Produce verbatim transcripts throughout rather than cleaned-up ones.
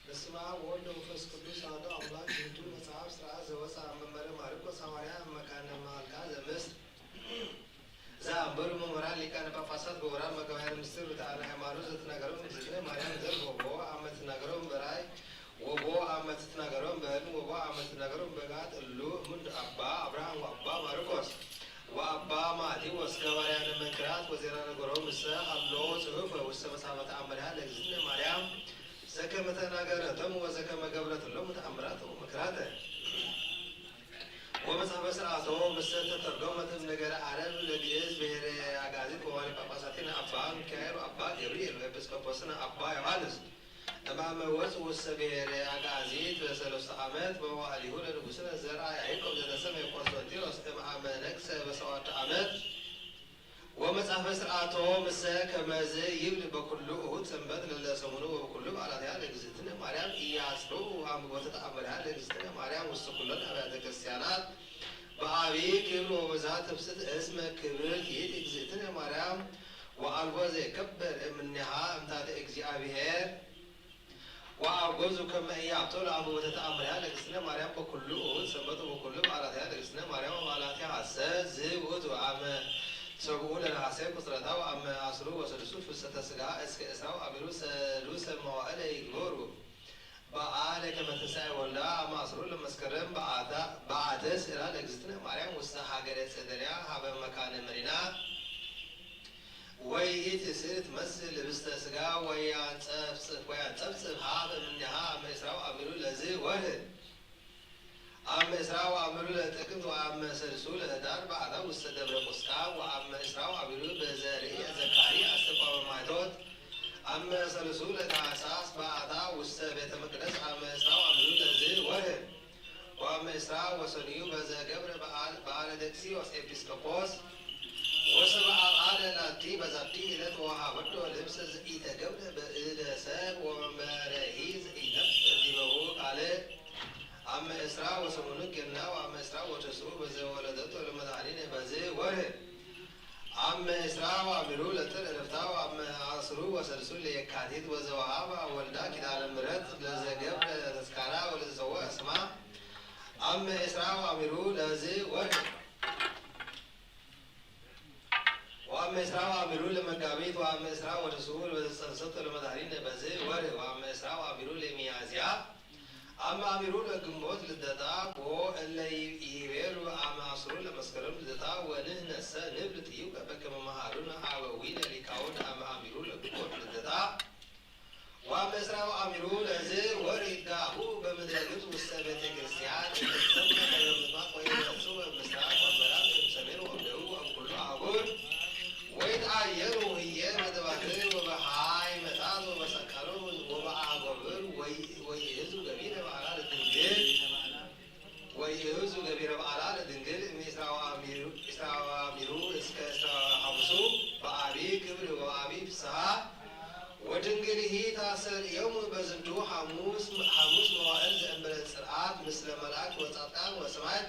በስመ አብ ወወልድ ወመንፈስ ቅዱስ አሐዱ አምላክ። ዝንቱ መጽሐፍ ሥርዓት ዘወፅአ እምመንበረ ማርቆስ ሐዋርያ እምመካነ ማልዳ ዘምስር ዘአንበሩ መምህራን ሊቃነ ጳጳሳት ወመጋብያን ምስጢር ርቱዓነ ሃይማኖት ዘትናገረው እግዝእትነ ማርያም ዘር ወቦ አመ ትናገረው በራእይ ወቦ አመ ትናገረው በሕልም ወቦ አመ ትናገረው በገሃድ እሉ እምንት አባ አብርሃም ወአባ ማርቆስ ወአባ ማቴዎስ ገባርያነ መንክራት ወዜና ነገሮም እሰ ሀሎ ጽሑፈ ውስተ መጻሕፍተ አምሪሃ ለእግዝእትነ ማርያም ዘከመ ተናገረቶሙ ወዘከመ ገብረትሎሙ ተአምራተ ወመንክራተ። ወመጽሐፈ ሥርዓቶ ምስለ ተተርጎመት እምነገረ አረብ ለግእዝ ብሔረ አጋዚት ወዋልየ ጳጳሳቲነ አባ ሚካኤል ወአባ ገብርኤል ወኤጲስቆጶስነ አባ ዮሐንስ እምአመ ወጽእ ውስተ ብሔረ አግአዚት በሰለስቱ ዓመት መዋዕሊሁ ለንጉሥነ ዘርአ ያዕቆብ ዘተሰምየ ቆስጠንጢኖስ እምአመ ነግሠ በሰባቱ ዓመት ወመጽሐፈ ሥርዓቶ ምሰ ከመዝ ይብል በኩሉ እሁድ ሰንበት ለለሰሙኑ ወበኩሉ በዓላቲሃ ለእግዝእትነ ማርያም ኢያጽልኡ አምልኮተ ተአምሪሃ ለእግዝእትነ ማርያም ውስተ ኩሎን አብያተ ክርስቲያናት በአቢ ክብር ወበዛ ትብስት እስመ ክብርት ይእቲ እግዝእትነ ማርያም ወአልቦ ዘይከብር እምኔሃ እምታተ እግዚአብሔር ወአውገዙ ከመ ኢያብጥሉ አምልኮተ ተአምሪሃ ለእግዝእትነ ማርያም በኩሉ እሁድ ሰንበት ወበኩሉ በዓላቲሃ ለእግዝእትነ ማርያም ወበዓላቲሃሰ። ዝውእቱ አመ ሰብኡ ለነሐሴ ቁጽረታ ወአመ አስሩ ወሰሉሱ ፍልሰተ ሥጋ እስከ እስራ ወአሚሩ ሰሉሰ መዋዕለ ይግበሩ በዓለ ከመ ትንሳኤ ወልዳ አመ አስሩ ለመስከረም በዓተ ስእላ ለእግዝእትነ ማርያም ውስተ ሀገረ ጽደንያ ሀበ መካነ መሪና ወይእቲ ስእል ትመስል ልብስተ ሥጋ ወያንጸፍጽፍ ወያንጸፍጽፍ ሀበ እምኔሃ አመ እስራ ወአሚሩ ለዝ ወርህ አመ እስራ ወአሚሩ ለጥቅምት ወአመ ሰልሱ ለህዳር በዓታ ውስተ ደብረ ቁስቋም ወአመ እስራ ወአሚሩ በዘርኢ ዘካሪ አስተቋመ ማይቶት አመ ሰልሱ ለታህሳስ በዓታ ውስተ ቤተ መቅደስ አመ እስራ ወአሚሩ ለዝ ወርህ ወአመ እስራ ወሰኑዩ በዘ ገብረ በዓል በዓለ ደቅሲዮስ ኤጲስቆጶስ ወሰብአ በዓለ ላቲ በዛቲ ዕለት ወወሀበቶ ልብሰ ዘኢተገብረ በእደ ሰብ ወመንበረሂ ዘኢነፍር ዲበሁ ካልእ አመ እስራ ወሰሙኑ ገና ወአመ እስራ ወተስኡ በዘ ወለደቶ ለመድኃኒነ በዝ ወርህ አመ እስራ ወአሚሩ ለጥር ዕረፍታ ወአመ አስሩ ወሰልሱ ለየካቲት ወዘወሀባ ወልዳ ኪዳነ ምሕረት ለዘገብረ ተስካራ ወለዘሰወአ ስማ አመ እስራ ወአሚሩ ለዝ ወርህ ወአመ እስራ ወአሚሩ ለመጋቢት ወአመ እስራ ወተስኡ ለዘጸንሰቶ ለመድኃኒነ በዝ ወርህ ወአመ እስራ ወአሚሩ ለሚያዝያ አመ አሚሩ ለግንቦት ልደታ ወእለ ይቤሉ አመ አስሩ ለመስከረም ልደታ ወንሕነሰ ንብል ጥዩቀ በከመ መሃሩነ አበዊነ ሊቃውንት አመ አሚሩ ለግንቦት ልደታ ወአመ እስራ ወአሚሩ ለዝ ወርህ ይትጋብኡ በምድረ ግብጽ ውስተ ቤተ ክርስቲያን እለ ትሰመ ደብረ ምጥማቅ ወይነስኡ እምስራቅ ወምዕራብ እምሰሜን ወእምደቡብ ወእምኩሉ አህጉር ወይትአየሩ ህዬ በተባትዕ ወበሃይመታት ወበሰካሎ ወበአጎብር ወይእህዙ ገቢረ በዓላ ለድንግል ወይእህዙ ገቢረ በዓላ ለድንግል እምዕስራ ወአሚሩ እስከ ዕስራ ወሐምሱ በአቢ ክብር ወበአቢ ፍስሐ ወድንግልሂ ታስተርእዮሙ በዝንቱ ሐሙስ መዋዕል ዘእንበለ ጽርዓት ምስለ መላእክት ወጻድቃን ወሰማዕት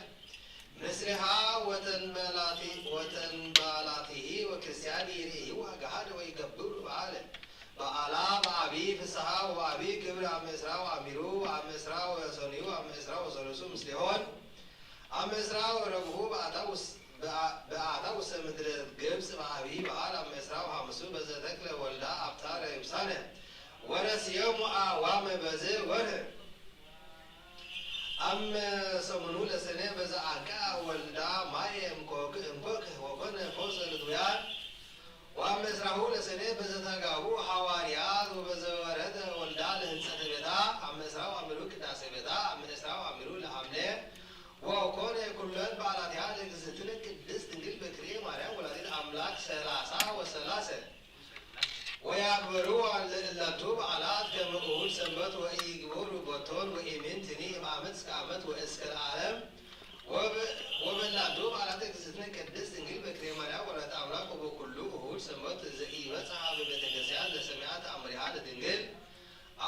ምስሌሃ ወተንበላቲሂ ወክርስቲያን ይርእይዋ ገሃደ ወይገብሩ በዓለ በዓላ በአቢ ፍስሐ ወበአቢ ክብር አመ ዕስራ ወአሚሩ አመ ዕስራ ወሰኑዩ አመ ዕስራ ወሰሉሱ ምስሌሆን አመ ዕስራ ወረብዑ በአታ ውስተ ምድረ ግብጽ በአቢ በዓል አመ ዕስራ ወሐምሱ በዘተክለ ወልዳ አብታረ ይብሳነ ወረስየሙ አዕዋመ በዘ ወርህ አመ ሰሙኑ ለሰኔ በዘአንቀዐ ወልዳ ማየ እምኮክ ወኮነ ፈውሰ ለድውያን ወአመ ዕስራሁ ለሰኔ በዘተጋብኡ ሐዋርያት ወበዘወረደ ወልዳ ለህንጸተ ቤታ አመ ዕስራ ወአሚሩ ቅዳሴ ቤታ አመ ዕስራ ወአሚሩ ለሐምሌ ወኮነ ኩለን በዓላቲሃ ለእግዝእትነ ቅድስት ድንግል በክርኤ ማርያም ወላዲተ አምላክ ሠላሳ ወሠላሰ ወያክብርዋ ለእላቱ በዓላት ከመ እሁድ ሰንበት ወኢይግበሩ ቦቶን ወኢምንትኒ እምአመት እስከ አመት ወእስከ ለዓለም ወበእላቱ በዓላት እግዝእትነ ቅድስት ድንግል በክርኤ ማርያም ወላዲተ አምላክ ወበኩሉ እሁድ ሰንበት ዘኢበጽሐ በቤተክርስቲያን ለሰሚዐ ተአምሪሃ ለድንግል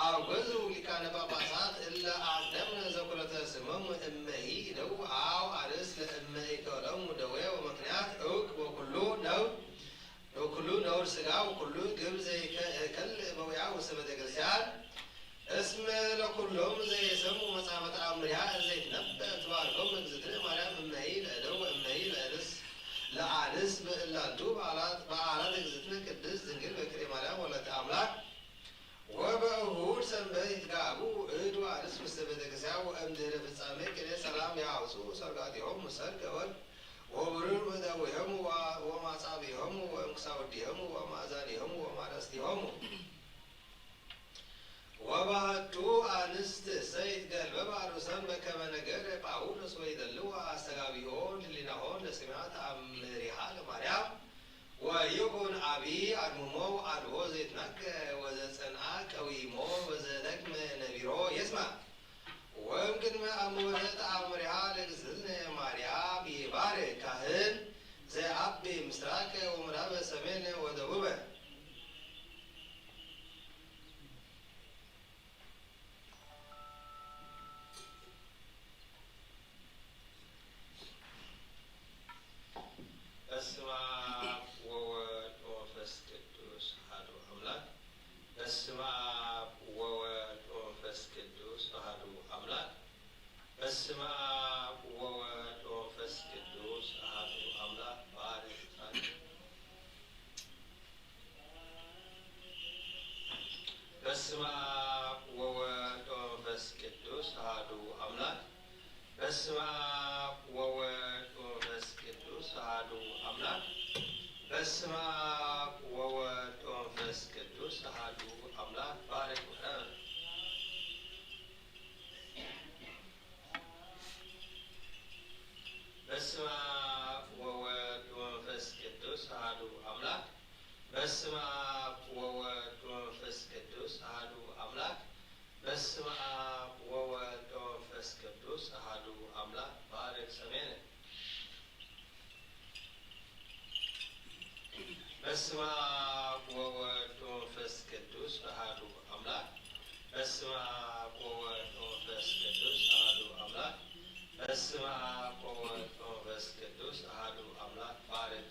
አውገዙ ሊቃነ ጳጳሳት እለ አቅደምነ ዘኩረተ ስሞሙ እመሂ እደው አው አርስ ለእመ ኢከሎሙ ደዌ ወምክንያት እውቅ ወኩሉ ነውር ወኩሉ ነውር ሥጋ ወኩሉ ግብር ዘይከልእ መውያ ውስተ ቤተ ክርስቲያን እስመ ለኩሎም ዘይሰሙ መጽሐፈ ተአምሪሃ እንዘ ይትነበእ ትባርኮም እግዝእትነ ማርያም እመሂ ለእደው ወእመሂ ለአንስ ለአንስ በእላንቱ በዓላት እግዝእትነ ቅድስት ድንግል በክርኤ ማርያም ወላዲተ አምላክ ወበእሁድ ሰንበት ይትጋብኡ እድ ወአንስት ውስተ ቤተ ክርስቲያን ወእምድህረ ፍጻሜ ቅኔ ሰላም ያውፅኡ ሰርጋቲሆሙ ሰርገ ወርቅ ወብሩር እምእደዊሆሙ ወማጻብኢሆሙ ወእምክሳውዲሆሙ ወማእዛኒሆሙ ወማረስቲሆሙ። ወባሕቱ አንስትሰ ይትገልበባ ርእሰን በከመ ነገረ ጳውሎስ ወይደልዋ አስተጋብኦ ህሊናሆን ለሰሚዐ ተአምሪሃ ለማርያም ወይኩን አቢ አድምሞ ወአድቦ ዘይትናገ ወዘጸንዐ ቀዊሞ ወዘደ አሙረ ተአምሪሃ ለግዝልነ ማርያም ይባርክ ካህን ዘአቢ ምስራቅ ወምዕራብ ሰሜን ወደቡብ። በስመ አብ ወወልድ ወመንፈስ ቅዱስ አሐዱ አምላክ። በስመ አብ ወወልድ ወመንፈስ ቅዱስ አሐዱ አምላክ። በስመ አብ ወወልድ ወመንፈስ ቅዱስ አሐዱ አምላክ። ባርክ። በስመ አብ ወወልድ ወመንፈስ ቅዱስ አሐዱ አምላክ። በስመ አብ ወወልድ ወመንፈስ ቅዱስ አሐዱ አምላክ። በስመ አብ ወወልድ ወመንፈስ ቅዱስ አሐዱ አምላክ። ባርክ። በስመ አብ ወወልድ ወመንፈስ ቅዱስ አሐዱ አምላክ። በስመ አብ ወወልድ ወመንፈስ ቅዱስ አሐዱ አምላክ። በስመ አብ ወወልድ ወመንፈስ ቅዱስ አሐዱ አምላክ። ባርክ ሰሜነ። በስመ አብ ወወልድ ወመንፈስ ቅዱስ አሐዱ አምላክ። በስመ አብ ወወልድ ወመንፈስ ቅዱስ አሐዱ አምላክ። በስመ አብ ወወልድ ወመንፈስ ቅዱስ አሐዱ አምላክ። ባርክ።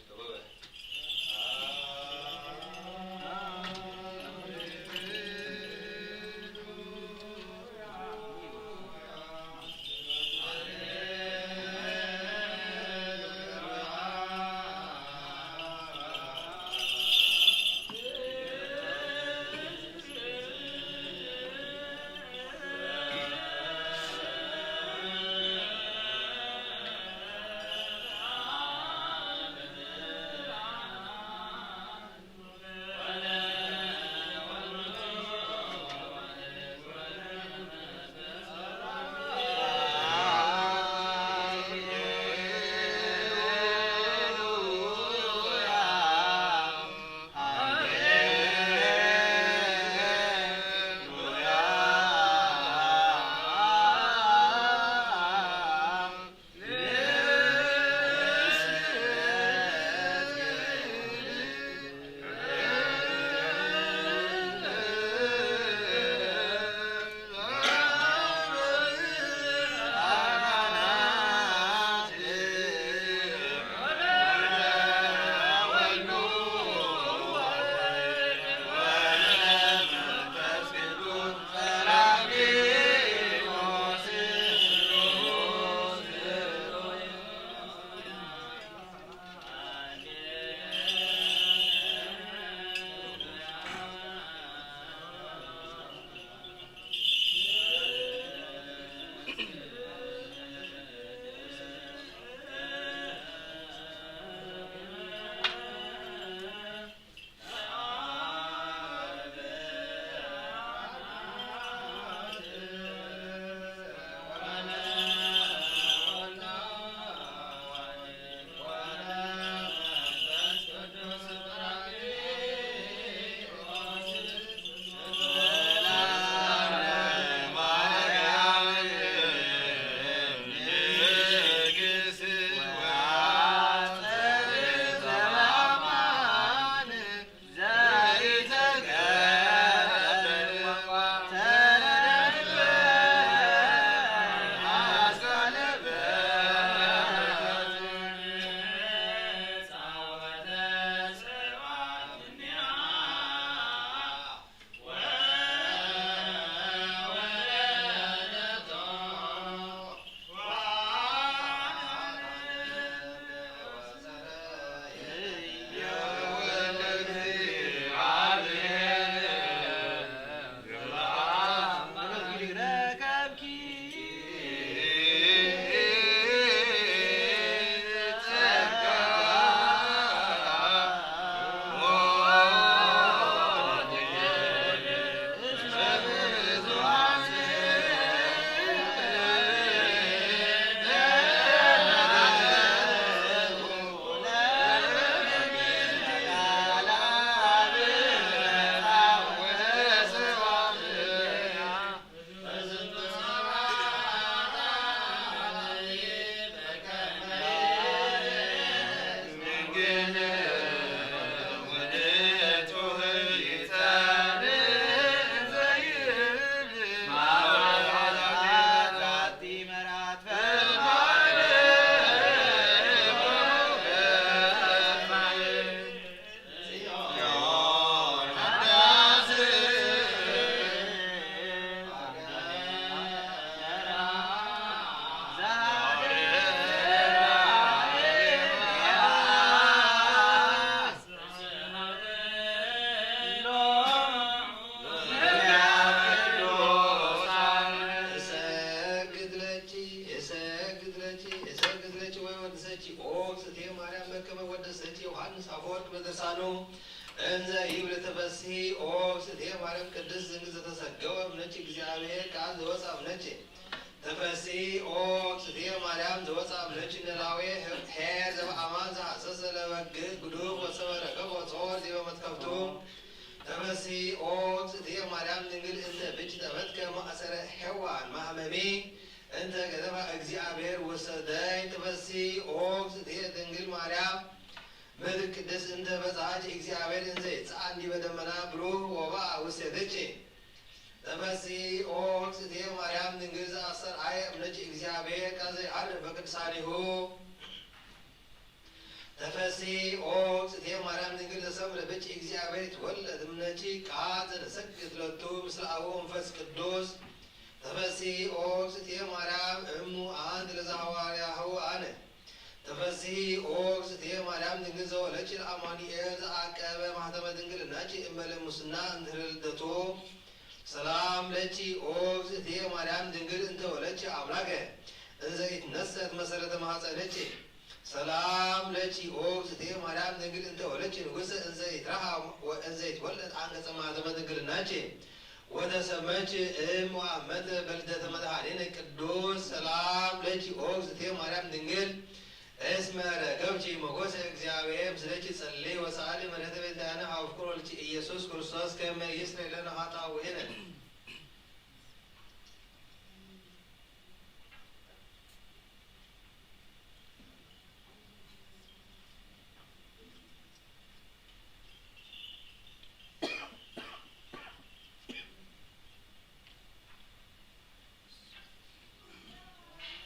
እሰግድ ለኪ፣ እሰግድ ለኪ ወእወድሰኪ ኦ እግዝእትየ ማርያም በከመ ወደሰኪ ዮሐንስ አፈወርቅ በድርሳኑ እንዘ ይብል ተፈስሒ ኦ እግዝእትየ ማርያም ቅድስት ድንግል ዘተሰገወ እምኔኪ እግዚአብሔር ቃል ዘወፅአ እምኔኪ። ተፈስሒ ኦ እግዝእትየ ማርያም ዘወፅአ እምኔኪ ኖላዊ ኄር ዘበአማን ዘሐሰሰ ለበግዕ ግዱፍ ወሰመ ረከቦ ጾር ዲበ መትከፍቱ። ተፈስሒ ኦ እግዝእትየ ማርያም ድንግል እንተ ብኪ ተፈትከ ማእሰረ ሔዋን ማህመሚ እንተ ገደፋ እግዚአብሔር ውሰደይ። ተፈስሒ ኦ እግዝእትየ ድንግል ማርያም ምድር ቅድስት እንተ በጽሐኪ እግዚአብሔር እንዘ ይትጸዓን ዲበ ደመና ብሩህ ወበአ ውስቴትኪ። ተፈስሒ ኦ እግዝእትየ ማርያም ድንግል ዘአስተርአየ እምኔኪ እግዚአብሔር ቃል ዘይዐርፍ በቅዱሳኒሁ። ተፈስሒ ኦ እግዝእትየ ማርያም ድንግል ዘሰምረ ብኪ እግዚአብሔር ይትወለድ እምኔኪ ቃል ዘንሰግድ ሎቱ ምስለ አቡሁ ወመንፈስ ቅዱስ። ተፈስሒ ኦ እግዝእትየ ማርያም እሙ አንቲ ለዘሐዋርያሁ አነ። ተፈስሒ ኦ እግዝእትየ ማርያም ድንግል ዘወለድኪ ለአማኑኤል ዘዐቀበ ማህተመ ድንግልናኪ እምበለ ሙስና እንድህረ ልደቱ። ሰላም ለኪ ኦ እግዝእትየ ማርያም ድንግል እንተ ወለድኪ አምላከ እንዘ ኢትነሰት መሰረተ ማህፀንኪ። ሰላም ለኪ ኦ እግዝእትየ ማርያም ድንግል እንተ ወለድኪ ንጉሰ እንዘ ይትረሃ ወእንዘ ይትወለድ አንቀጸ ማህተመ ድንግልናኪ። ወተሰመኪ እም ወአመተ በልደተ መድኃኒነ ቅዱስ። ሰላም ለኪ ኦ እግዝእትየ ማርያም ድንግል እስመ ረከብኪ ሞገሰ እግዚአብሔር ምስሌኪ። ጸልዪ ወሰአሊ ምሕረተ ቤዛነ አፍቁር ወልኪ ኢየሱስ ክርስቶስ ከመ ይስረይ ለነ ኃጣውኢነ።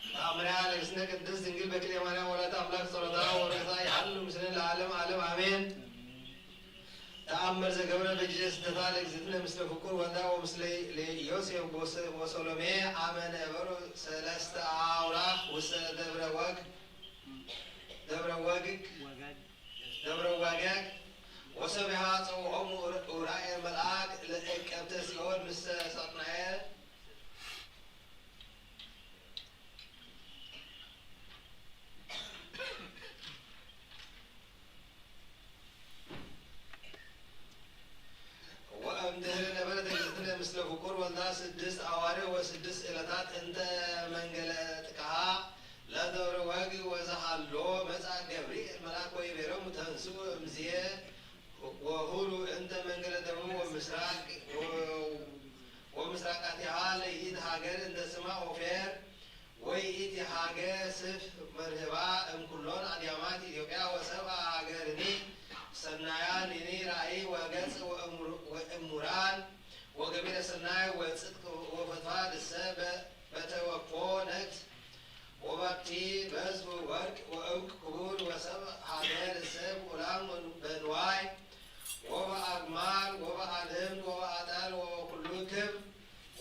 ተአምሪሃ ለእግዝእትነ ቅድስት ድንግል በክልኤ ማርያም ወላዲተ አምላክ ጸሎታ ወበረከታ ይሃሉ ምስሌነ ለዓለመ ዓለም አሜን። ተአምር ዘገብረ በጊዜ ስደታ ለእግዝእትነ ምስለ ፍቁር ወልዳ ወምስለ ዮሴፍ ወሰሎሜ አመ ነበሩ ሰለስተ አውራህ ውስተ ደብረ ወግ ደብረ ወግግ ደብረ ወገግ። ወሶቢሃ ጸውዖሙ ኡራኤል መልአክ ለእቀብተ ሲኦል ምስለ ሳጥናኤል። ወእምድህረ ነበረት እግዝእትነ ምስለ ፍቁር ወልዳ ስድስት አዋርህ ወስድስት ዕለታት እንተ መንገለ ጥቅሃ ለደብረ ወግ ወዘሃሎ መጽአ ገብርኤል መልአክ ወይቤሎሙ ተንስኡ እምዝየ ወሁሩ እንተ መንገለ ደቡብ ወምስራቅ ወምስራቃቲሃ ለይእቲ ሀገር እንተ ስማ ኦፌር ወይእቲ ሀገር ስፍሕ መርህባ እምኩሎን አድያማት ኢትዮጵያ ወሰብአ ሀገርኒ ሰናያንኒ ራእይ ወገጽ ወእሙራን ወገቢረ ሰናይ ወጽድቅ ወፈትዋ ልሰ በተወክፎ ነግት ወባቲ በዝሁ ወርቅ ወዕንቁ ክቡር ወሰብ ሀገር ልሰ በኡላም በንዋይ ወበአግማል ወበአልህምድ ወበአጣል ወበኩሉ ክብር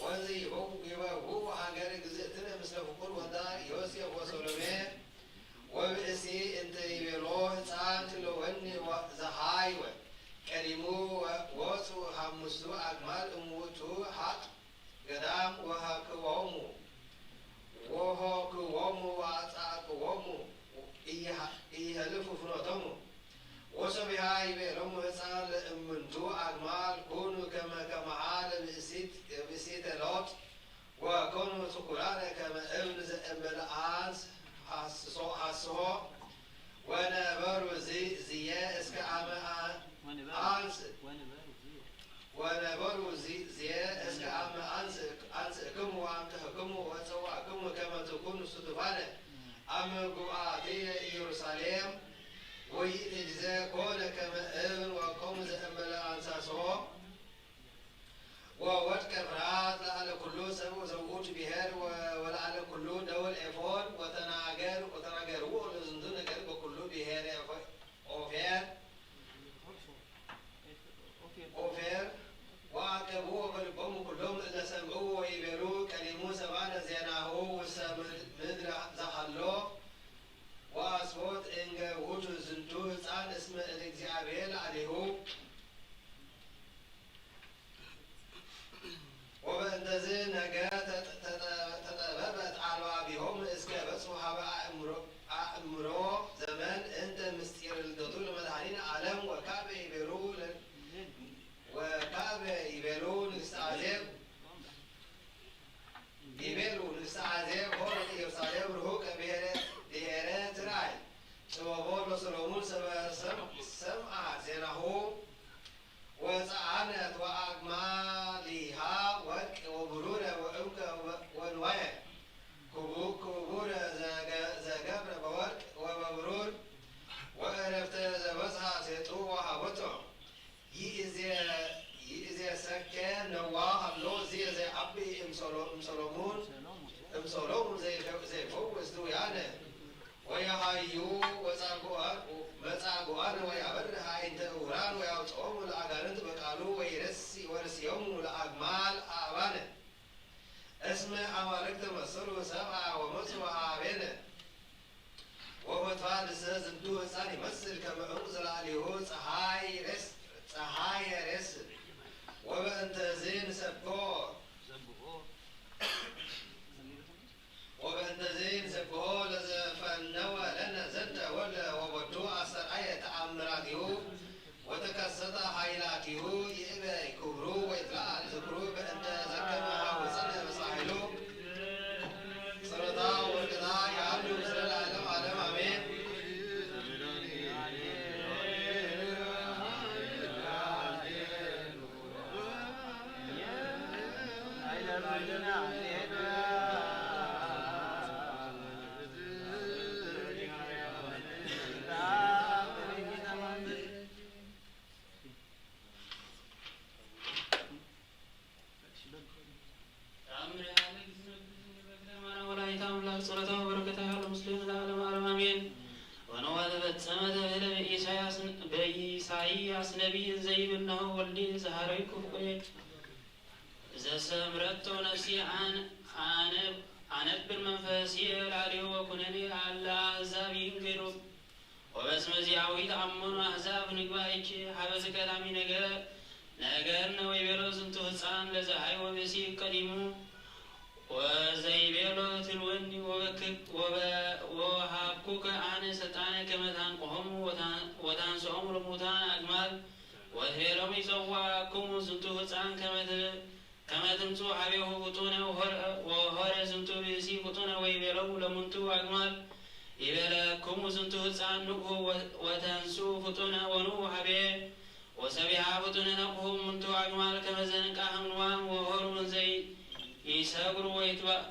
ወንዘ ይበው ይበው ሀገር እግዝእትነ ምስለ ፍቁር ወልዳ ዮሴፍ ወሰሎሜ ወብእሲ እንተ ይቤሎ ህፃን ክለወኒ ዘሃይወ ቀዲሙ ወፁ ሐሙሱ አግማል እሙቱ ሀቅ ገዳም ወሃክዎሙ ወሆክዎሙ ወአጻቅዎሙ ኢይሃልፉ ፍኖቶሙ። ወሶቢሃ ይቤሎሙ ህፃን ለእምንቱ አግማል ኩኑ ከመ ከመሃ ለብእሲተ ሎጥ ወኮኑ ትኩራነ ከመ እብን ዘእንበለ አንስ ሐስሆ ወነበሩ ዝየ እስከ አመ አንስ ወነበሩ ዝየ እስከ አመ አንስእክሙ ወአንቅህክሙ ወጸዋዕክሙ ከመ ትኩኑ ስቱፋነ አመ ጉባኤትየ ኢየሩሳሌም። ወይእቲ ጊዜ ኮነ ከመ እብን ወቆሙ ዘእንበለ አንሳስሆ ወወድቀ ፍርሃት ለአለ ኩሉ ሰብ ዘውቱ ብሔር ወለአለ ኩሉ ደወል ኤፎን ወተናገር ወተናገርዎ ለዝንቱ ነገር በኩሉ ብሔር ኦፌር ኦፌር ወአቀብዎ በልቦሙ ኩሎም እለ ሰምዕዎ ወይቤሉ ቀዲሙ ሰማዕነ ዜናሁ ውስተ ምድር ዘሃሎ ወአስቦት እንገ ውእቱ ዝንቱ ህፃን እስመ እምእግዚአብሔር ለአሌሁ። ወበእንተዝ ነገር ተጠበበት አልባቢ አዩ ወጻጉዐ-፣ መጻጉዐን ወያበርህ አዕይንተ እውራን ወያውጽኦሙ ለአጋንንት በቃሉ ወይረስ-፣ ወርእዮሙ ለአግማል አእባነ። እስመ አማልክት ተመሰሉ ሰብአ ወመጹ ሀቤነ። ወፈድፋድሰ ዝንቱ ህጻን ይመስል ከመ ዕንቁ ዘላዕሌሁ ጸሓይ ሬስ-፣ ጸሓይ ሬስ። ወበእንተዝ ንሰብሖ ወበእንተዝ ንሰብሖ ለዘፈነወ ለነ ዘንተ ወልደ ወቦቱ አስተርአየ ተአምራቲሁ ወተከሰተ ኃይላቲሁ ይእበ ክብሩ ወይትለዓል ዝክሩ በእንተ ዘከመ ሐውፅነ በሳህሉ ጸሎታ ወበረከታ ይሃሉ ምስለ ለዓለም ዓለም አሜን። ተአምር ያለ ግዝነ ቅድስት ድንግል በክለ ማርያም ወላዲተ አምላክ ጸሎታ ወበረከታ ይሃሉ ምስሌነ ለዓለመ ዓለም አሜን። ወነዋ ተፈጸመ ተብህለ በኢሳያስ፣ በኢሳይያስ ነቢይ እንዘ ይብል፣ እነሆ ወልድየ ዘሐረይኩ ፍቁሬ ዘሰምረቶ ነፍስየ አን-፣ አነ-፣ አነብር መንፈስየ ላዕሌሁ ወኩነኔ አለ አሕዛብ ይንገሩ። ወበስመ ዚአሁ ይትአመኑ አሕዛብ ንግባይኪ ሀበ ዝቀዳሚ ነገር፣ ነገርነ ወይቤሎ ዝንቱ ህጻን ለዘሃይወ ብእሲ ቀዲሙ፣ ወዘይቤሎ ትልወኒ ወበክክ-፣ ወበ-፣ ወወሃብኩከ አነ ሰልጣነ ከመ ታንቅሆሙ ወታ-፣ ወታንስኦሙ ለሙታን አግማል፣ ወትቤሎሙ ይጸውዐክሙ ዝንቱ ህጻን ከመ ት-፣ ከመ ትምጽኡ ሀቤሁ ፍጡነ ወሆረ፣ ወሆረ ዝንቱ ብእሲ ፍጡነ ወይቤሎሙ ለምንቱ አግማል ይቤለክሙ ዝንቱ ህጻን ንቅሁ ወ-፣ ወተንስኡ ፍጡነ ወንኡ ሀቤ። ወሰቢሃ ፍጡነ ነቅሁ ምንቱ አግማል ከመ ዘንቃ ህምንዋም ወሆሩ እንዘ ይሰግሩ ወይትባ-፣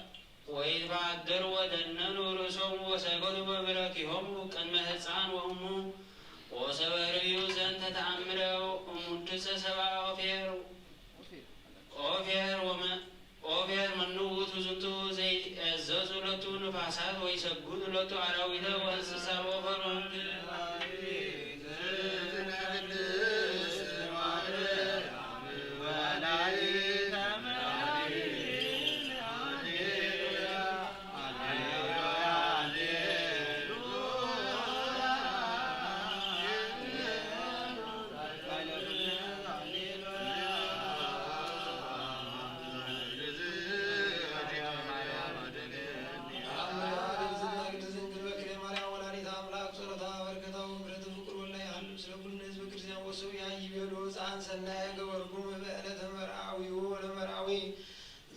ወይትባደሩ ወደነኑ ርእሶሙ ወሰገዱ በብረኪሆሙ ቅድመ ህጻን ወእሙ። ወሰበ ርእዩ ዘንተ ተአምረ እሙንትሰ ሰብአ ኦፌር ኦፌር ወመ-፣ ኦፌር መኑ ውእቱ ዝንቱ ዘይእዘዙ ሎቱ ንፋሳት ወይሰግዱ ሎቱ አራዊተ ወእንስሳ ወኦፈር ወምድር።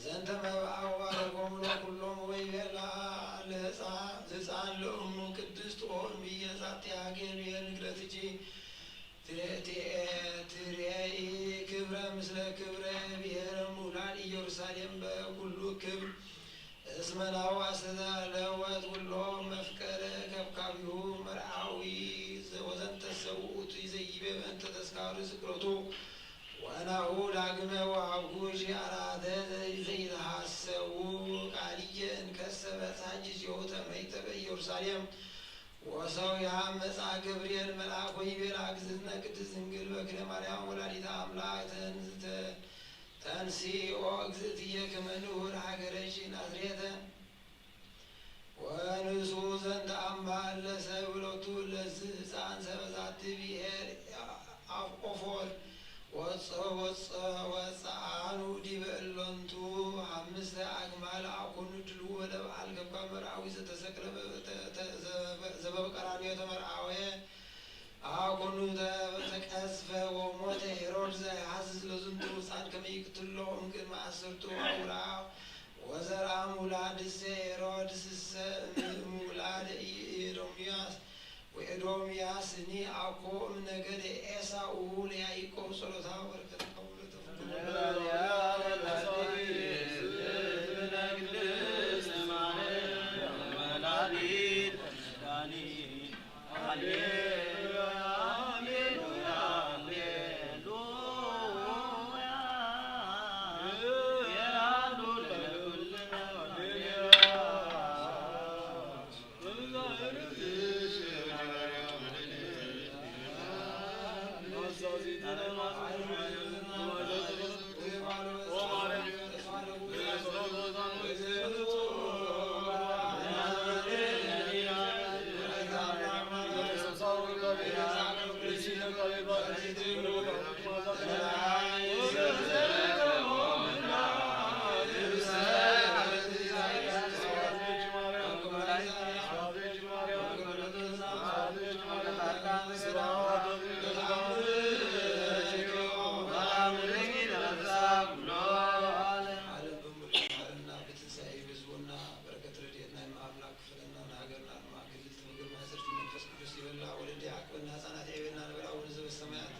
ዘንተ መብአ ወባረኮሙ ለኩሎሙ ወይቤላ ለሕፃን ለእሙ ቅድስት ኦን ብየ ዛቲ ሀገር ብሔር ንግረትኪ ትሬ-፣ ትሬ-፣ ትሬኢ ክብረ ምስለ ክብረ ብሔረ ምውላድ ኢየሩሳሌም በኩሉ ክብር። እስመ ናሁ አስተዳለወት ኩሎ መፍቀረ ከብካቢሁ መርአዊ ዘ-፣ ወዘንተሰ ውእቱ ዘይቤ በእንተ ተስካሩ ስቅለቱ። ወናሁ ዳግመ ወሀብኩኪ አራተ ዘ-፣ ዘይትሐሰው ቃልየ እንከሰ በጽሐ ጊዜሁ ተመይተ በኢየሩሳሌም። ወሰው ያመጻ ገብርኤል መልአክ ወይቤላ እግዝእትነ ቅድስት ድንግል በክለ ማርያም ወላዲተ አምላክ ተንስተ-፣ ተንሲ ኦ እግዝእትየ ከመ ንዑድ ሀገረኪ ናዝሬተ። ወንሱ ዘንተ አማ እለ ሰብእ ሎቱ ለዝ ህፃን ሰበ ዛቲ ብሔር አፍቆፎል ወፀ-፣ ወፀ-፣ ወፀአኑ ዲበ እሎንቱ ሐምስተ አግማል አኮኑ ድልዎ ለበዓል ገብጋብ መርአዊ ዘተሰቅለ በ-፣ ተ-፣ ተ-፣ ዘበ-፣ ዘበበቀራንዮ ተመርአወ። አኮኑ ተ-፣ ተቀዝፈ ወሞተ ሄሮድስ ዘይሐስስ ለዝንቱ ህፃን ከመ ይቅትሎ እምቅድመ አሰርቱ አውራ። ወዘርአ ሙላድሰ ሄሮድስሰ እም-፣ ሙላድ ኢ-፣ ኤዶምያስ፣ ወኤዶምያስኒ አኮ እምነገደ ኤሳው ለያዕቆብ። ጸሎታ ወበረከታ መንፈስ ቅዱስ ይበላ ወልድ ያዕቆብና ሕፃናት ያይበልና ንበል አቡነ ዘበሰማያት።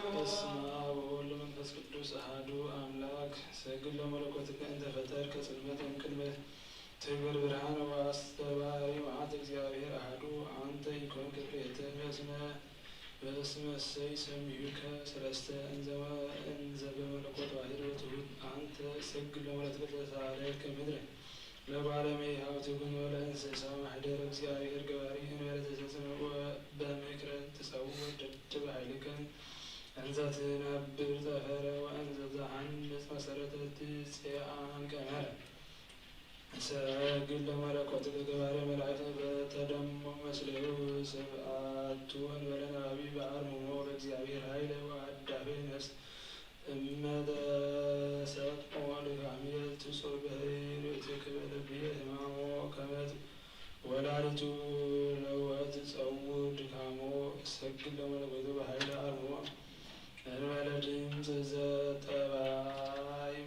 በስመ አብ ወወልድ ወመንፈስ ቅዱስ አሐዱ አምላክ። ሰግድ ለመለኮትከ እንተ ፈጠርከ ጽልመተ እምቅድመ ትግበር ብርሃነ ወአስተብሐሪ መዓት እግዚአብሔር አሐዱ። አንተ ኢኮንከ ርኤተ በስመ በስመ እሰይ ሰሚዑከ ሰለስተ እንዘ እንዘ በመለኮት ዋሕድ ወትሑት አንተ። ሰግድ ለመለኮትከ ዘሳረርከ ምድረ ለባለመ ሀብትኩም ወለእንስሳ ማሕደረ እግዚአብሔር ገባሪ እንበለ ዘተጽምእ ወበምክረ ትጸውር ደድብ ኃይልከ እንዘ ትነብር ጠፈረ ወእንዘ ተሐንጽ መሰረተ ትጼአን ቀመረ። ሰግድ ለመለኮትከ ገባሬ መላእክት በተደሞ መስሌሁ ስብአቱ እንበለ ነባቢ በአርምሞ በእግዚአብሔር ኃይል ወአዳፌ ነፍስ እመ ተሰጥኦ ድካምየ ትጹር በህይል ትክበለ ብየ ህማሞ ከመት ወላዲቱ ለወትጸውር ድካሞ። ሰግድ ለመለኮቱ በኃይለ አርምሞ እንበለ ድምፅ ዘጠባይ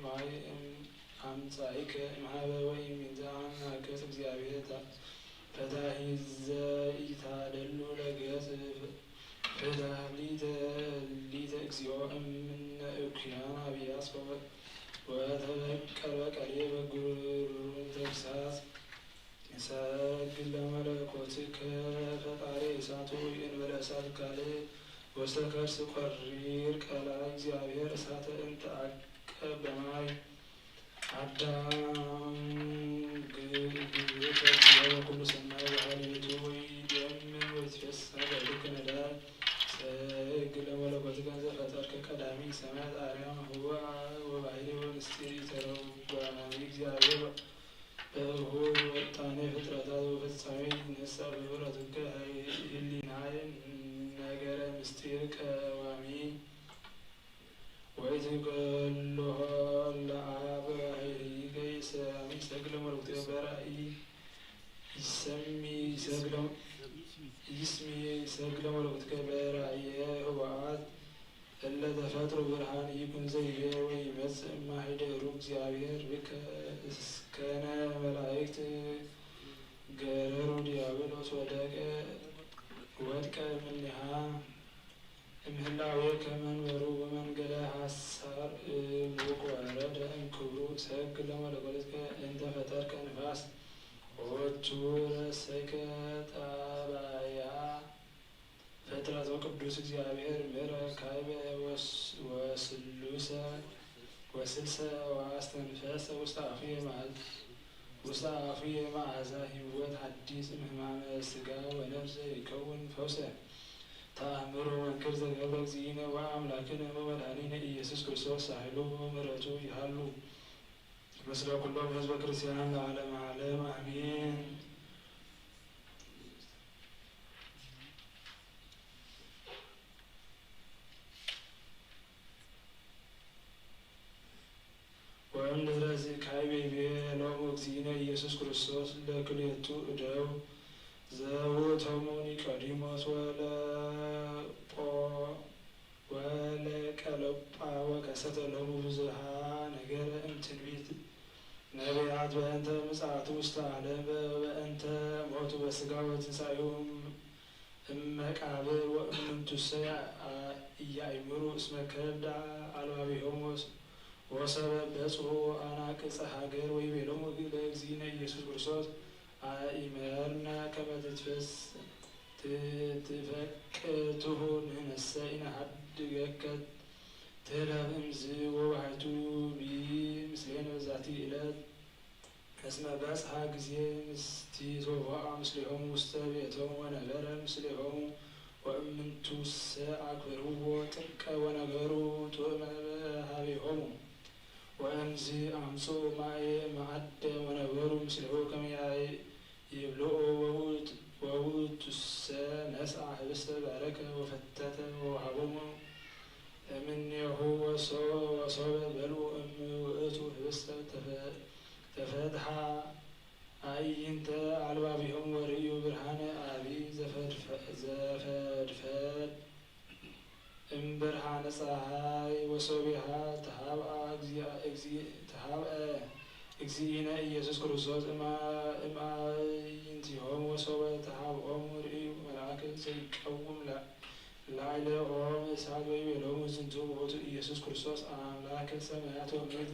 ማይ እም አምጻኢከ እምሃበ ወኢሚንተ አናከስ እግዚአብሔር ፈታሂ ዘኢታደሉ ለገጽ ፍትሐ ሊተ ሊተ እግዚኦ እምነ እኩያን አብያስ ወተበቀል በቀሌ በጉሩም ተግሳጽ። ሰግድ ለመለኮትከ ፈጣሪ እሳቱ ይእንበለ እሳት ካልእ ወስተ ከርስ ቆሪር ቀላይ እግዚአብሔር እሳተ እንተ አቀብ በማይ አዳም ግብርከ እግዚኦ በኩሉ ሰናይ ወሃሌቱ ወይደምም ወይትፌሳ በልክ ነዳይ። ሰግድ ለመለኮትከ እንዘ ፈጠርከ ቀዳሚ ሰማያት አርያም ህዋ ወባህሪ ወምስጢር ተረጓሚ እግዚአብሔር በእሁድ ወጣኔ ፍጥረታት ወፈጻሜ ይትነሳ በፍጥረትከ ህሊናይ ነገረ ምስጢር ቀዋሚ ወይትገሎሆ ለአብ በባህሪከ ይሰሚ ሰግድ ለመለኮትከ በራእይ ይሰሚ ሰግድ ለ- ይስሚ ሰግድ ለመለኮትከ በራእየ ህቡአት እለ ተፈጥሩ ብርሃን ይኩን ዘይቤ ወይመጽእ እማህደሩ እግዚአብሔር ብከ እስከነ መላእክት ገረሩ ዲያብሎስ ወደቀ ወድቀ እምኔሃ እምህላዌከ መንበሩ ወመንገለ ሐሳር እሙቅ ወረደ እምክብሩ። ሰግድ ለመለኮትከ እንተ ፈጠርከ ንፋስ ኦቱ ረሰይከ ጠባያ ፍጥረት ወቅዱስ እግዚአብሔር ምረ ካይበ ወስ- ወስሉሰ ወስልሰ ወአስተንፈሰ ውስተ አፉየ መዓዝ- ውስተ አፉየ መዓዛ ህይወት ሐዲስ እምህማመ ስጋ ወነፍስ ይከውን ፈውሰ። ተአምር ወመንክር ዘገብረ እግዚእነ ወአምላክነ ወመድኃኒነ ኢየሱስ ክርስቶስ ሳህሉ ምሕረቱ ይሃሉ ምስለ ኩሎም ህዝበ ክርስቲያን ለዓለመ ዓለም አሜን። ወእምድረ ዝካይ ቤቤ ሎሙ እግዚእነ ኢየሱስ ክርስቶስ ለክልኤቱ እደው ዘውእቶሙ ኒቆዲሞስ ወለጳ ቀሎጳ ወከሰተ ሎሙ ብዙሃ ነገረ እምትንቢት ነቢያት በእንተ ምጽአቱ ውስተ ዓለም ወበእንተ ሞቱ ወሥጋ ወትንሳኤሁ እመቃብር ወእምንቱሰ ኢያእምሩ እስመ ከብድ አልባቢሆሙ ወሰ-፣ ወሰበ በጽሑ አናቅጸ ሀገር ወይቤሎሙ ለእግዚእነ ኢየሱስ ክርስቶስ አእመርነ ከመ ትትፈስ-፣ ት-፣ ትፈቅድሁ ንሕነሰ ኢነሐድገከ ትህለፍ እምዝ ወባሕቱ ቢይ ምስሌነ በዛቲ ዕለት። እስመ በጽሐ ጊዜ ምስቲት ወቦአ ምስሌሆሙ ውስተ ቤቶሙ ወነበረ ምስሌሆሙ ወእምንቱሰ አክበርዎ ጥቀ ወነገሩ ጡዕመ በሀቤሆሙ። ወእምዝ አምጽኡ ማየ መአደ ወነበሩ ምስሌሁ ከመ ያይ-፣ ይብልዑ። ወውእቱ-፣ ወውእቱሰ ነስአ ህብስተ ባረከ ወፈተተ ወወሀቦሙ እምኔሁ ወሶ-፣ ወሶበ በልዑ እምውእቱ ህብስተ ተፈ-፣ ተፈትሐ አዕይንተ አልባቢሆሙ ወርእዩ ብርሃነ አቢይ ዘፈድፈ-፣ ዘፈድፈድ እምብርሃነ ጸሐይ ወሶቢሃ ተሃብአ እግዚአ-፣ እግዚ-፣ ተሃብአ እግዚእነ ኢየሱስ ክርስቶስ እምአ-፣ እምአዕይንቲሆሙ ወሶበ ተሃብኦሙ ርእዩ መልአከ ዘይቀውም ላ-፣ ላዕሌሆሙ እሳት ወይቤሎሙ ዝንቱ ውእቱ ኢየሱስ ክርስቶስ አምላከ ሰማያት ወምድር።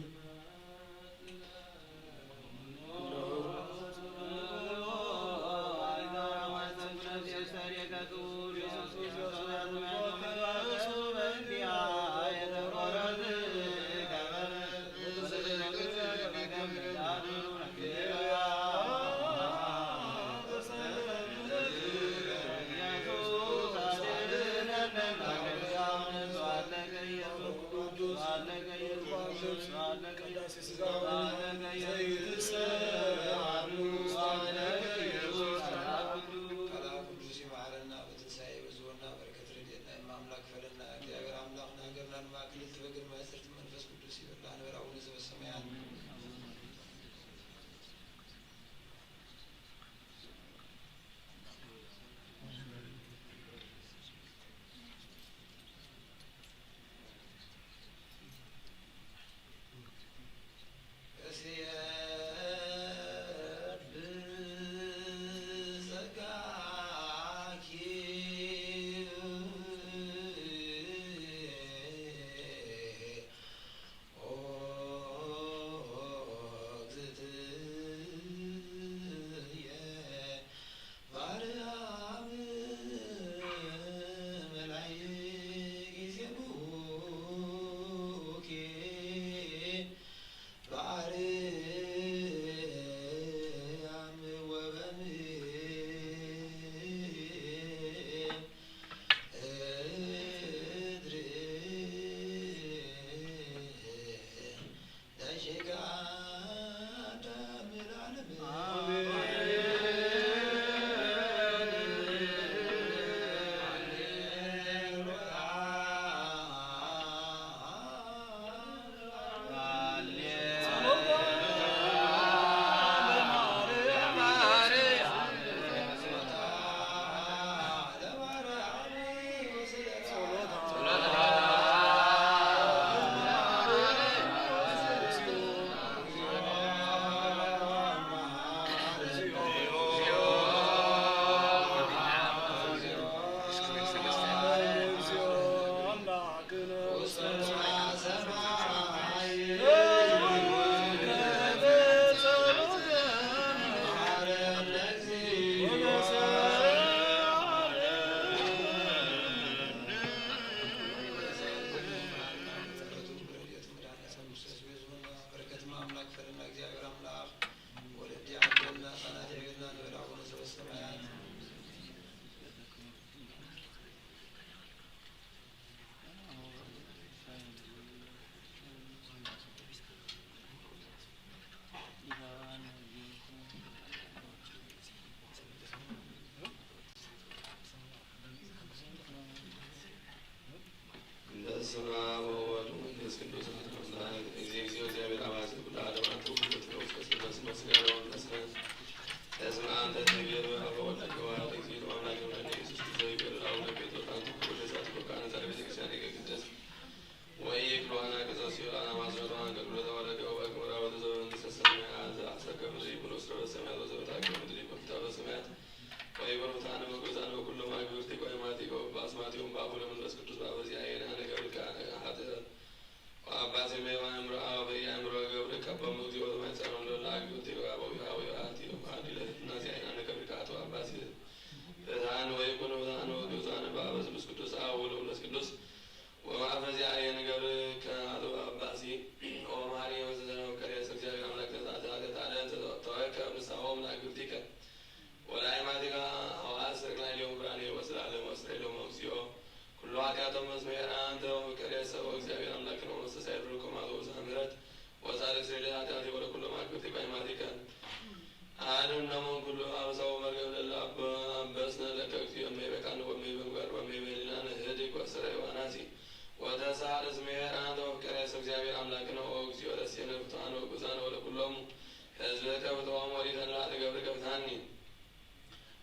መልአኩ ቅዱስ ይማረና በትንሳኤ በዝወና በረከት ረድኤትና እም አምላክ ፈለና። እግዚአብሔር አምላክና ሀገርና ንማክልት በግል ማእሰርት መንፈስ ቅዱስ ይበላ ንበር አቡነ ዘበሰማያት። በስመ አብ ወወልድ ወመንፈስ ቅዱስ አሐዱ አምላክ። እግዚእ እግዚኦ እግዚአብሔር አብ ሀበ ኩሉ አደባርት ወኩሉ ፍጥረት ውስተ ስመ ስጋነ ወመንፈስነ። እስመ አንተ ትቤሉ አበ ወልድ ከዋል እግዚእ አምላክ ወመድኃኒነ ኢየሱስ ክርስቶስ ይቤሉ አቡነ ጴጥሮስ አንቱ ኩሉ ነሳት ወካህን ዘቤተ ክርስቲያን ቅድስት ኃጢአቶም እስመ ᖃርአነ አንተ ወፍቀሬ ሰብ ወእግዚአብሔር አምላክነ ወመስተስአል ርኩማት ወብዝኃ ምሕረት ወጻድቅ ስሬ ለኃጢአቲ ወለኩሎም አክብርቲከ ባይማቲከ አድነነ እምኩሉ አበሳ ወመርገም ለለ አበስነ ለከ እግዚኦ እምይበ ቃልነ ወእምይበ ምግባር ወእምይበ ህሊናነ ህድግ ወሰራይ ወአናሲ ወተሳር እስመ ᖃርአነ አንተ ወፍቀሬ ሰብ እግዚአብሔር አምላክነ ወእግዚኦ ረስየነ ፍትዋነ ወግዛነ ወለኩሎሙ ህዝብከ ፍትዋሙ ወዲተን ለአትገብርከ ፍትሃኒ።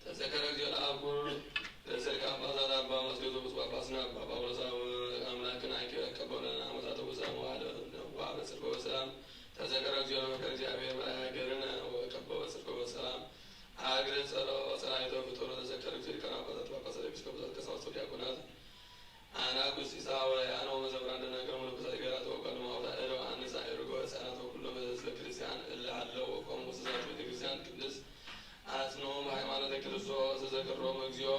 ተዘከረ እግዚኦ ለአበው ለሰሊቀ ጳጳሳት አባ ማስዮስ ወብፁዕ ጳጳስነ አባ ጳውሎስ አበው አምላክን አኪ ቀበው ለነ አመታተ ውሳም ወአበ ጽድቆ በሰላም። ተዘከረ እግዚኦ ለመፍቀሬ እግዚአብሔር መራሒ ሀገርነ ወቀበው በጽድቆ በሰላም። አግር ጸሎ ጸላይቶ ፍጡር። ተዘከረ እግዚኦ ሊቃነ ጳጳሳት ጳጳሳት ኤጲስቆጶሳት ቀሳውስት ወዲያቆናት አናጉስ ሐዋርያነ ወመዘምራን ደናግል ወመነኮሳት ገራተ ወጓልማውታ እለ ወአንሳ እርጎ ህጻናት ወኩሎም ህዝበ ክርስቲያን እለ ሀለው ወቆሙ ውስተ ዛቲ ቤተ ክርስቲያን ቅድስት አጽንኦም ሃይማኖተ ክርስቶስ። ተዘከሮሙ እግዚኦ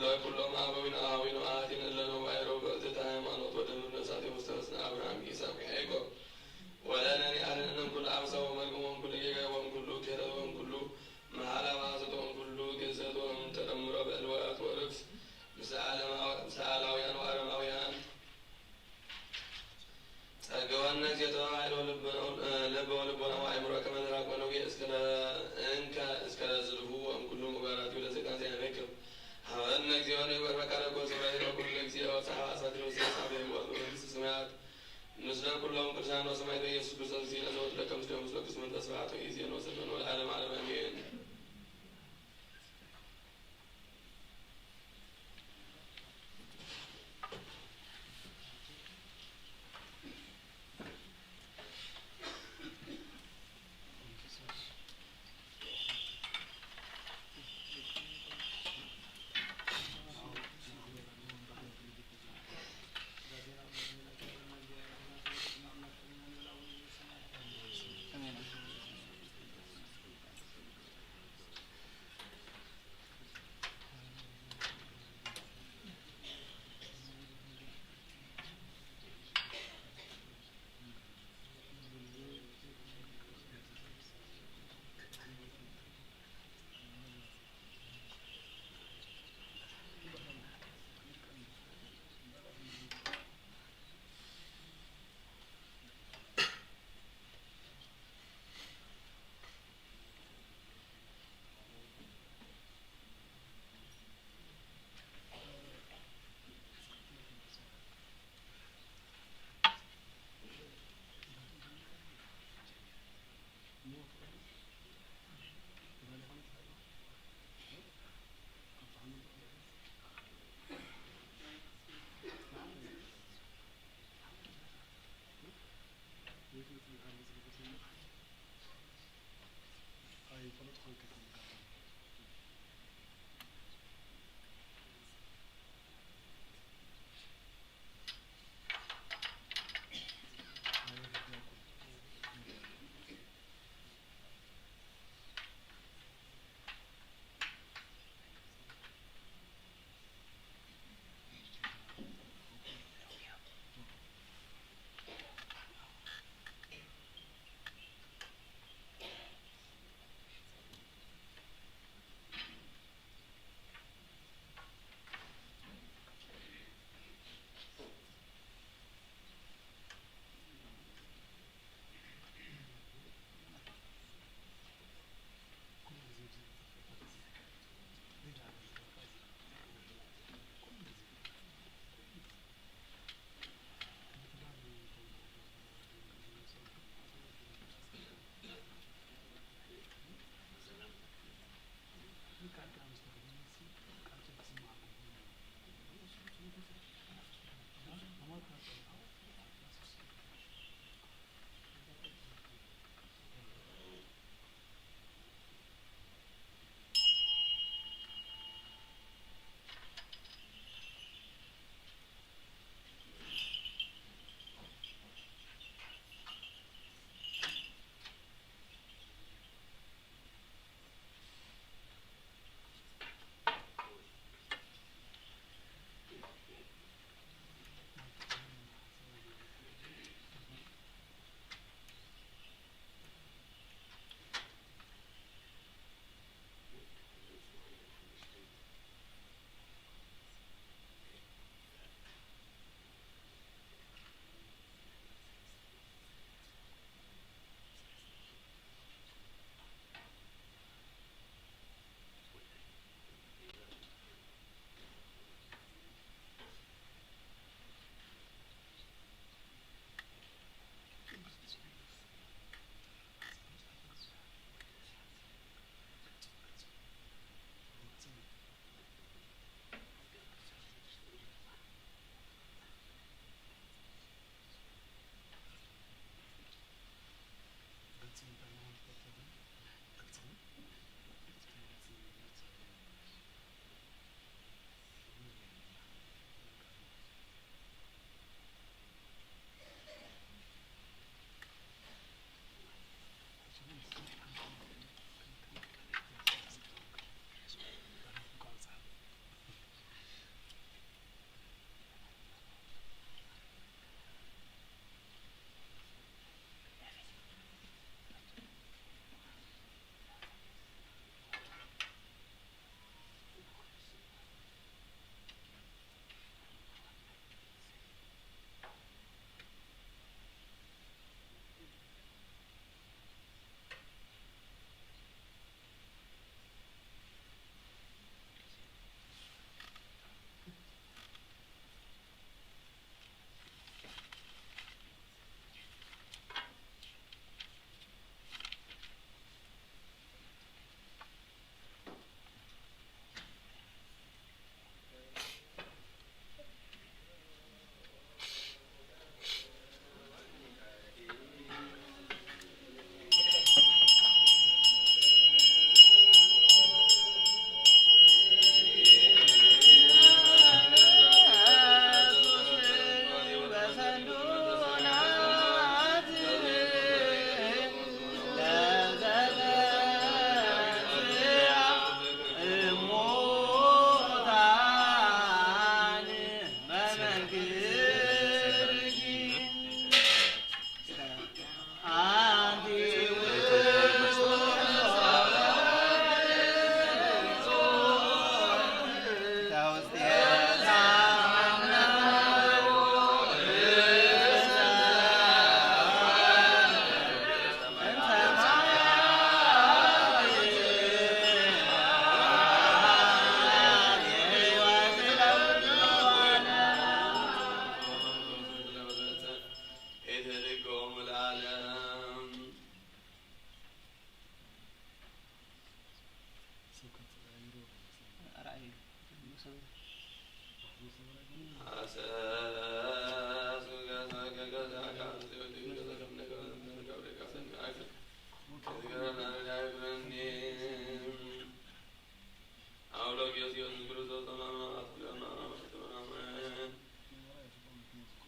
ለኩሎም አበዊነ ወአኃዊነ ወአኃቲነ እለ ነባይሮ በእትት ሃይማኖት ወደምር ነፍሳቲሆሙ ውስተ ሕፅነ አብርሃም ይስሐቅ ወያዕቆብ። ወለነኒ አድነነ እምኩሉ አበሳ ወመርገም ወእምኩሉ ጌጋይ ወእምኩሉ ክህደት ወእምኩሉ መሐላ ወሐሰት ወእምኩሉ ግዘት ወእምተደምሮ በዕልዋት ወርክስ ምስለ አላውያን ወአረማውያን። ጸግወነ እግዚኦ ተዋሕዶ ልበ ወልቦና ወአእምሮ ከመ ንራቅ ወንውየ እስከ እንከ እስከ ዝልፉ ወእምኩሉ ምግባራቲሁ ለሰይጣን ዘያመክር። ሀበነ እግዚኦ ንግበር ፈቃደ ኩሉ ጊዜ ወብጽሐ ሐሳቲሁ ወሰላም በሕይወት በመንግስተ ሰማያት ምስለ ኩሎም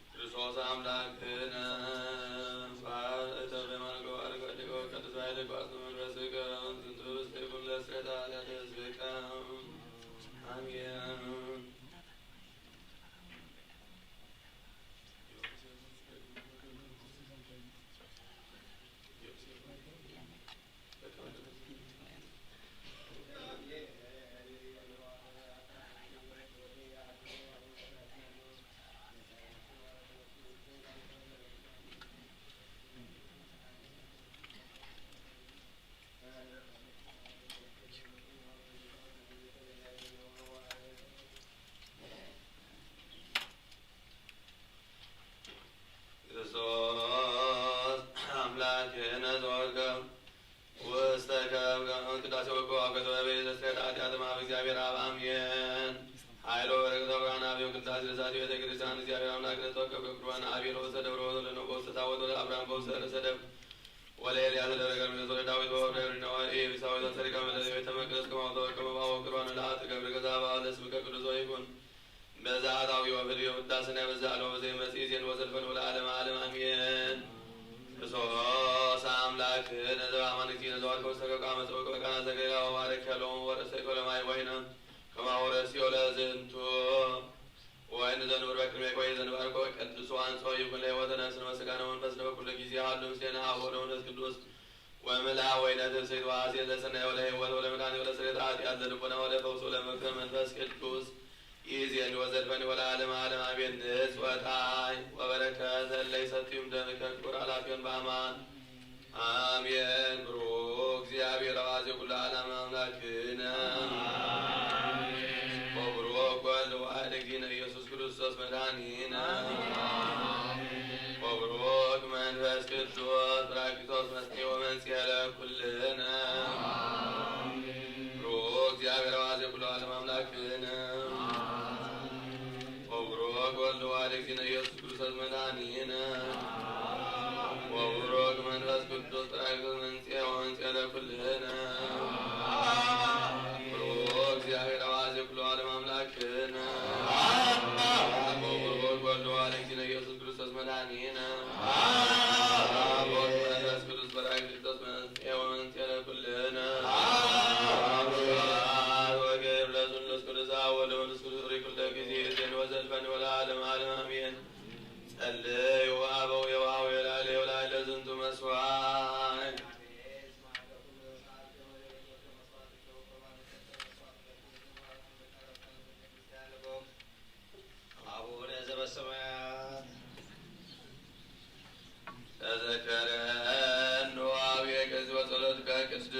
ክርስቶስ አምላክነ ባርክ እተ በማልኮ ባርክ ወልድኮ ቅዱስ ኃይልኮ አስመ መንፈስከ ዝንቱ ህብስተ ይኩን ለስርየተ ኃጢአተ ህዝብከ። አሜን። ክርስቶስ አምላክነ ዘወርደ ውስተ ከብከ ቅዳሴ ወኮ አብ ከተወ በይዘ ስርየተ ኃጢአት እምአብ እግዚአብሔር አብ አሜን። ኃይሎ በረከተ ቁርባን አብዮ ቅዳሴ ለዛቲ ቤተ ክርስቲያን እግዚአብሔር አምላክነ ተወከብ ከቁርባን አብዮ ለውስተ ደብረ ወለነቦ ውስተ ታቦት ወለአብርሃም በውስተ ርእሰ ደብር ወለኤልያስ ደብረ ቀርሜሎስ ወለዳዊት በወርደ ሪና ወኢየቢሳዊ ዘሰሪቀ መለለ ቤተ መቅደስ ከማሁ ተወከብ መባሁ ቅርባን ለአት ገብር ገዛ በዓለ ስምከ ቅዱስ ወይኩን በዛ አጣዊ ወፍሪ ወዳስና በዛ አለው በዘይ መጽኢ ዜን ወዘልፈን ወለዓለመ ዓለም አሜን። ክርስቶስ አምላክነ ዘበአማን እግዚእነ ዘወርደ ውስተ ከብከ አመ ጸውከ በቃና ዘገሊላ ወባረከ ሎሙ ወረሰይኮ ለማይ ወይነ ከማሁ ረስዮ ለዝንቱ ወይን ዘንብር በቅድሜከ ወይን ዘንባርኮ ቅዱስ አንጾ ይኩን ለሕይወተ ነፍስነ ወሥጋነ ወመንፈስነ በኩሉ ጊዜ ሀሉ ምስሌነ አብ ወወልድ ወመንፈስ ቅዱስ ወምልአ ወይነ ትፍስሕት ወሐሴት ለሰናይ ወለሕይወት ወለመድኃኒት ወለስርየተ ኃጢአት ለልቦና ወለፈውስ ወለመፍትሐ መንፈስ ቅዱስ ይእዜኒ ወዘልፈኒ ወለዓለመ ዓለም አሜን። ንጽወታይ ወበረከት ለእለ ይሰትዩ እምደምከ ክቡር አላፊዮን በአማን አሜን። ብሩክ እግዚአብሔር አባዜ ኩሉ ዓለም አምላክነ ወብሩክ ወልድ ዋሕድ እግዚእነ ኢየሱስ ክርስቶስ መድኃኒነ ወብሩክ መንፈስ ቅዱስ ጳራቅሊጦስ መጽንዒ ወመንጽሔ ለኩልነ። ብሩክ እግዚአብሔር አባዜ ኩሉ ዓለም አምላክነ ወብሩክ ወልድ ዋሕድ እግዚእነ ኢየሱስ ክርስቶስ መድኃኒነ ወብሩክ መንፈስ ቅዱስ ጳራቅሊጦስ መንጽሔ ወመንጽሔ ለኩልነ። ብሩክ እግዚአብሔር አባዜ ኩሉ ዓለም አምላክነ ወብሩክ ወልድ ዋሕድ እግዚእነ ኢየሱስ ክርስቶስ መድኃኒነ ወብሩክ መንፈስ ቅዱስ ጳራቅሊጦስ መንጽሔ ወመንጽሔ ለኩልነ። ስብሐት ወክብር ለስሉስ ቅዱስ አብ ወወልድ ወመንፈስ ቅዱስ ርኢኩ ለጊዜ ዜን ወዘልፈን ወለዓለመ ዓለም አሜን። ጸልዩ አበው የዋው የላለ የውላይ ለዝንቱ መስዋዕት። አቡነ ዘበሰማያት ተዘከረነ አቡነ በጸሎትከ ቅድስት።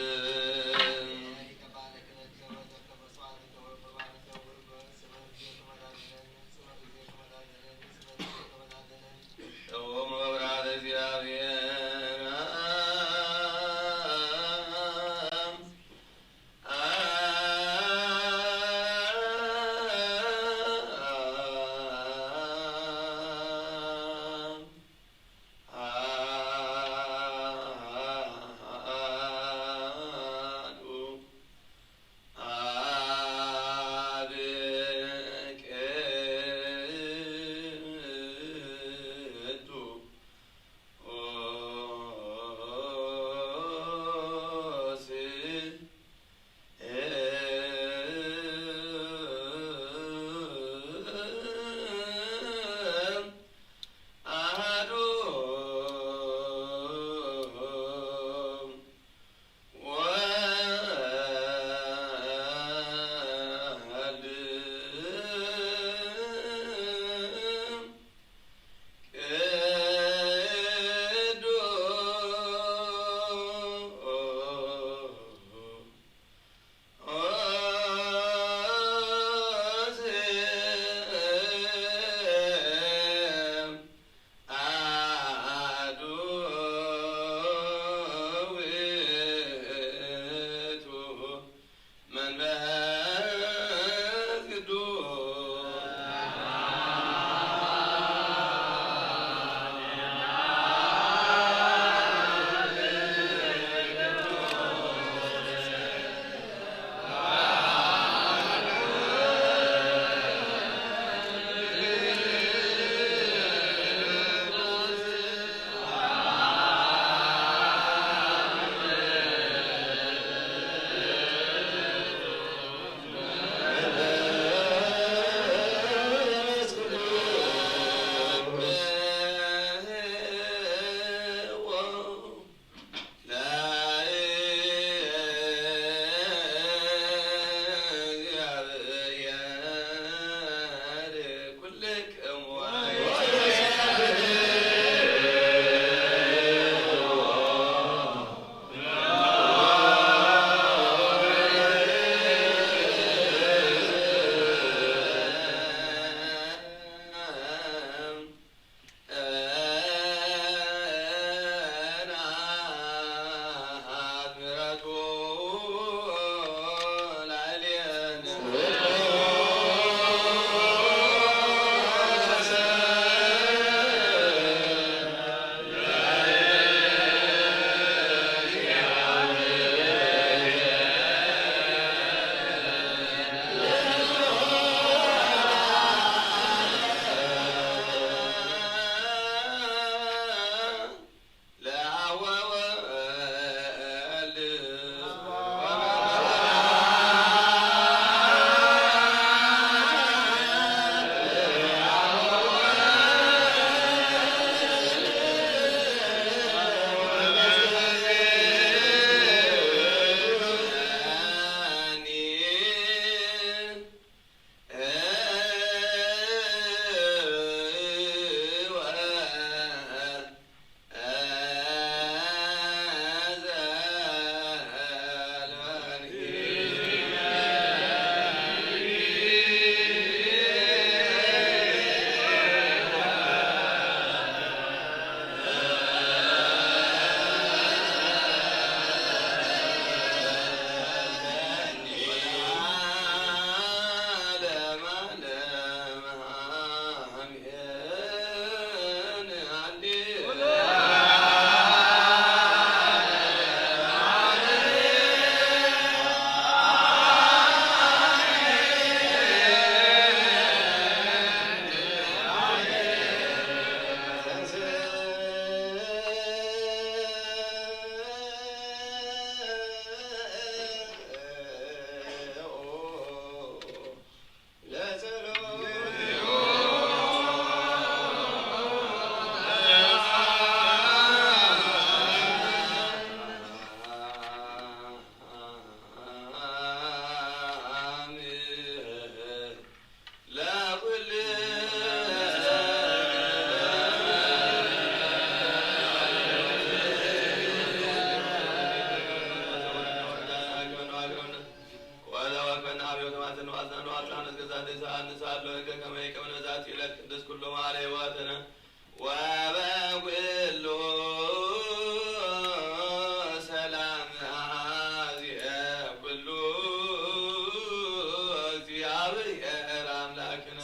ከመ ይከውን በዛቲ ዕለት ቅድስት ኩሉ መዋዕለ ሕይወትነ ወበኩሉ ሰላም አዚአ ኩሉ እግዚአብሔር አምላክነ።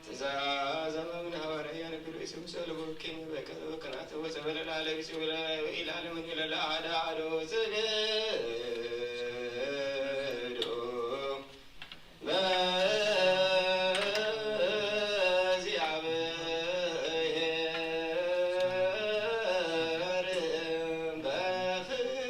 ትእዛዘ መምነ ሐዋርያ ነክር ኢየሱስ ለቡኪ በከ-፣ በከናተ ወሰበለ ለዓለም ኢየሱስ ወለ-፣ ወኢላለም እንለለ አሐደ አሐዱ ስግዱ ለእግዚአብሔር በፍርሃት።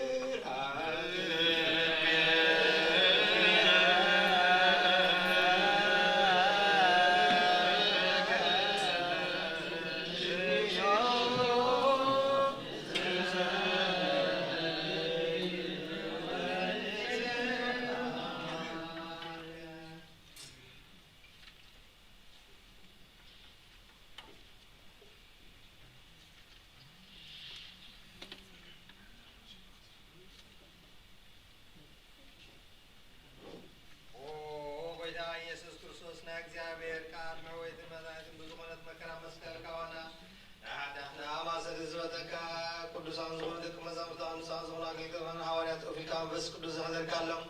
ኦ ጎይታ ኢየሱስ ክርስቶስ፣ ናይ እግዚኣብሔር ቃል መሕወይትን መድኃኒትን ብዝኾነት መከራ መስቀል ካዋና፣ ናይ ኃጢኣትና ማእሰርቲ ዝበጠካ፣ ቅዱሳን ዝኾኑ ደቂ መዛሙርትኻ፣ ንጹሃን ዝኾኑ ኣገልገልትኻ ሐዋርያት ወኪልካ መንፈስ ቅዱስ ዘሕደርካሎም፣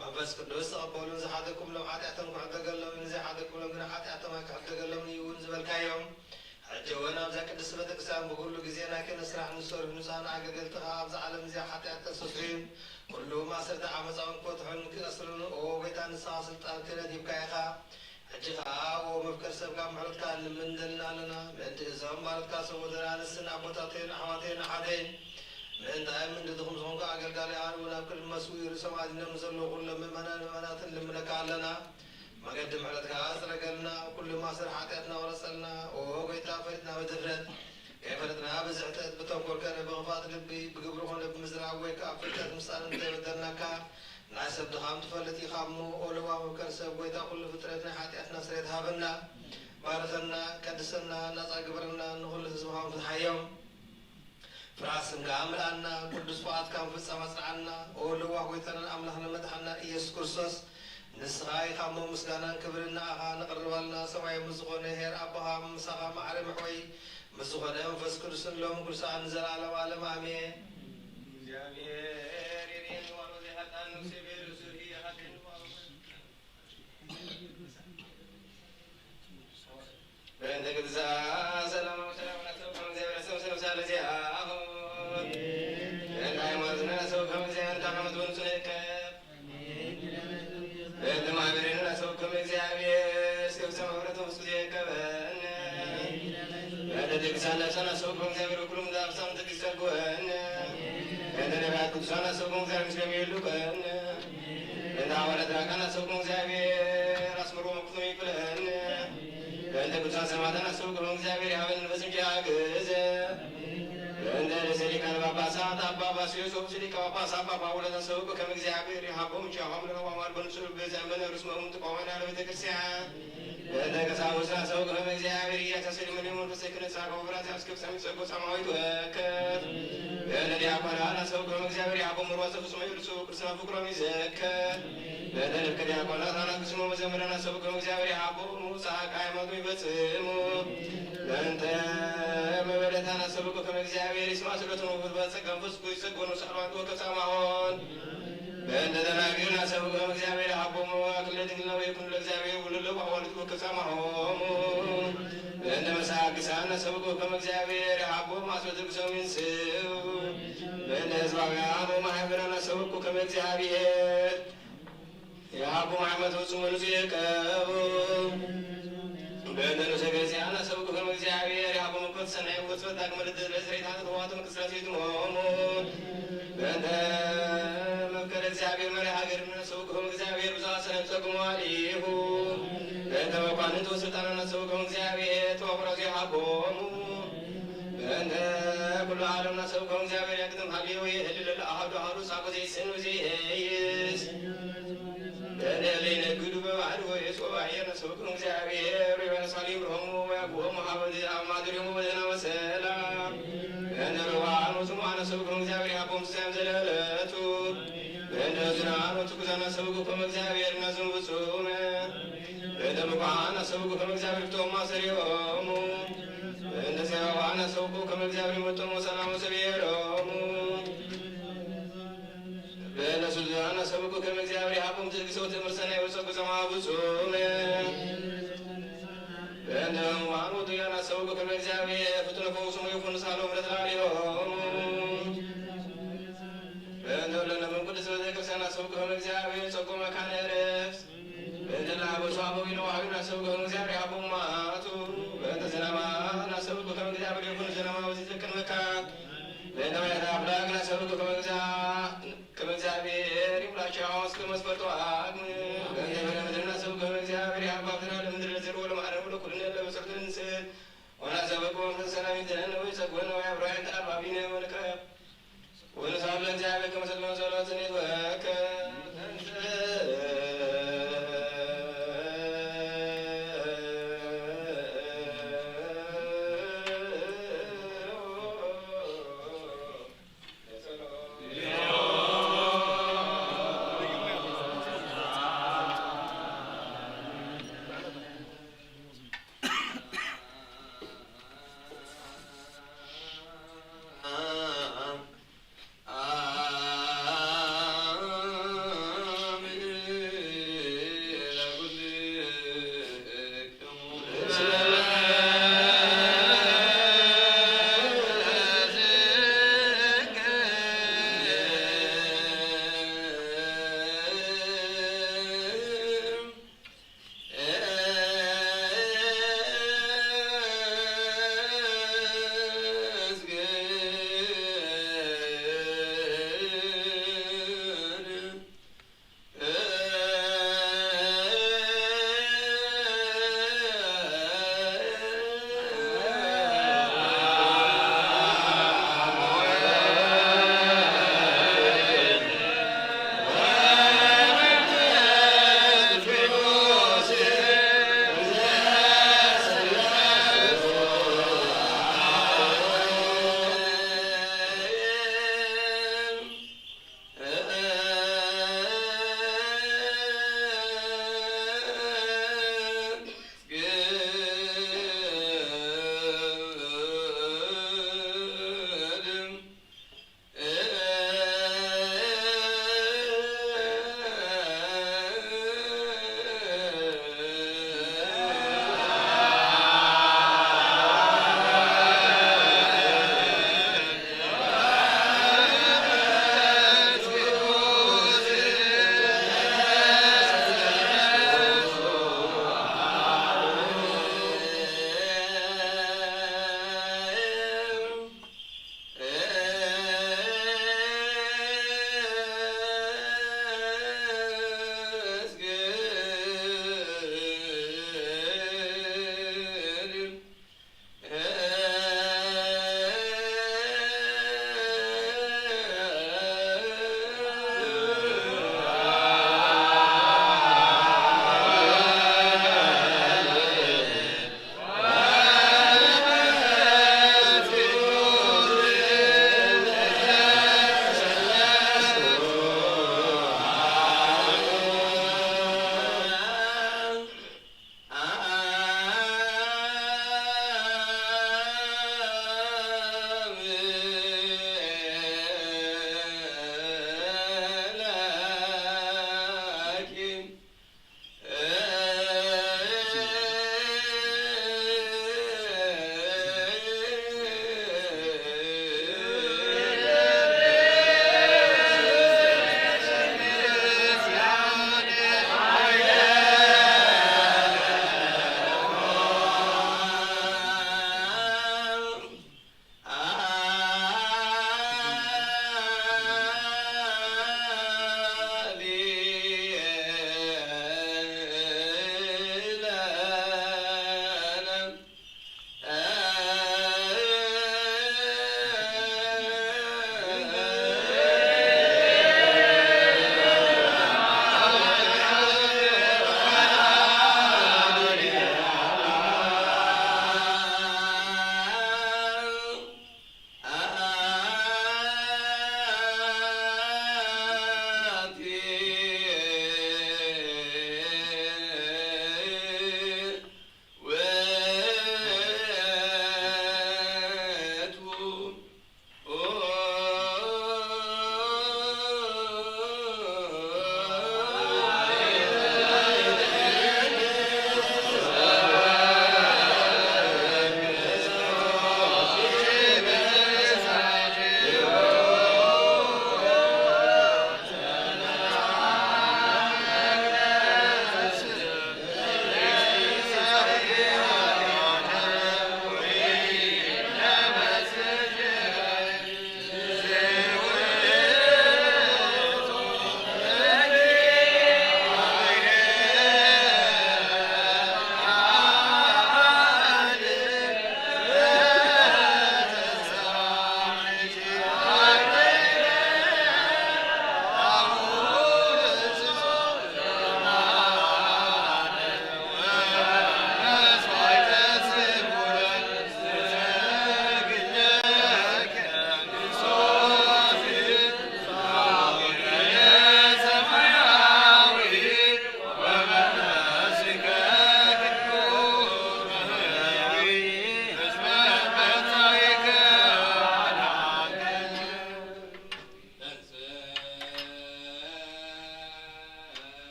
መንፈስ ቅዱስ ተቐበሉ። ንዝሓተኩምሎም ሓጢኣቶም ክሕደገሎምን ንዘይሓተኩምሎም ግን ሓጢኣቶም ኣይክሕደገሎምን እዩ እውን ዝበልካዮም። ሕጂ እውን ኣብዛ ቅድስቲ ቤተክርስትያን ብኩሉ ግዜ ናይ ክህነት ስራሕ ንዝሰርሑ ንጹሃን ኣገልገልትኻ፣ ኣብዛ ዓለም እዚኣ ሓጢኣት ተስተስርዩ፣ ኩሉ ማእሰርቲ ዓመጻ እውን ክፈትሑን ክእስሩን፣ ኦ ጎይታ፣ ንስኻ ስልጣን ክህነት ሂብካ ኢኻ። ሕጂ ኸኣ፣ ኦ መፍቀሪ ሰብካ፣ ምሕረትካ ንልምን ደልና ኣለና። ምእንቲ እዞም ባሮትካ ሰብኡትና፣ ንስን ኣቦታተይን ኣሕዋተይን ኣሓተይን፣ ምእንታይም እንድድኹም ዝኾንኩ ኣገልጋሊ ኣርኡን ኣብ ቅድሚ መስውኢ ርእሶም ኣድሂኖም ንዘለዉ ኩሎም ምእመናን ምእመናትን ንልምነካ ኣለና። መገዲ ምሕረትካ ኣጽረገልና፣ ኩሉ ማእሰር ሓጢኣትና ኣውረጸልና። ኦ ጎይታ፣ ፈሊጥና ብድፍረት ከይፈለጥና ብዝሕተት፣ ብተንኮል ከነ፣ ብኽፋት ልቢ፣ ብግብሪ ኮነ ብምዝራብ ወይ ከኣ ፍልጠት ምሳል እንተበደልናካ፣ ናይ ሰብ ድኻም ትፈልጥ ኢኻ እሞ፣ ኦ ለዋህ መምከር ሰብ፣ ጎይታ ኩሉ ፍጥረት፣ ናይ ሓጢኣትና ስርየት ሃበና። ባርኸና፣ ቀድሰና፣ ናጻ ግበረና፣ ንኹሉ ህዝብኻ ፍትሓዮም። ፍርሃት ስምካ ምልኣና፣ ቅዱስ ፍቓድካ ምፍጻም ኣጽንዓና። ኦ ለዋህ ጎይታናን ኣምላኽናን መድሓንናን ኢየሱስ ክርስቶስ፣ ንስኻ ኢኻ እሞ ምስጋናን ክብርን ንኣኻ ነቕርብ ኣለና። ሰማያዊ ምስ ዝኾነ ኄር ኣቦኻ፣ ምሳኻ ማዕረ መሕወይ ምስ ዝኾነ መንፈስ ቅዱስን ሎምን ኩሉ ሰዓትን ንዘለዓለም ዓለም ኣሜን። እግዚኣብሔር ይርኤኒ ዋሎ ዘይሓጣን ነፍሰይ በርእሱ ይሓተኒ ዋሎ። በእንተ ቅድሳ ሰላም ወሰላም ናሰው ከመ እግዚአብሔር ሰው ስለ ምሳሌ ዚአሁ። በእንተ ሃይማኖት ናሰው ከመ እግዚአብሔር ታከመት ወንጹ ለከ። በእንተ ማህበርነ ናሰው ከመ እግዚአብሔር ስለ ምሳሌ ወረት ወስኩ ዚአከበነ። በእንተ ቅድሳን ነፍሳን ናሰው ከመ እግዚአብሔር ወኩሉም ዛብሳን ትግስተጎነ። በእንተ ነቢያት ቅዱሳን ናሰው ከመ እግዚአብሔር ምስለ ሚሄሉ ከነ። በእንተ ሐዋርያት ዲያቆናት ናሰው ከመ እግዚአብሔር አስምሮ መክቶ ይክለነ። በእንተ ቅዱሳን ሰማዕታት ናሰው ከመ እግዚአብሔር ያበን በስንጃ ግዘ። በእንተ ርእሰ ሊቃነ ጳጳሳት አባ ባስልዮስ ወርእሰ ሊቀ ጳጳሳት አባ ጳውሎስ ናሰው ከመ እግዚአብሔር ይሃቦም ቻሆም ለረዋማር በንጹር በዘመነ ርስመ እሙን ተቋዋና ለቤተ ክርስቲያን። በእንተ ቀሳውስት ናሰው ከመ እግዚአብሔር እያሳሰሪ ምን መንፈስ ክህነት ሳቆ ፍራት ያስከብ ሳሚ ጸጎ ሰማያዊት ወከት። በእንተ ዲያቆናት ናሰው ከመ እግዚአብሔር ያቦ ምርዋ ዘፍጹም ይርሱ ቅዱስና ፍቅሮም ይዘከር። በእንተ ንፍቀ ዲያቆናት አናት ቅስሞ መዘምራን ናሰው ከመ እግዚአብሔር ያቦ ሙሳ ቃይመቱ ይፈጽሙ። በእንተ መበለታን ናሰው ከመ እግዚአብሔር ይስማ ስእለቱን ወፍር በጸጋ መንፈስ ቅዱስ ይጸጎ ነው ሳሏን ወከሳማ ሆን። በእንተ ደናግል ናሰብኮ ከመ እግዚአብሔር ሀቦሙ አክሊለ ድንግልና ወይኩን ለእግዚአብሔር ወለለ አዋልድ ወከሳማሆሙ። በእንተ መሳግሳን ናሰብኮ ከመ እግዚአብሔር ሀቦሙ አስበ ትርግሰው ይንስው። በእንተ ህዝባውያን ወማህበራን ናሰብኮ ከመ እግዚአብሔር የሀቦሙ አመት ፍጹም ወንጹህ ይቀቡ። በእንተ ንዑሰ ክርስቲያን ናሰብኮ ከመ እግዚአብሔር የሀቦሙ ምክር ሰናይ ወጽበት ዳግመ ልደት ለዘይታተ ተዋተ ምክር ስላሴ ይትሞሙ። በእንተ መፍቀር እግዚአብሔር መሪ ሀገር ናሰብኮ ከመ እግዚአብሔር ብዝሃ ሰላም ጸግሞ አሊሁ። በእንተ መኳንንት ወስልጣን ናሰብኮ ከመ እግዚአብሔር ተዋፍራዙ የሀቦሙ። በእንተ ኩሉ ዓለም ናሰብኮ ከመ እግዚአብሔር ያቅድም ሀልዮ የህልል ለአሐዱ አሐዱ ሳቆ ዘይስን ወዘይሄይስ። በእንተ ለይነግዱ በባህር ወየብስ ወባሕር ናሰብኮ ከመ እግዚአብሔር ወይበለሳሊ ብርሆሙ ወያግቦሙ ሀበ ማደሪሆሙ በዜና ወሰላም። በእንተ ርዋን ወጽሙዓን ናሰብኮ ከመ እግዚአብሔር የሀቦሙ ስሳየም ዘለለቱ። በእንተ ሕዙናን ወትኩዛን ናሰብኮ ከመ እግዚአብሔር እናዝኑ ፍጹም። በእንተ ብቁዓን ናሰብኮ ከመ እግዚአብሔር ፍትወሙ አሰርዮሙ። በእንተ ጸዋዓን ናሰብኮ ከመ እግዚአብሔር ይመጦሙ ሰላም ወሰብዮሙ። በእንተ ስዙናን ናሰብኮ ከመ እግዚአብሔር የሀቦሙ ትዕግስተ ወትእምርተ ሰናይ ወጸጉ ጸማ ፍጹም። በእንተ ሕሙማን ወጡያን ናሰብኮ ከመ እግዚአብሔር ፍቱነ ፈውሶሙ ይኩን ሳሎ ምሕረት ላዕሌሆሙ። በእንተ ኩልነ ምን ቅድስት ቤተ ክርስቲያን ናሰብኮ ከመ እግዚአብሔር ጸጉ መካነ ዕረፍት። በእንተ ለአበሱ አበዊነ ወአበዊነ ናሰብኮ ከመ እግዚአብሔር የሀቦሙ መዓቱ። በእንተ ዘላለሙ ናሰብኮ ከመ እግዚአብሔር ይኩን ዘላለሙ በዘይትከል መካን። በእንተ ባሕረ አፍላግ ናሰብኮ ከመ እግዚአ-፣ ከመ እግዚአብሔር ይሙላቸው እስከ መስፈርቱ አቅም። በእንተ በለ ምድር ናሰብኮ ከመ እግዚአብሔር የሀባ ፍራ ለምድር ለዘር ወለማዕረግ ወለኩልነ ለበሰርቱ እንስት። ወናሰብኮ መንፈስ ሰላም ይደን ወይጸግወነ ወያብራን ተአባቢነ ወልከ ወንስአል ለእግዚአብሔር ከመ ሰጥመ ጸሎትን ይትወከ።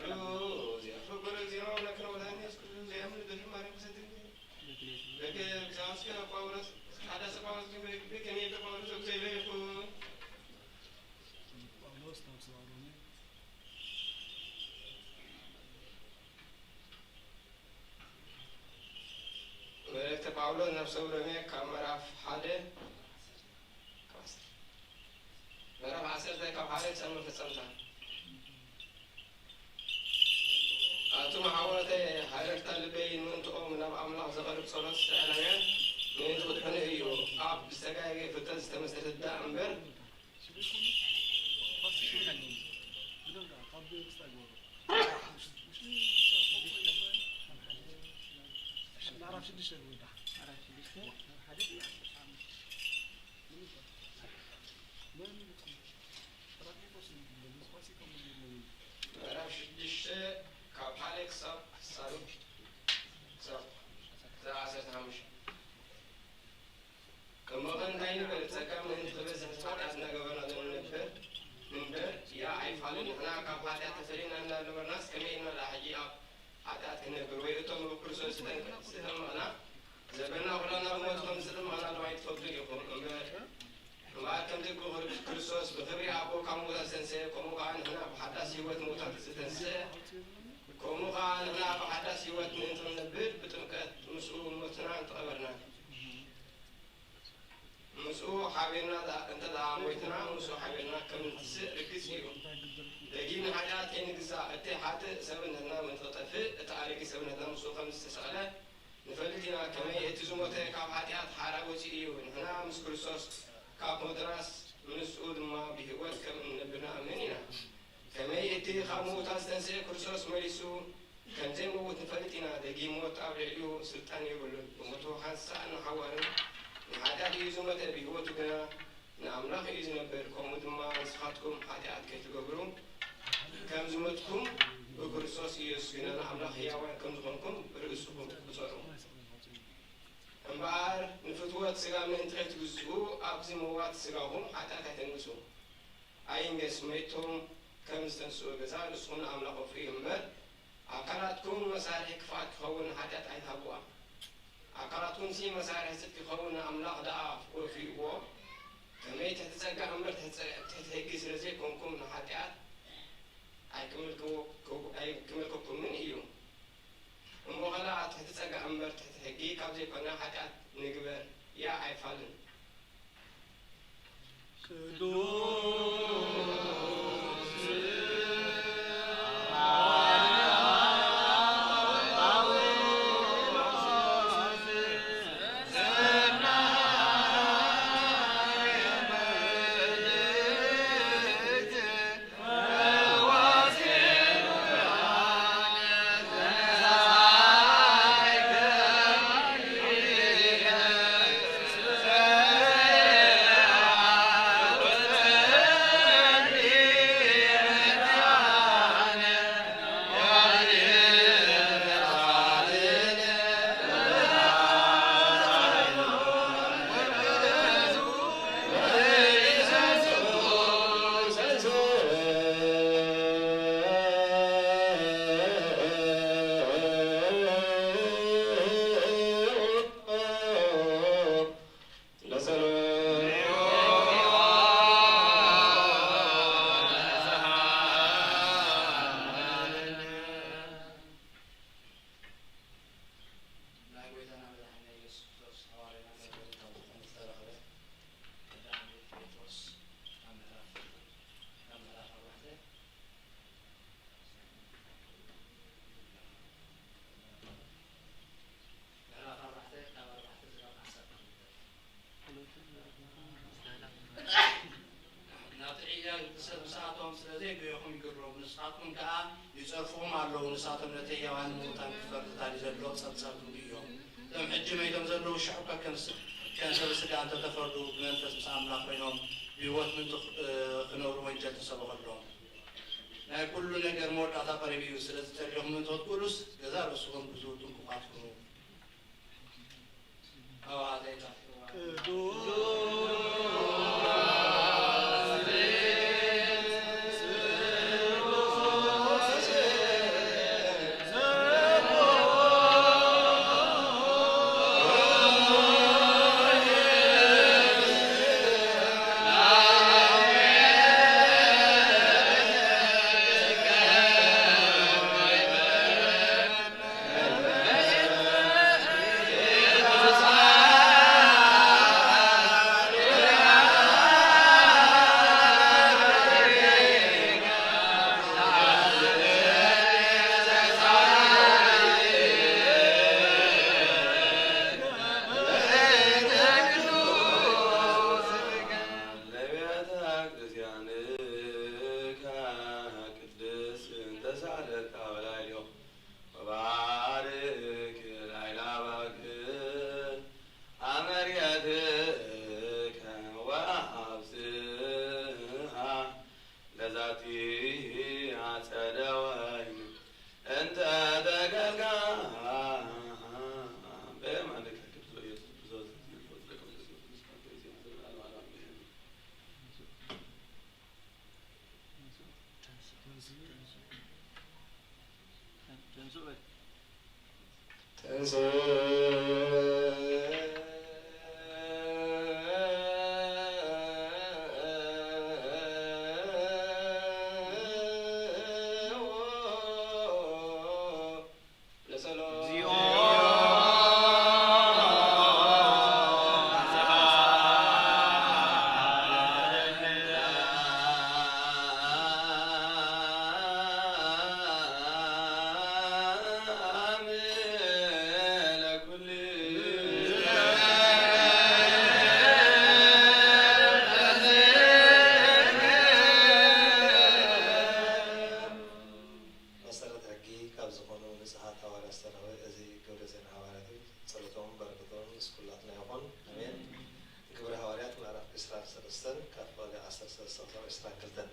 ዚአፈ ገብረ እግዚእነ ወአምላክነ ወመድኃኒነ ኢየሱስ ክርስቶስ ዘያምን በድን ማርያም ቅድስት ድንግል በከ ብዛስከ ጳውሎስ ሐዳሰ ጳውሎስ ግን በከ ከመ ይእቲ ጳውሎስ ወእግዚእነ ይኩን። ጳውሎስ ናብ ሰብአ ሮሜ። መልእክተ ጳውሎስ ናብ ሰብ ሮሜ ካብ ምዕራፍ ሓደ፣ ምዕራፍ ዓሰርተ ካብ ሓደ ክሳብ መፈጸምታ። ኣቱም ኣሕዋተይ፣ ሃረርታ ልበይ ንምእንትኦም ናብ ኣምላኽ ዘቐርብ ጸሎት እስራኤላውያን ምእንቲ ክትሕኑ እዩ። ኣብ ዝተጋገየ ፍልጠት ዝተመስረተ ዳኣ እምበር፣ ምዕራፍ ሽዱሽተ ካብ ሓደ ክሳብ፣ ክሳብ፣ ክሳብ ዓሰርተ ሓሙሽተ። እሞ እንታይ ንብል? ጸጋ ምእንቲ ክበዝሕ ሐጢኣት እናገበርና ዶ ንነብር? እምበር ያ ኣይፋልን። ንሕና ካብ ሐጢኣት ተፈሊና እናነበርናስ ከመይ ኢልና ደኣ ሕጂ ኣብ ሐጢኣት ክንነብር? ወይ እቶም ብክርስቶስ ዝተጠምቅና ዘበና ኩላና ብሞቱ ከም ዝተጠምቅና ዶ ኣይትፈልጡን ኢኹም? እምበር እምበኣር ከምቲ ብክርስቶስ ብኽብሪ ኣቦ ካብ ምዉታት ዝተንስኤ፣ ከምኡ ከኣ ንሕና ብሓዳስ ህይወት ምዉታት ዝተንስኤ፣ ከምኡ ከኣ ንሕና ብሓዳስ ህይወት ምእንቲ ክንነብር ብጥምቀት ምስኡ ሞትና እንተቐበርና፣ ምስኡ ሓቢርና እንተ ደኣ ሞትና፣ ምስኡ ሓቢርና ከም እንትንስእ ርግጽ እዩ። ደጊም ንሓጢኣት ከይንግዛእ፣ እቲ ሓጥእ ሰብነትና ምእንቲ ክጠፍእ፣ እቲ ኣረጊት ሰብነትና ምስኡ ከም ዝተሰቕለ ንፈልጥ ኢና። ከመይ እቲ ዝሞተ ካብ ሓጢኣት ሓራ ወጺኡ እዩ፣ ንሕና ምስ ክርስቶስ ካብ ሞትናስ ምስኡ ድማ ብህይወት ከም እንነብር ንኣምን ኢና። ከመይ እቲ ካብ ምዉታት ዝተንስኤ ክርስቶስ መሊሱ ከም ዘይመውት ንፈልጥ ኢና። ደጊም ሞት ኣብ ልዕሊኡ ስልጣን የብሉን። ብሞቱ ሓንሳእን ንሓዋሩን ንሓጢኣት እዩ ዝሞተ፣ ብህይወቱ ግና ንኣምላኽ እዩ ዝነብር። ከምኡ ድማ ንስኻትኩም ሓጢኣት ከይትገብሩ ከም ዝሞትኩም፣ ብክርስቶስ ኢየሱስ ግና ንኣምላኽ ህያዋን ከም ዝኾንኩም ርእስኹም ቁጸሩ። እምበኣር ንፍትወት ሥጋ ምእንቲ ከይትግዝኡ፣ ኣብዚ ምዋት ሥጋኹም ሓጢኣት ኣይተንግሱ። ኣይንገስ፣ መይቶም ከም ዝተንስኡ ገዛ ርእስኹም ንኣምላኽ ወፍዩ እምበር፣ ኣካላትኩም መሳርሒ ክፍኣት ክኸውን ንሓጢኣት ኣይትሃብዋ። ኣካላትኩምሲ መሳርሒ ጽድቂ ክኸውን ንኣምላኽ ደኣ ወፍይዎ። ከመይ ትሕቲ ጸጋ እምበር ትሕቲ ጸ-፣ ትሕቲ ሕጊ ስለ ዘይኮንኩም ንሓጢኣት ኣይክምልክዎ-፣ ኣይክምልከኩምን እዩ። እሞ ኸላ ትሕቲ ጸጋ እምበር ትሕቲ ሕጊ ካብ ዘይኮነ ሓጢኣት ንግበር ያ ኣይፋልን። ናይ ጐይታና መድሓኒና ኢየሱስ ክርስቶስ ሃዋርያና ገብረ ካብ ዝኾነ ዝተረኽበ ቀዳማይ ጴጥሮስ ካብ ምዕራፍ፣ ካብ ምዕራፍ ኣርባዕተ፣ ምዕራፍ ኣርባዕተ ካብ ኣርባዕተ ክሳብ ዓሰርተ ክልተ። ናብቲ ዕያል ሰብ ምሳቶም ስለ ዘይገየኹም ይግረሙ፣ ንስኻትኩም ከኣ ይጸርፍኹም ኣለዉ። ንሳቶም ነቲ ህያዋንን ምዉታንን ክፈርድ ተዳልዩ ዘሎ ጸብጻብ ርኡይ እዮም። እቶም ሕጂ መይቶም ዘለዉ ሽዑ እኳ ከም ስ-፣ ከም ሰብ ስጋ እንተ ተፈርዱ፣ ብመንፈስ ምስ ኣምላኽ ኮይኖም ብህይወት ምእንቲ ኽ-፣ እ፣ ክነብሩ ወንጀል ተሰበኸሎም። ናይ ኩሉ ነገር መወዳእታ ቀሪቡ እዩ። ስለዚ ጸሊኹም እንተ ትክእሉስ፣ ገዛእ ርእስኹም ብዙ ጥንቁቓት ኩኑ። ዛልታ በላዕሌሁ ወባርክ ላዕለ አባግዕ አመርየትከ ወአብዝሓ ለዛቲ አጸደ ወይን እንተ ተከልካ በየማንከ ቅዱስ ወኢየሱስ ክርስቶስ። መሰረት ሕጊ ካብ ዝኾኑ ንጹሃት ሃዋርያት ዝተረኽበ እዚ ግብረ ዜና ሃዋርያት እዩ። ጸሎቶም በረከቶም ምስ ኩላትና ይኹን። ኣሜን። ግብረ ሃዋርያት ምዕራፍ ዕስራን ሰለስተን ካብ ፍቕዲ ዓሰርተ ሰለስተ ክሳብ ዕስራን ክልተን።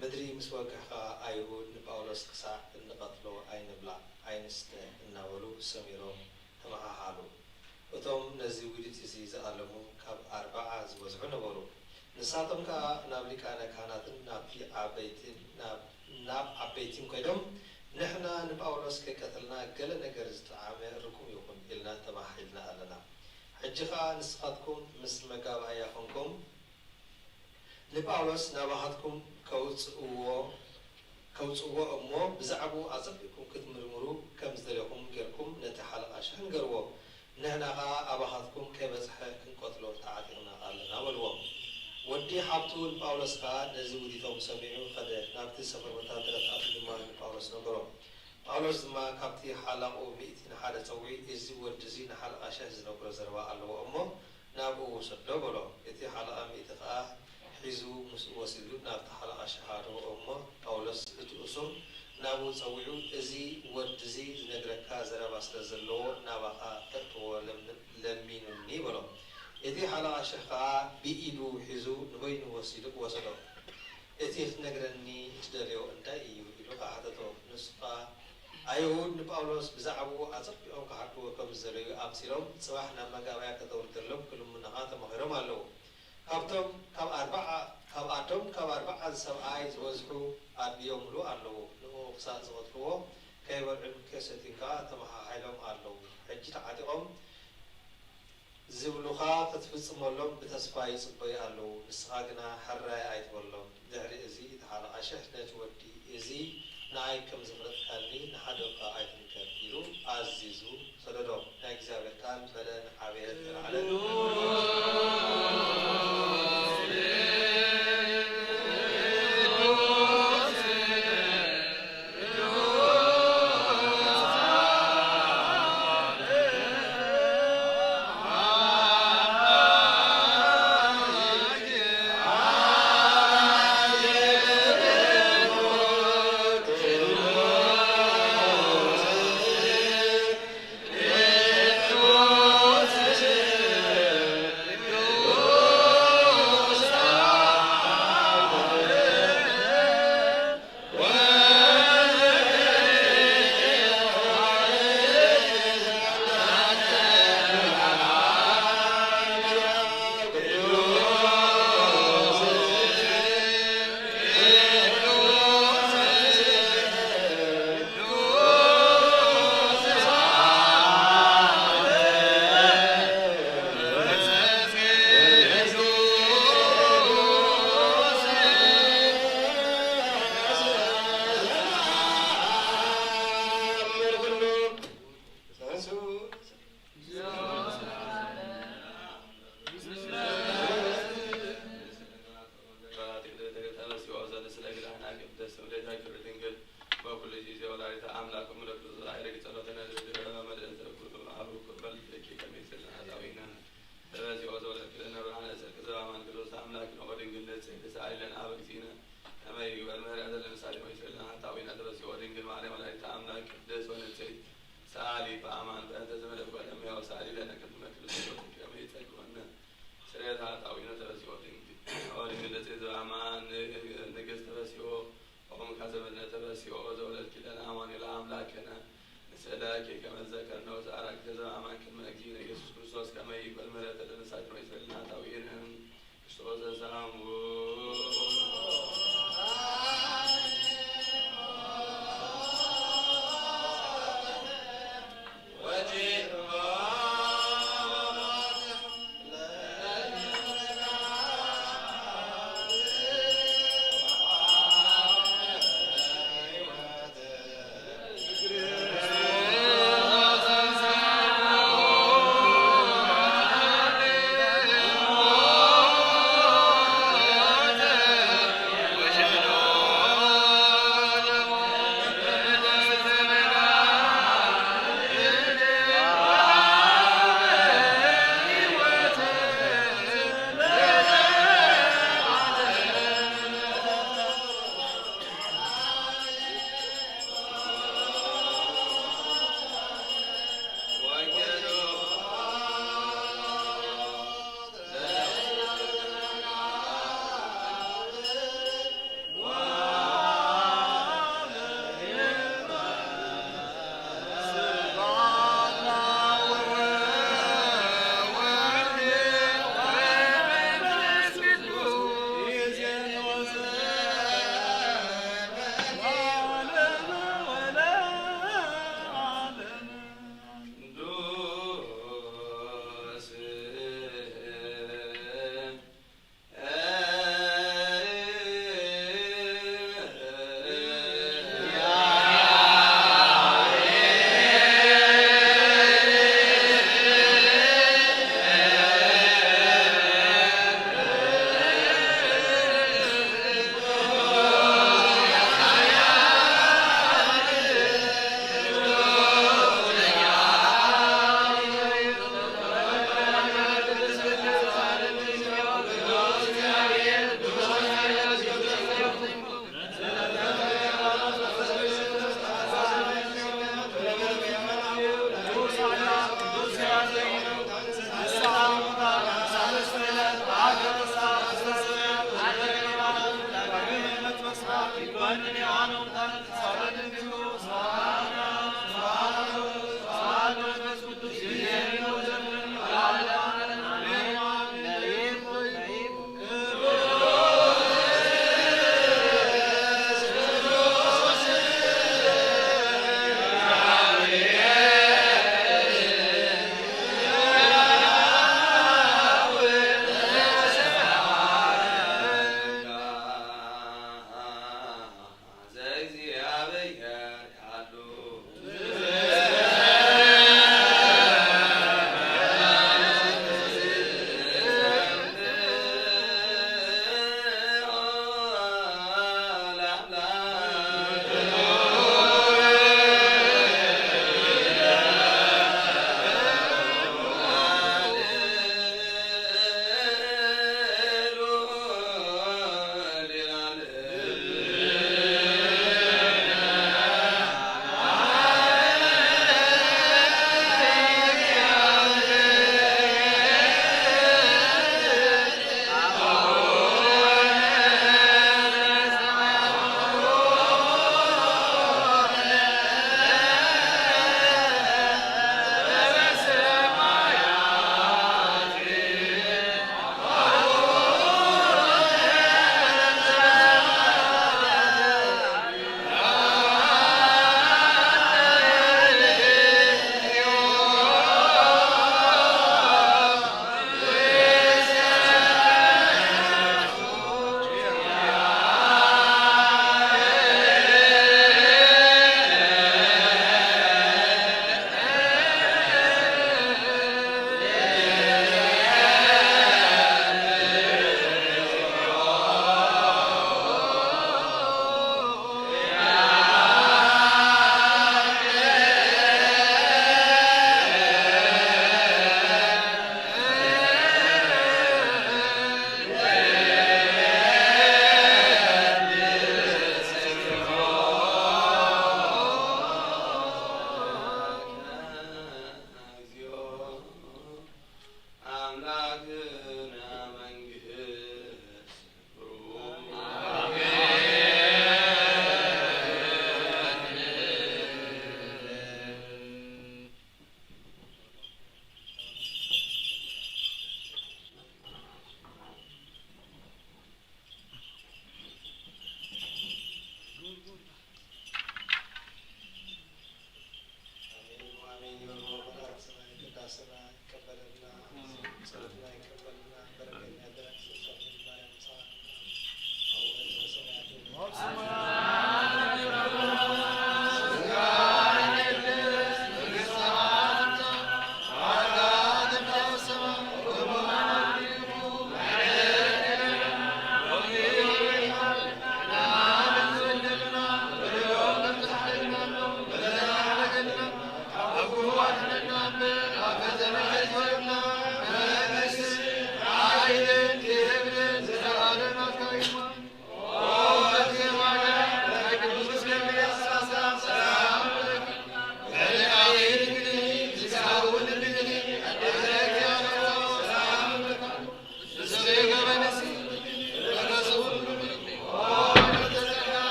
ምድሪ ምስ ወግሕ ኸኣ ኣይሁድ ንጳውሎስ ክሳዕ እንቐትሎ ኣይንብላዕ ኣይንስተ እናበሉ ሰሚሮም ተመሃሃሉ። እቶም ነዚ ውዲት እዚ ዝኣለሙ ካብ ኣርብዓ ዝበዝሑ ነበሩ። ንሳቶም ከኣ ናብ ሊቃነ ካህናትን ናብቲ ዓበይትን፣ ናብ፣ ናብ ዓበይትን ኮይዶም፣ ንሕና ንጳውሎስ ከይቀተልና ገለ ነገር ዝጠዓመ ርኩም ይኹን ኢልና ተማሓይልና ኣለና። ሕጂ ኸኣ ንስኻትኩም ምስ መጋባእያ ኾንኩም ንጳውሎስ ናባኻትኩም ከውጽእዎ፣ ከውጽእዎ እሞ ብዛዕባኡ ኣጸቢቕኩም ክትምርምሩ ከም ዝደለኹም ጌርኩም ነቲ ሓለቓ ሽሕ ንገርዎ። ንሕና ኸኣ ኣባኻትኩም ከይበጽሐ ክንቀትሎ ተዓጢቕና ኣለና በልዎም። ወዲ ሓብቱ ንጳውሎስ ከኣ ነዚ ውዲቶም ሰሚዑ ኸደ፣ ናብቲ ሰፈር ወታደራት ኣትዩ ድማ ንጳውሎስ ነገሮ። ጳውሎስ ድማ ካብቲ ሓላቑ ሚእቲ ንሓደ ጸዊዑ፣ እዚ ወዲ እዚ ንሓለቓ ሽሕ ዝነግሮ ዘረባ ኣለዎ እሞ ናብኡ ውሰዶ በሎ። እቲ ሓለቓ ሚእቲ ኸኣ ሒዙ ምስኡ ወሲዱ ናብቲ ሓለቓ ሽሕ ኣድረሶ እሞ ጳውሎስ እቲ እሱር ናብኡ ጸዊዑ፣ እዚ ወዲ እዚ ዝነግረካ ዘረባ ስለ ዘለዎ ናባኻ ተእትዎ ለም-፣ ለሚኑኒ በሎ። እቲ ሓለቓ ሽሕ ኸኣ ብኢዱ ሒዙ ንበይኑ ወሲዱ ወሰዶ። እቲ ክትነግረኒ እትደልዮ እንታይ እዩ? ኢሉ ኸኣ ሓተቶ። ንሱ ኸኣ፣ ኣይሁድ ንጳውሎስ ብዛዕባኡ ኣጸቢቖም ክሓትዎ ከም ዝደለዩ ኣምሲሎም፣ ጽባሕ ናብ መጋባእያ ከተውርደሎም ክልምኑኻ ተማኺሮም ኣለዉ። ካብቶም፣ ካብ ኣርብዓ፣ ካብኣቶም ካብ ኣርብዓ ሰብኣይ ዝበዝሑ ኣድብዮምሉ ኣለዉ። ንዕኡ ክሳዕ ዝቐትልዎ ከይበልዑን ከይሰትዩን ከኣ ተመሃሃይሎም ኣለዉ። ሕጂ ተዓጢቖም ዝብሉኻ ክትፍጽመሎም ብተስፋ ይጽበዩ ኣለዉ። ንስኻ ግና ሕራይ ኣይትበሎም። ድሕሪ እዚ እቲ ሓለቓ ሽሕ ነቲ ወዲ፣ እዚ ንኣይ ከም ዘፍለጥካኒ ንሓደ እኳ ኣይትንገር ኢሉ ኣዚዙ ሰደዶ። ናይ እግዚኣብሔር ቃል በለ ንዓበየት ንላዕለን። ሊባማን በእንተ ዘመደ ጓደመ ያው ሳሊ ለነ ከመ ክርስቶስ ከመ ይጠግበነ ስርየተ ኃጣውኢነ ተበሲዖ ድንግል ኦሪት ለዘ ዘበአማን ንግሥት ተበሲዖ ኦም ካዘበነ ተበሲዖ ዘወለድኪ ለነ አማኑኤል አምላክነ። ንስእለኪ ከመ ዘከርነ ወዘአራግነ ዘበአማን ቅድመ እግዚእነ ኢየሱስ ክርስቶስ ከመ ይግበር ምሕረተ ለነፍሳቲነ ወይስረይ ለነ ኃጣውኢነ።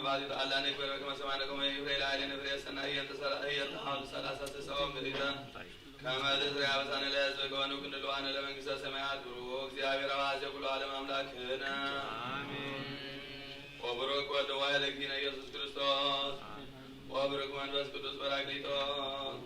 አልዓዛርን ይክበር በከመ ሰማዕነ ከመ ይፍሬ ለአይሌነ ፍሬ ሰናይ ህየንተ ሰላ-፣ ህየንተ ሐውልት ሠላሳ ስሳ ወምድሪተ ከመ ትፍሬ አበሳነ ለሕዝብከ ወንኩን ድሉዋነ ለመንግሥተ ሰማያት። ብሩክ እግዚአብሔር አብ ኃዜ ኩሉ ዓለም አምላክነ። አሜን። ወብሩክ ወልድ ዋሕድ እግዚእነ ኢየሱስ ክርስቶስ። ወብሩክ መንፈስ ቅዱስ ጳራቅሊጦስ።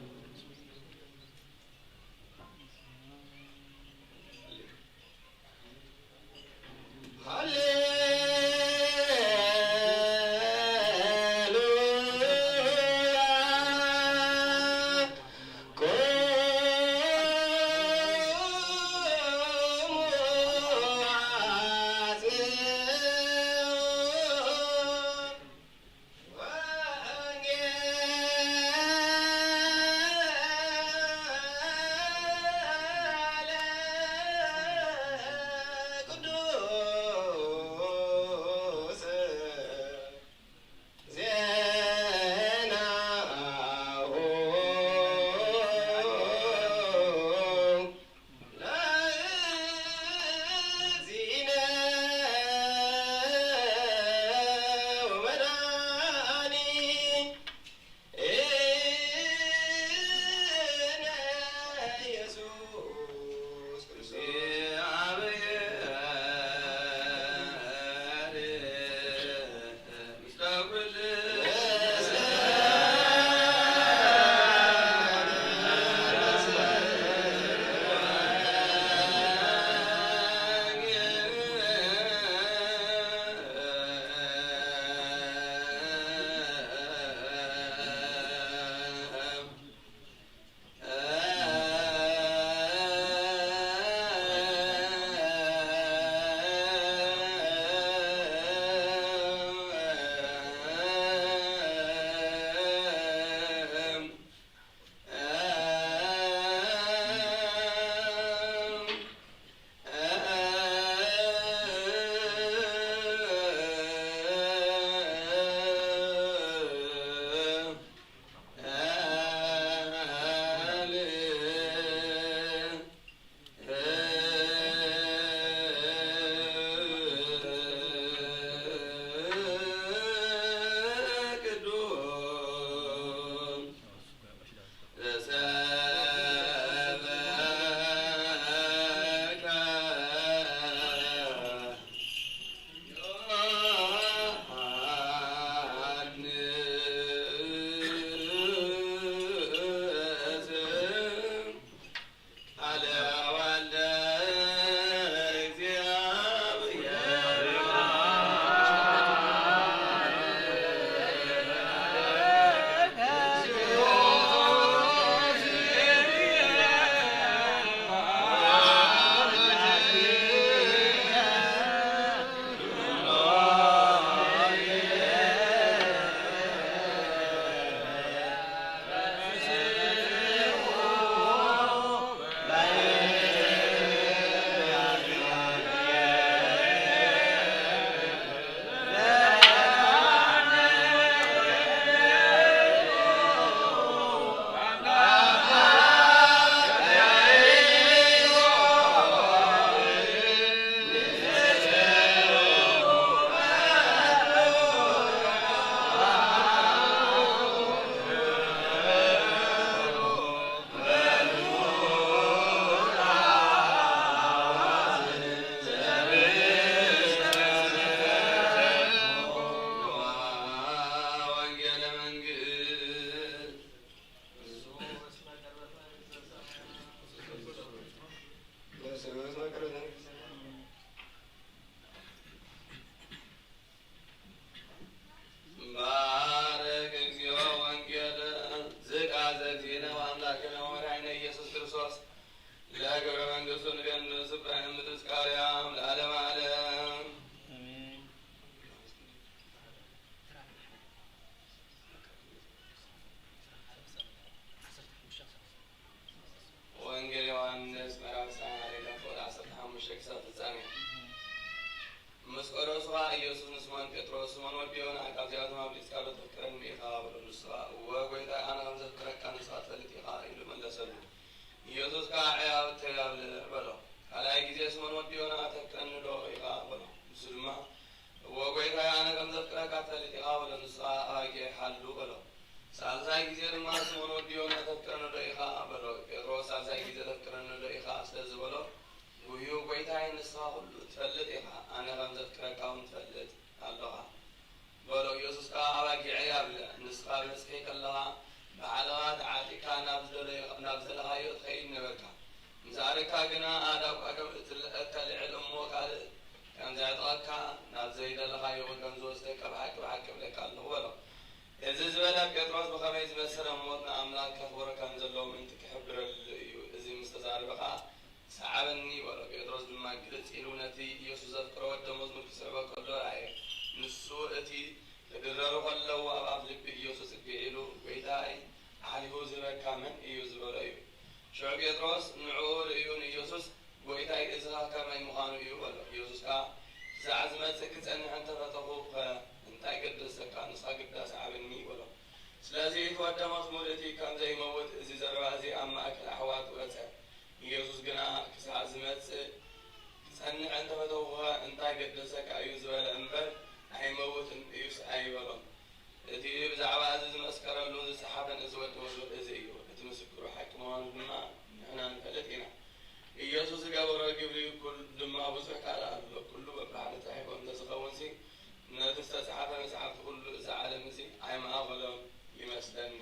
ባርክ እግዚኦ ወንጌል ዝቃ ዘእግዚእነ ወአምላክነ ወመድኃኒነ ኢየሱስ ክርስቶስ ለክብረ መንግሥቱ ንቤኑ ስብሐ እምትዝካርያም ለዓለመ ዓለም። ወንጌል ዮሐንስ ምዕራፍ ሰማንያ ከቁጥር ዐሰርተ ሐሙሽተ ክሳብ ፍጻሜ። ምስ ቀረቡ ሱባ ኢየሱስ ንስሞን ጴጥሮስ፣ ስሞን ወዲ ዮና፣ ካብዚኣቶም ኣብሊጽካ ዶ ተፍቅረኒ ኢኻ? በሎ። ንሱ ከኣ፣ እወ ጐይታይ፣ ኣነ ከም ዘፍቅረካ ንስኻ ትፈልጥ ኢኻ ኢሉ መለሰሉ። ኢየሱስ ከኣ፣ ኣዕያውተይ ኣብልዕ በሎ። ካልኣይ ግዜ፣ ስሞን ወዲ ዮና፣ ተፍቅረኒ ዶ ኢኻ? በሎ። ንሱ ድማ፣ እወ ጐይታይ፣ ኣነ ከም ዘፍቅረካ ትፈልጥ ኢኻ በሎ። ንሱ ከኣ ኣባጊዔ ሓሉ በሎ። ሳልሳይ ግዜ ድማ ስምኦን ወዲ ዮና ተፍቅረኒ ዶ ኢኻ በሎ። ጴጥሮስ ሳልሳይ ግዜ ተፍቅረኒ ዶ ኢኻ ስለ ዝበሎ፣ ጉህዩ ጐይታይ ንስኻ ኩሉ ትፈልጥ ኢኻ፣ ኣነ ከም ዘፍቅረካ እውን ትፈልጥ ኣሎኻ በሎ። ኢየሱስ ከኣ ኣባጊዐይ ኣብልዕ፣ ንስኻ በጽሒ ከለኻ ብሓለኻ ተዓጢቕካ ናብ ዝደለዮ-፣ ናብ ዝደለኻዮ ትኸይድ ነበርካ። ምስ ኣረግካ ግና ኣደ እኳ ከም እትልእከካ ልዕል እሞ ካልእ ከም ዘዕጥቐካ፣ ናብ ዘይደለኻዮ እውን ከም ዝወስደካ ብሓቂ ብሓቂ እብለካ ኣለኹ በሎ። እዚ ዝበለ ጴጥሮስ ብኸመይ ዝመሰለ ሞት ንኣምላኽ ከኽብሮ ከም ዘለዎ ምእንቲ ክሕብረሉ እዩ። እዚ ምስ ተዛረበ ኸኣ ሰዓበኒ በሎ። ጴጥሮስ ድማ ግልጽ ኢሉ ነቲ ኢየሱስ ዘፍቅሮ ወዲ መዝሙር ክስዕቦ ከሎ ረኣየ። ንሱ እቲ ክድረሩ ከለዉ ኣብ ኣፍ ልቢ ኢየሱስ ጽግዕ ኢሉ፣ ጐይታይ፣ ሓሊፉ ዝህበካ መን እዩ ዝበሎ እዩ። ሽዑ ጴጥሮስ ንዕኡ ርእዩ ንኢየሱስ፣ ጐይታይ፣ እዚ ኸ ከመይ ምዃኑ እዩ በሎ። ኢየሱስ ከኣ ክሳዕ ዝመጽእ ክጸንዕ እንተ ፈተኹኸ እንታይ ገደሰካ? ንስኻ ግዳ ሰዓበኒ በሎ። ስለዚ እቲ ወዲ መዝሙር እቲ ከም ዘይመውት እዚ ዘረባ እዚ ኣብ ማእከል ኣሕዋቱ ወጸ። ኢየሱስ ግና ክሳዕ ዝመጽእ ክጸንዕ እንተ ፈተኹኸ እንታይ ገደሰካ እዩ ዝበለ እምበር፣ ኣይመውትን እዩስ ኣይበሎን። እቲ ብዛዕባ እዚ ዝመስከረሉ ዝጸሓፈን እዚ ወዲ መዝሙር እዚ እዩ። እቲ ምስክሩ ሓቂ ምዃኑ ድማ ንሕና ንፈልጥ ኢና። ኢየሱስ ዝገበሮ ግብሪ ኩሉ ድማ ብዙሕ ካልእ ኣሎ። ኩሉ በብሓደ ተጻሒፉ እንተ ዝኸውንሲ፣ ነቲ ዝተጻሕፈ መጻሕፍቲ ኩሉ እዚ ዓለም እዚ ኣይምኣኸሎን ይመስለኒ።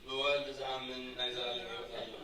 ብወልድ ዝኣምን ናይ ዘላለም ህይወት ኣለዎ።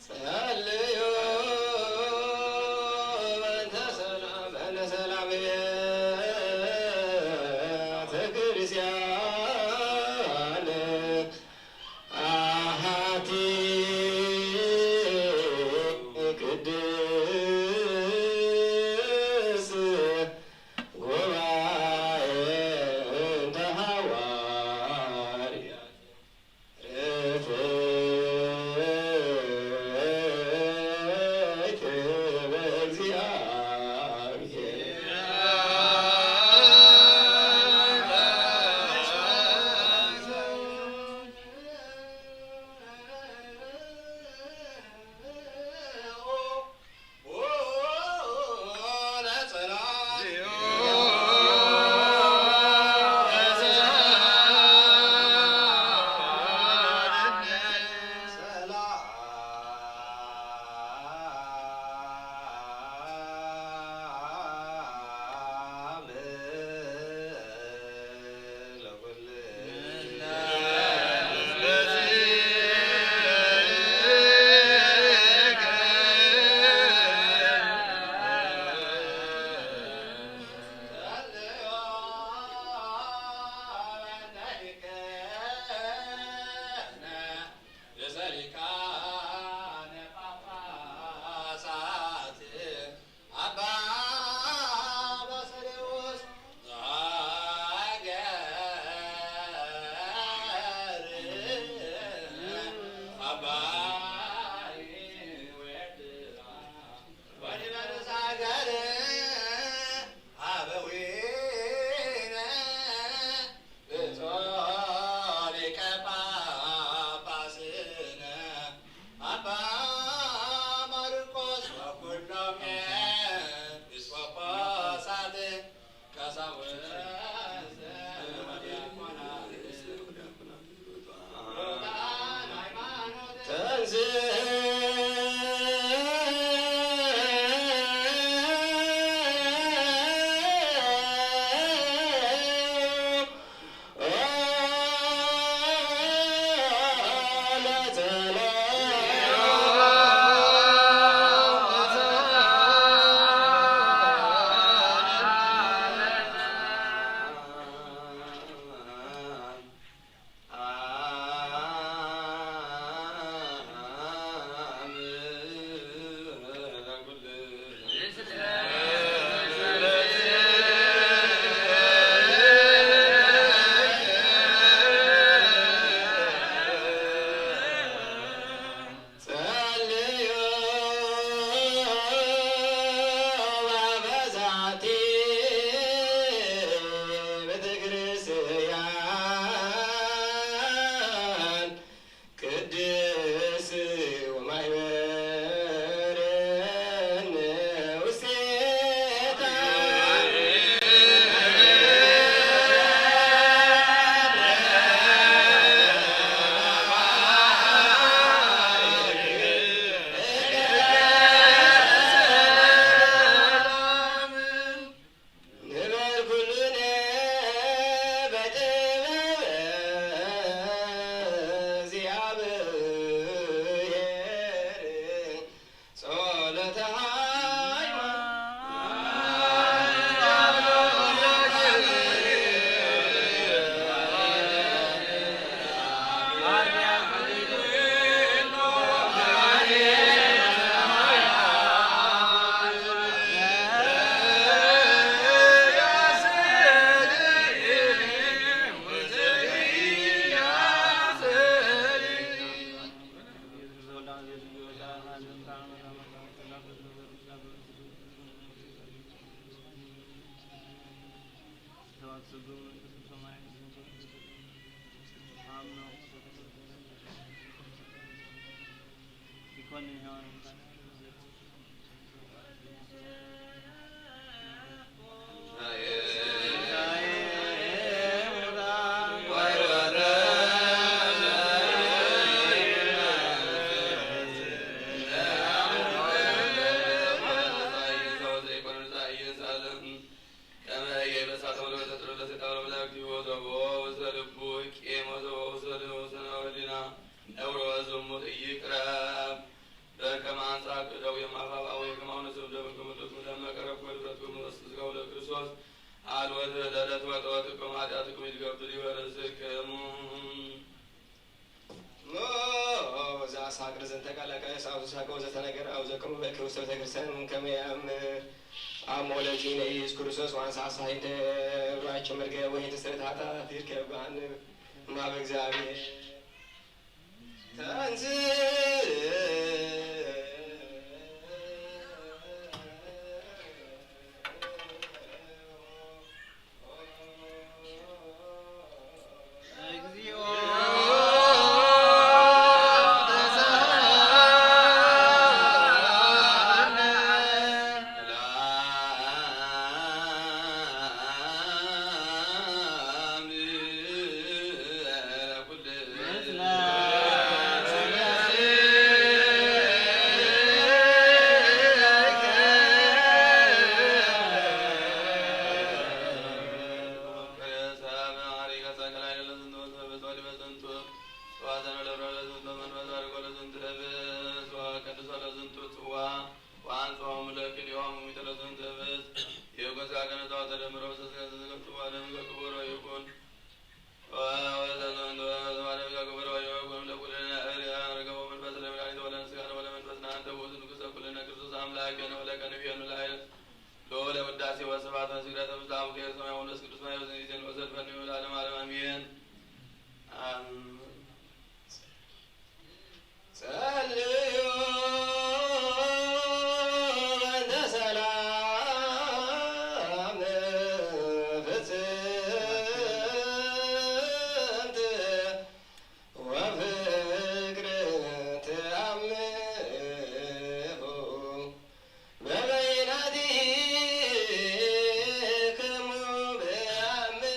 ጸልዩ በእንተ ሰላም፣ በእንተ ሰላም ቤተ ክርስቲያን አሐቲ ቅድስት ጉባኤ እንተ ሐዋርያት ርፍት በእግዚአብሔር። ከመ ኢይበሳ ተብሎ ለተጠርበ ለሰይጣን ወለመላእክቲሁ ወዘቦ ውስተ ልቡ ቂም ወዘቦ ውስተ ልቡ ስነ ወህሊና ነውር ወዝሙት ኢይቅረብ። በከመ አንሳ እደዊሆሙ አፋፍ አቡየ ከማሁ ንስእ እደዊክሙ ለእመ ቀረብኩ በድፍረትክሙ ውስተ ሥጋሁ ለክርስቶስ አልወት ለዕለት ወጠወትክሙ ኃጢአትክሙ ይትገፍል ይወርስክሙ። ሞ ዘአስተሐቅር ዝንተ ቃለ ቃየስ አው ዘሳቀው ዘተነገረ አው ዘክሙ በኪ ውስተ ቤተ ክርስቲያን እምከመ ይአምር አሞ ለእግዚእነ ኢየሱስ ክርስቶስ ወአንሳ አሳሂተ ባቸው መርገ ወይን ተስረት ኃጢአት ይርከብ ገሃነም እምሃበ እግዚአብሔር። ተንሥእ እግዚኦ ተሳሃለ። ልዑለ ውዳሴ ወስብሐት ወስግደት ምስለ አቡከ ዘበሰማያት ወመንፈስ ቅዱስ ማየ ወዘኒቴን ወዘልፈኒ ለዓለመ ዓለም አሜን። አሜን። ጸልዩ በእንተ ሰላም ፍጽምት ወፍቅር ተአምሁ በበይናቲክሙ በአምር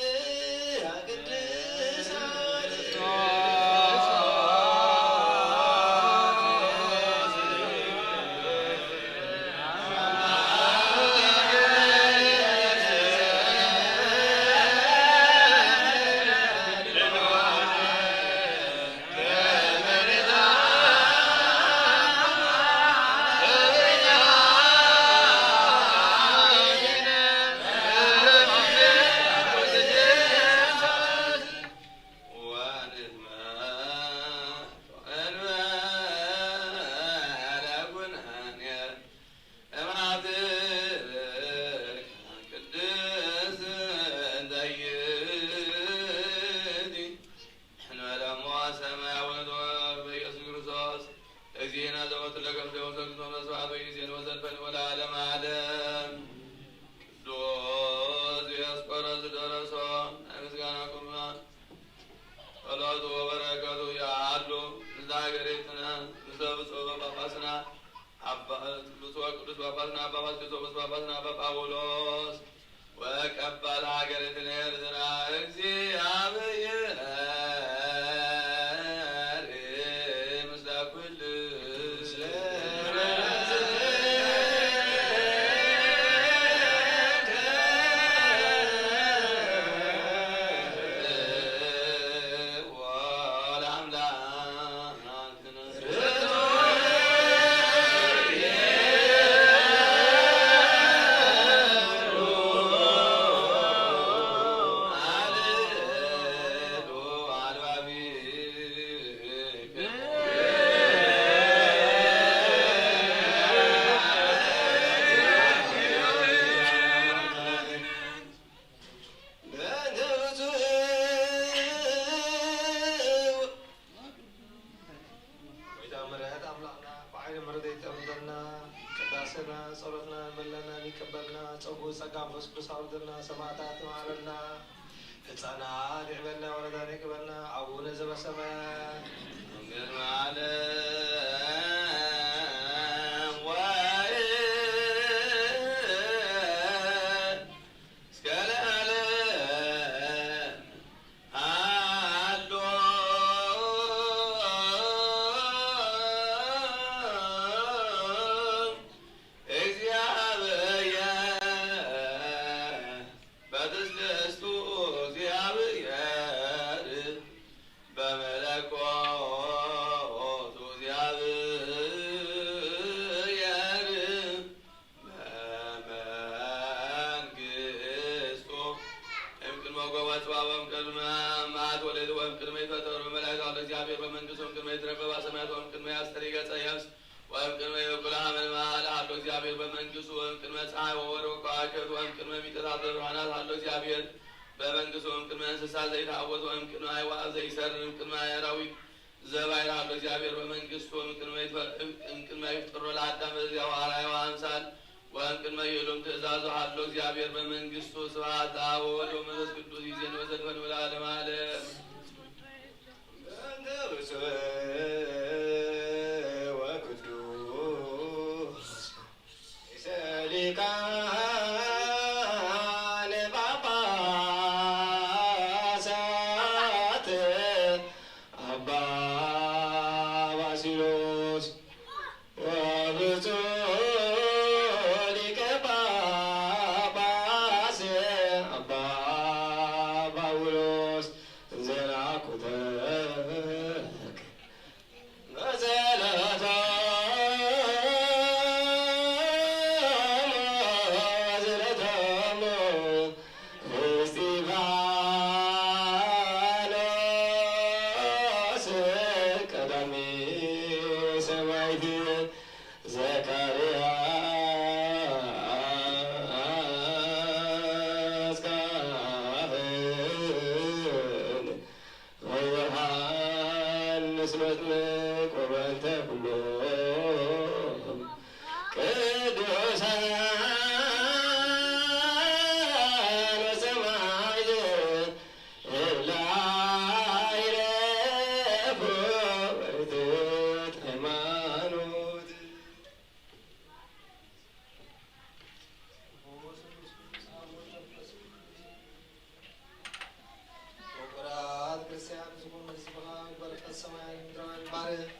ጸናት ይዕበልና ወረዳን ይቅበልና አቡነ ዘበሰማያት። እምቅድመ ዓለም ወእስከ ለዓለም ሀሎ እግዚአብሔር በትስብእቱ እግዚአብሔር በመለኮቱ እግዚአብሔር በመንግስቱ እምቅድመ ጎበ ጽባ ወእምቅድመ አማት ወሌት ወእምቅድመ ይትፈጠር በመላእክት ሀሎ እግዚአብሔር በመንግስቱ እምቅድመ ይትረፈ በሰማያት ወእምቅድመ ያስተሪ ገጸ የብስ ወእምቅድመ ይብቁል ሀመልማል ሀሎ እግዚአብሔር በመንግስቱ ወእምቅድመ ፀሐይ ወወር ወከዋክብት ወእምቅድመ ሚጠጣ ብርሃናት ሀሎ እግዚአብሔር በመንግስቱ ወእምቅድመ እንስሳ ዘይትአወት ወእምቅድመ አይዋፍ ዘይሰር እምቅድመ አራዊት ዘባይር ሀሎ እግዚአብሔር በመንግስቱ ወእምቅድመ ይትፈ-፣ እምቅድመ ይፍጥሮ ለአዳም በዚያው አርአያው አምሳል ወእምቅድመ ይእሉም ትእዛዙ ሀሎ እግዚአብሔር በመንግስቱ። ስብሐት ለአብ ወወልድ ወመንፈስ ቅዱስ ይዜን ወዘልፈን ወለዓለመ ዓለም። በእንተ ብፁዕ ወቅዱስ ርእሰ ሊቃነ ጳጳሳት አባ ባሲሎስ ወብፁዕ ሊቀ ጳጳስ አባ ጳውሎስ እንዘ ናኩተክ በጸሎቶሙ ወዝለቶሙ እስጢፋኖስ ቀዳሚ ሰማዕት ዘካርያስ ካህን ወዮሐንስ መጥምቅ ወበእንተ ኩሎም ቅዱሳን ወሰማዕት እለ አይረፉ በርትዕት ሃይማኖት። ፍቁራት ክርስቲያን ዝኾኑ ህዝብኻ በረኸት ሰማያዊ ምድራዊ ባርኽ።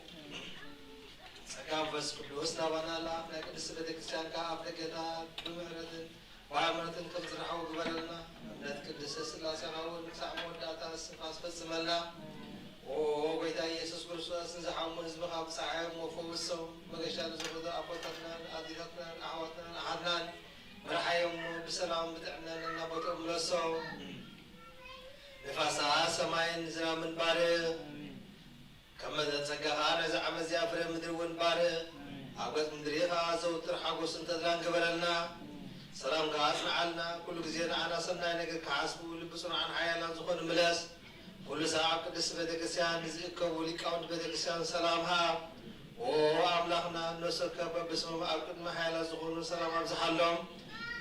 ጸጋ መንፈስ ቅዱስ ናባና ለኣፍ ናይ ቅድስት ቤተክርስቲያን ከኣ ኣፍ ደገታት ብምሕረትን ብሃይማኖትን ከም ዝረሓቡ ግበረልና። እምነት ቅድስት ስላሴኻ እውን ክሳዕ መወዳእታ እስትንፋስ ፈጽመልና። ኦ ጎይታ ኢየሱስ ክርስቶስ፣ ንዝሓሙ ህዝብኻ ኣብጽሓዮም ወፈውሶም። መገሻ ንዝኸዱ ኣቦታትናን ኣዴታትናን ኣሕዋትናን ኣሓትናን ምርሓዮም ብሰላም ብጥዕናን እናቦትኦም ምለሶም። ንፋሳት ሰማይን ዝናምን ባርኽ። ከም መጠን ጸጋኻ ነዚ ዓመት እዚኣ ፍረ ምድሪ እውን ባርኽ። ኣብ ገጽ ምድሪ ኸኣ ዘውትር ሓጎስን ተድላን ግበረልና። ሰላምካ ኣጽንዓልና። ኩሉ ግዜ ንዓና ሰናይ ነገር ክሓስቡ ልቢ ጽኑዓን ሓያላን ዝኾኑ ምለስ። ኩሉ ሳዕ ኣብ ቅድስቲ ቤተክርስትያን ንዝእከቡ ሊቃውንቲ ቤተክርስትያን ሰላም ሃብ። ኦ ኣምላኽና፣ ነፍሲ ወከፍ በብስሞም ኣብ ቅድሚ ሓያላት ዝኾኑ ሰላም ኣብዝሓሎም።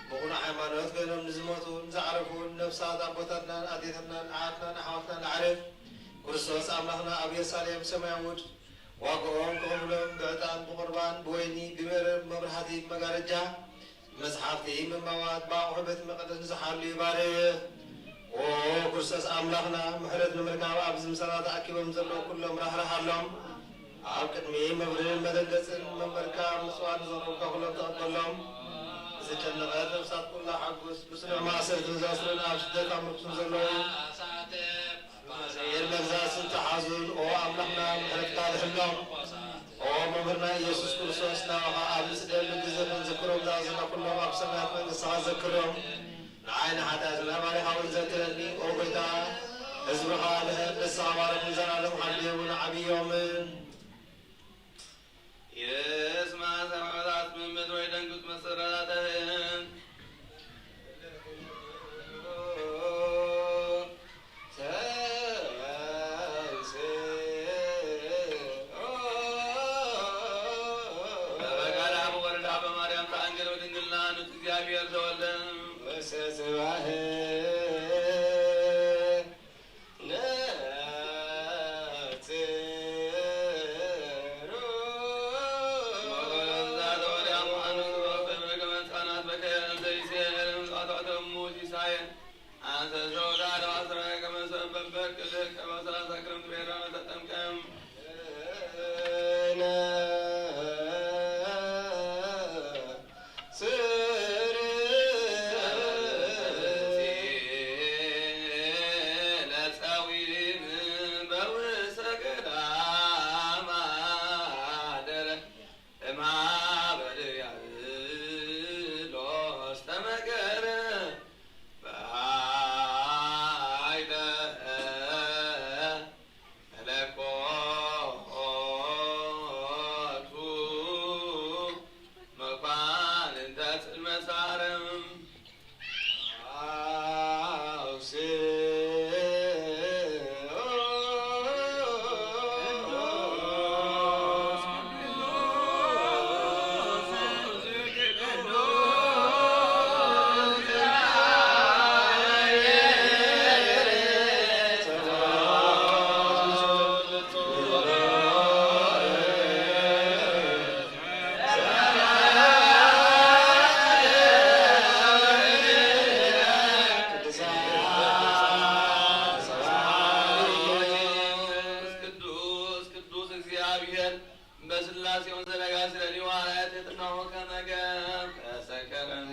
ብቕኑዕ ሃይማኖት ኮይኖም ንዝሞቱን ዝዓረፉን ነፍሳት ኣቦታትናን ኣዴታትናን ኣሓትናን ኣሕዋትናን ኣዕርፍ። ክርስቶስ ኣምላኽና ኣብ ኢየሩሳሌም ሰማያዊት ዋጋኦም ክኸፍሎም ብዕጣን ብቑርባን ብወይኒ ብመረብ መብራህቲ ብመጋረጃ ብመጽሓፍቲ ምማዋት ብኣቑሑ ቤት መቕደስ ንዝሓሉ ይባርኽ። ኦ ክርስቶስ ኣምላኽና፣ ምሕረት ንምርካብ ኣብዚ ምሳና ተኣኪቦም ዘለዉ ኩሎም ራህርሃሎም። ኣብ ቅድሚ መብርህን መደንገጽን መንበርካ ምጽዋት ንዘቕረቡልካ ኩሎም ተቐበሎም። ንዝጨነቐት ነፍሳት ኩላ ሓጉስ፣ ብጽኑዕ ማእሰርትን ዘእስርን ኣብ ስደት ኣብ ምርኩስን ዘለዉ ብመግዛእቲ ዝተሓዙን፣ ኦ ኣምላኽና፣ ምሕረትካ ድሕሎም። ኦ መምህርና ኢየሱስ ክርስቶስ፣ ናባኻ ኣብ ንጽደሉ ግዜ ክንዝክሮም ዝኣዘዝና ኩሎም ኣብ ሰማያት መንግስትኻ ዘክሮም። ንዓይ ንሓጢኣተኛ ባሪኻ እውን ዘክረኒ። ኦ ጎይታ፣ ህዝብኻ ድሕን ንስኻ ባርኽ ንዘለዓለም ሓልዮምን ዓብዮምን። ይስማ ሰማዕታት ምምት ወይ ደንግጽ መሰረታተህን። በበቃል አብ ወወልድ አብ በማርያም ተአንግል በድንግልና ንት እግዚአብሔር ተወልደ። ወሰ ጽባህ መለኮቱ መኳንንተ ጽልመት አረም አውስኦ ቅዱስ ቅዱስ እግዚአብሔር በስላሴው ዘነጋሲ ለሊዋላ ትሕትናሁ ከመገብ ተሰከረን።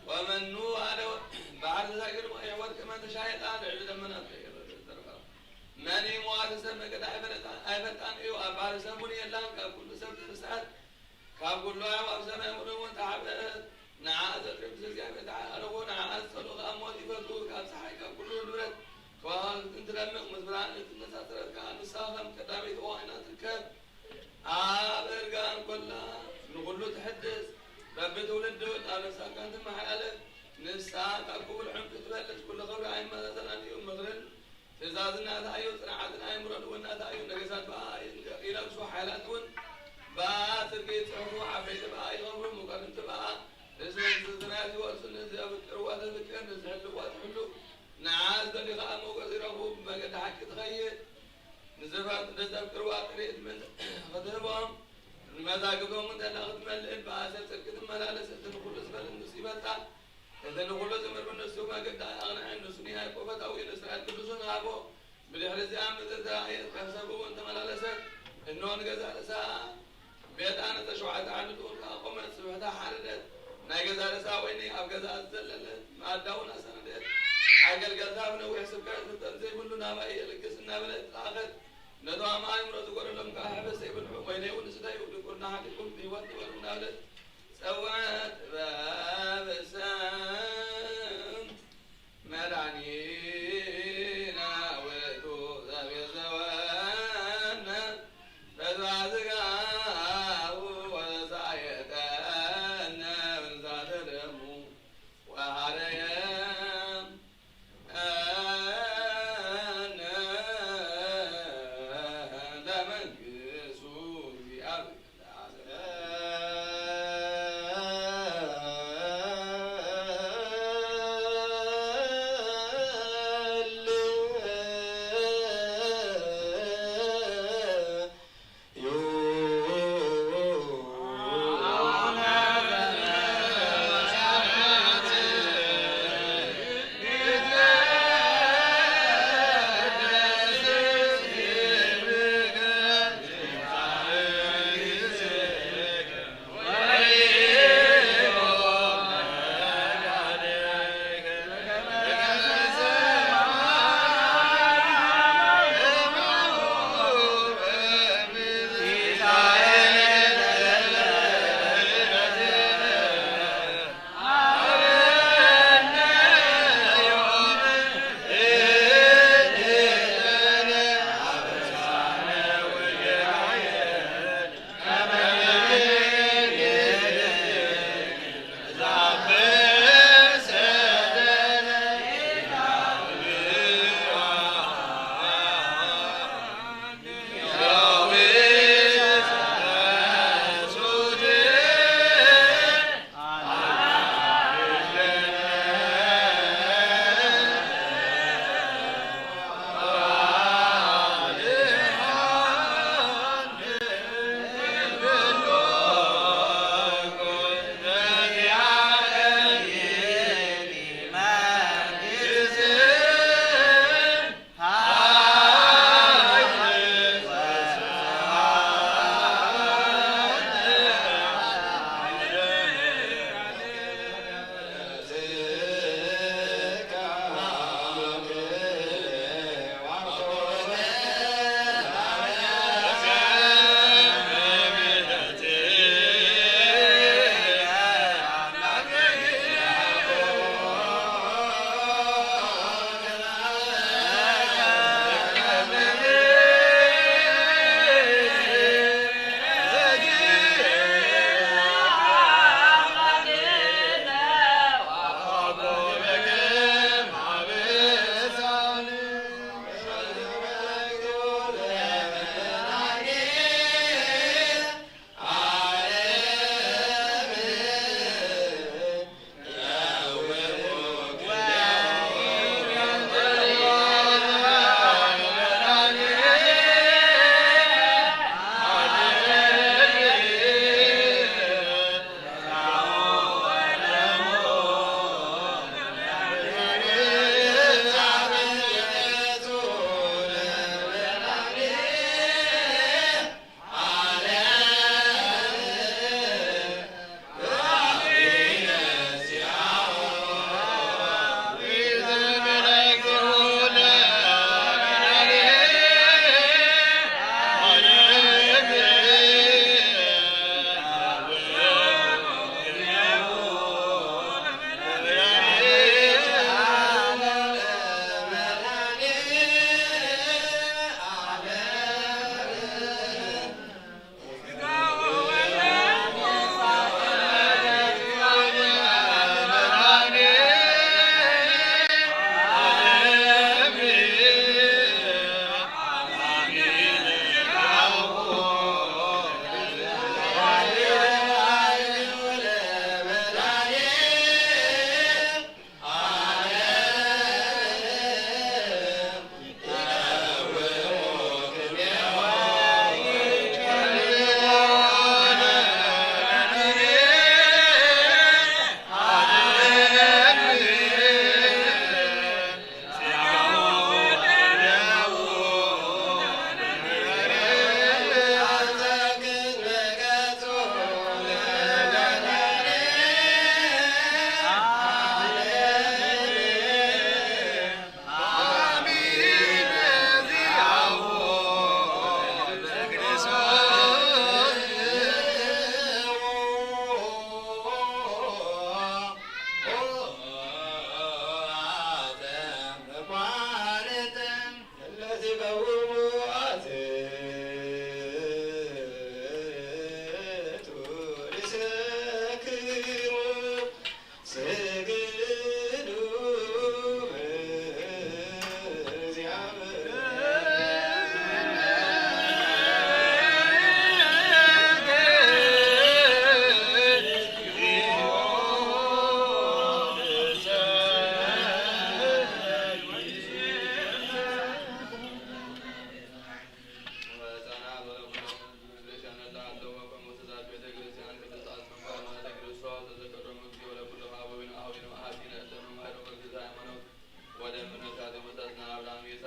ወመኑ አለ ባሕር ተሻገር ወወድቀ መን ተሻይጣ ልዕሊ ደመና ተርፋ። መን ኢሞተ ሰብ መገዳ ኣይፈልጣን እዩ። ኣብ ባሕር ሰብ እውን የላን፣ ካብ ኩሉ ሰብ ተንስአት፣ ካብ ኩሉ ኣዕዋፍ ሰማይ እውን ተሓብአት። ንዓ ዘጥሪ ምስ እግዚኣብሔር ተዓራረኹ፣ ንዓ ዝጸልኡ ከኣ ሞት ይፈትዉ። ካብ ጸሓይ ካብ ኩሉ ንብረት ከዋኽብትን ትደምቕ፣ ምስ ብርሃን እትመሳሰለት ከኣ ንሳ ከም ቀዳመይቲ ኮይና ትርከብ። ኣብ እርጋን ኮላ ንኹሉ ትሕድስ፣ በብትውልዲ ናብ ነፍሳትካን ትመሓላለፍ። ንሳ ካብ ክቡር ዕንቁ ትበልጽ፣ ኩሉ ክብራ ኣይመዛዘናን እዩ። ምኽርን ትእዛዝ ናታ እዩ፣ ጽንዓትን ኣእምሮን እውን ናታ እዩ። ነገስታት ብኣኣ ይንገ-፣ ይነግሱ፣ ሓያላት እውን ብኣኣ ጽድቂ ይጽሕፉ። ዓበይቲ ብኣኣ ይኸብሩ፣ መኳንንቲ ብኣኣ ርእሲ መንግስቲ ሰማያት ይወርሱ። ንዘፍቅርዋ ተፍቅር፣ ንዝሕልዋ ትሕሉ፣ ንዓ ዝደልዩ ኸኣ ሞገስ ይረኽቡ። ብመገዲ ሓቂ ትኸይድ፣ ንዘፋ-፣ ንዘፍቅርዋ ጥሪት ምን ክትህቦም፣ ንመዛግብቶም እውን ተላ ክትመልእን፣ ብኣሰር ጽድቂ ትመላለስ። እቲ ንኹሉ ዝፈልጥ ንሱ ይፈልጣ። እቲ ንኹሉ ዝምርምር ንሱ መገዳ ኣቕንዐን፣ ንሱ ንያዕቆብ ፈታዊ ንእስራኤል ቅዱሱን ሃቦ። ብድሕሪዚ አምዘ ዛየት ከም ሰብ እውን ተመላለሰት። እኖ ንገዛ ርእሳ ቤት አነጸ፣ ሸውዓተ ዓንዱ እውን ከኣ ቆመት። ስብሕታ ሓረደት። ናይ ገዛ ርእሳ ወይኒ ኣብ ገዛ ዘለለት ማእዳ እውን ኣሰነደት። ኣገልገልታ ብነዊሕ ስብከት ፍልጠት ዘይብሉ ናባይ የልግስ እናበለት ለኣኸት። ነቶም ኣእምሮ ዝጎደሎም ከኣ ሕፍስ ዘይብሉ ወይነይ እውን ስተዩ፣ ድንቁርና ሓዲግኩም ብህይወት ንበሩ እናበለት ጸወዐት። ጥበብ ስም መድኃኒነ ውእቱ ዘቤዘወነ በዝባዝጋሁ ወሳየጠነ በንሳተ ደሙ ወሐረየ ለመንግሥቱ እግዚአብሔር ለዓለም።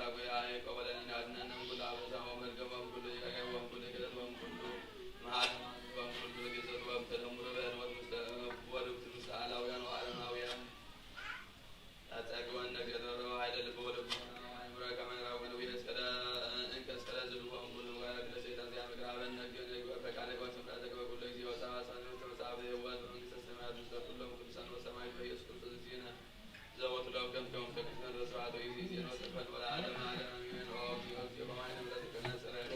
አቡነ ያዕቆብ ለነ አድነነ እምኩሉ አበሳ ወመርገም ወእምኩሉ ኢያቄ ወእምኩሉ ክህደት ወእምኩሉ መሐላ ወእምኩሉ ግዘት ወእምኩሉ ተደምሮ በእንወት ውስተ ወርክት ውስተ አላውያን ወአረማውያን። አጸግወነ እግዚኦ ጥበበ ወኃይለ ልብ ወልቦና ወአእምሮ ከመ ንራወን ወየስቀለ እንከስቀለ ዝሉ ወእምኩሉ ወረድ ለሰይጣን ዚያ ምክር ሀበነ ንግበር ፈቃደከ ወስምረተከ በኩሉ ጊዜ ወሰብሐ ሰማያት ውስተ መጽሐፈ የዋት በመንግስተ ሰማያት ውስተ ኩሎም ቅዱሳን ወሰማዕት በኢየሱስ ክርስቶስ እግዚእነ። ዘወቱ ለወትሩ ከመ ተቀድሰ ስብሐት ወይእዜሰ ወዘልዓለመ ወለዓለመ ዓለም አሜን። ኦ እግዚኦ፣ እግዚኦ በማሕበረ ምሕረትከ ነጽረነ።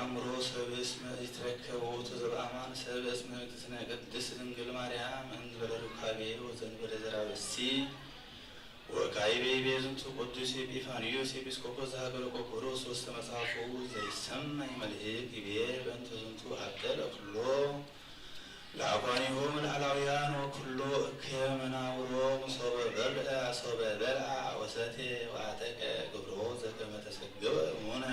አእምሮ ሰብእስ እም ይትረከብ ውእቱ ዘበአማን ሰብእስ እም እግዝእትነ ቅድስት ድንግል ማርያም እንበለ ሩካቤ ወዘእንበለ ዘርአ ብእሲ። ወካዕበ ይቤ ዝንቱ ቅዱስ ኤጲፋንዮስ ኤጲስቆጶስ ዘሀገረ ቆጵሮስ ውስተ መጽሐፉ ዘይሰመይ መልህቅ ይቤ በእንተ ዝንቱ ሀበ ለኩሎ ለአኳኒሆሙ ለአላውያን ወኩሎ እከ መናውሮሙ ሶበ በልዐ ሶበ በልዐ ወሰትየ ወአጠቀ ግብሮ ዘከመ ተሰገወ እሙነ።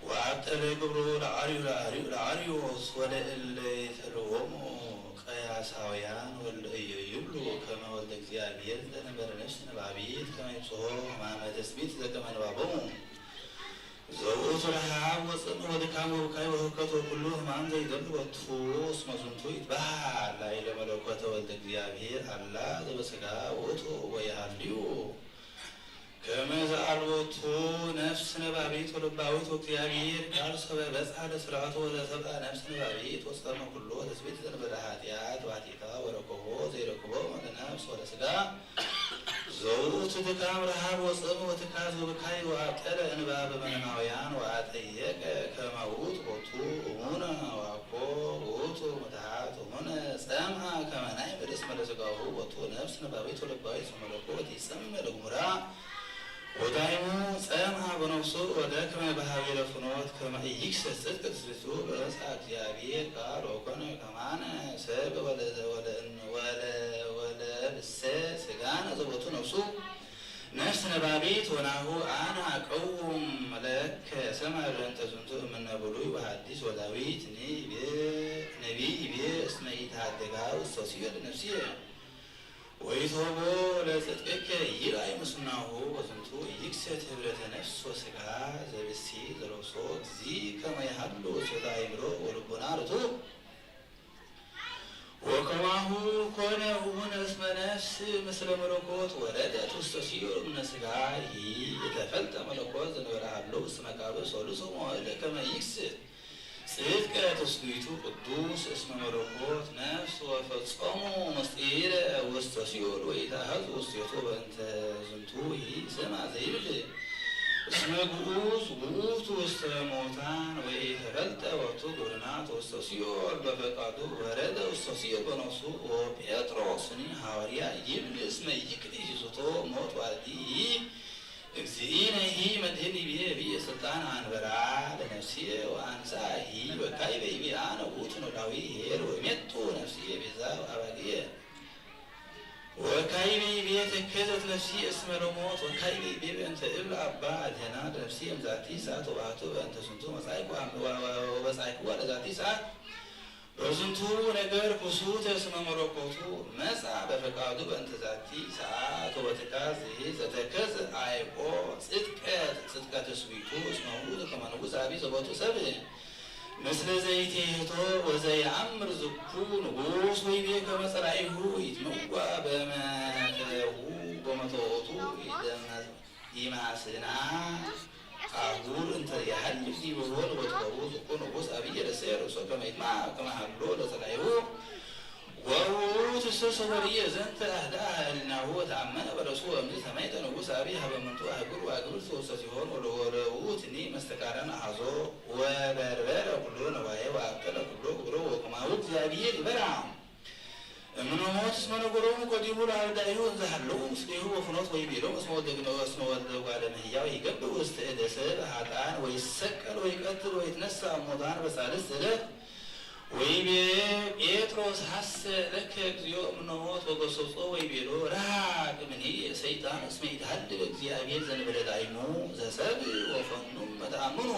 ወአብጠለ ግብሮ ለአርዩ ለአርዩ ለአርዮስ ወለእለ ይተልዎሙ ቀያሳውያን ወለ ኢይብሉ ከመ ወልደ እግዚአብሔር ዘእንበለ ነፍስ ነባቢት ከመ ይብጽሖ ሕማመ ትስብእት ዘከመ ንባቦሙ። ዘውእቱ ረሃብ ወጽምእ ወድካም ወብካይ ወሁከት ወኩሉ ሕማም ዘይደሉ ቦቱ። እስመ ዝንቱ ይትበሃል ላዕለ መለኮተ ወልደ እግዚአብሔር አላ ዘበስጋ ውእቱ ወየሃልዩ። ከመ ዘአልቦቱ ነፍስ ነባቢት ወለባዊት ወእግዚአብሔር ቃል ሶበ በጽሐ ለስርዓቱ ወለሰብአ ነፍስ ነባቢት ወጸመ ኩሎ ትስብእት ዘእንበለ ኃጢአት ባሕቲታ ወረከቦ ዘይረክቦ ለነፍስ ወለስጋ። ዘውእቱ ድካም ረሃብ ወጽም ወትካዝ ወብካይ ወአብጠለ እንባ በመነናውያን ወአጠየቀ ከመ ውእቱ ቦቱ እሙነ ወአኮ ውእቱ ምትሃት እሙነ ጸምአ ከመ ናይምር እስመ ለስጋሁ ቦቱ ነፍስ ነባቢት ወለባዊት ወመለኮት ይጸምእ ለግሙራ። ወዳይሙ ጸምአ በነፍሱ ወደክመ በሀቤለ ፍኖት ከመ ኢይክሰት ጽድቅ ትስብእቱ በመጽአ እግዚአብሔር ቃል ወኮነ ከማነ ሰብ ወለ ወለ ወለ ወለብሰ ስጋነ ዘቦቱ ነፍሱ ነፍስ ነባቢት ወናሁ አነ አቀውም ለከ ሰማዕ በእንተ ዝንቱ እምነ ብሉይ ወሐዲስ ወዳዊት ንቤ ነቢይ ይቤ እስመ ኢተሃደጋ ውስተ ሲኦል ነፍስየ ወኢትሆቦ ለጽድቅከ ይርአይ ምስናሁ ወዝንቱ ይክሰት ህብረተ ነፍስ ወስጋ ዘብሲ ዘሎብሶ እግዚእ ከመ ይሃሉ ውስቴታ አእምሮ ወልቦና ርቱዕ። ወከማሁ ኮነ እሙነ እስመ ነፍስ ምስለ መለኮት ወረደት ውስተ ሲኦል እምነ ስጋ። ኢተፈልጠ መለኮት ዘንበለ ሀሎ ውስተ መቃብር ሶሉስ መዋዕል ከመ ይክስት ጽድቀ ትስብእቱ ቅዱስ እስመ መለኮት ነፍስ ወፈጸሙ ምስጢረ ውስተ ሲኦል ወኢታሐዝ ውስቴቱ። በእንተ ዝንቱ ይስማ ዘይብል እስመ ግዑዝ ውእቱ ውስተ ሞታን ወኢተፈልጠ ወቱ ግብርናት ውስተ ሲኦል በፈቃዱ ወረደ ውስተ ሲኦል በነፍሱ። ወጴጥሮስኒ ሐዋርያ ይብል እስመ ይክል ኢትዝቶ ሞት ዋልዲ። እግዚእነ ሂ መድህን ይቤ ብየ ስልጣን አንበራ ለነፍስየ ወአንሳ ሂ ወካይበ ይቤ አነ ውእቱ ኖላዊ ኄር ወሜጡ ነፍስየ ቤዛ አባግየ። ወካይበ ይቤ ተከዘት ነፍስየ እስመ ለሞት ወካይበ ይቤ በእንተ እብል አባ አድህና ለነፍስየ እምዛቲ ሰዓት ወባቱ በእንተ ዝንቱ መጻእኩ አም-፣ ወ-፣ ወ-፣ ወበጻእኩ ለዛቲ ሰዓት። በዝንቱ ነገር ክሱት እስመ መለኮቱ መጻ በፈቃዱ በእንተ ዛቲ ሰዓት ወበትካዝ ዘተከዝ አይቆ ጽድቀ፣ ጽድቀ ትስብእቱ እስመ ውእቱ ከመ ንጉሥ አቢ ዘቦቱ ሰብእ ምስለ ዘይቴህቶ ወዘየአምር ዝኩ ንጉሥ ወይቤ ከመ ጸላኢሁ ይትመዋ በመተው በመተወቱ ይደመ ኢማስና አህጉር እንተ የሀልፍ ዲበ ሆል ወጥበቡ ዝኩ ንጉሥ አብይ ረሰየ ርእሶ ከመ ይትመ ከመ ሀሎ ለጸላኢሁ። ወውእቱ ሶበ ርእየ ዘንተ አህደአ ህሊናሁ ወተአመነ በርእሱ ወእምዝ ተመይጠ ንጉሥ አብይ ሀበ ምንቱ አህጉር ወአግብርት ውስተ ሲሆን ወለውእቱኒ መስተቃረን አሐዞ ወበርበረ ኩሎ ነዋየ ወአብጠለ ኩሎ ግብሮ ወከማሁ እግዚአብሔር ይበራ። እምነ ሞት እስመ ነገሮሙ ቀዲሙ ለአርዳኢሁ እንዘ ሀለው ምስሌሁ በፍኖት ወይቤሎሙ እስመ ወልደ እግዝእነ ወእስመ ወልደ እጓለ እመሕያው ይገብእ ውስተ እደ ሰብ ኃጥአን ወይሰቀል ወይቀትል ወይትነሳ እሙታን በሳልስት ዕለት። ወይቤ ጴጥሮስ ሐሰ ለከ እግዚኦ እምነ ሞት ወገሰጾ ወይቤሎ ርሐቅ እምኔ ሰይጣን እስመ ኢትሃልል እግዚአብሔር ዘእንበለ ላይሙ ዘሰብ ወፈኑ መተአምኑ።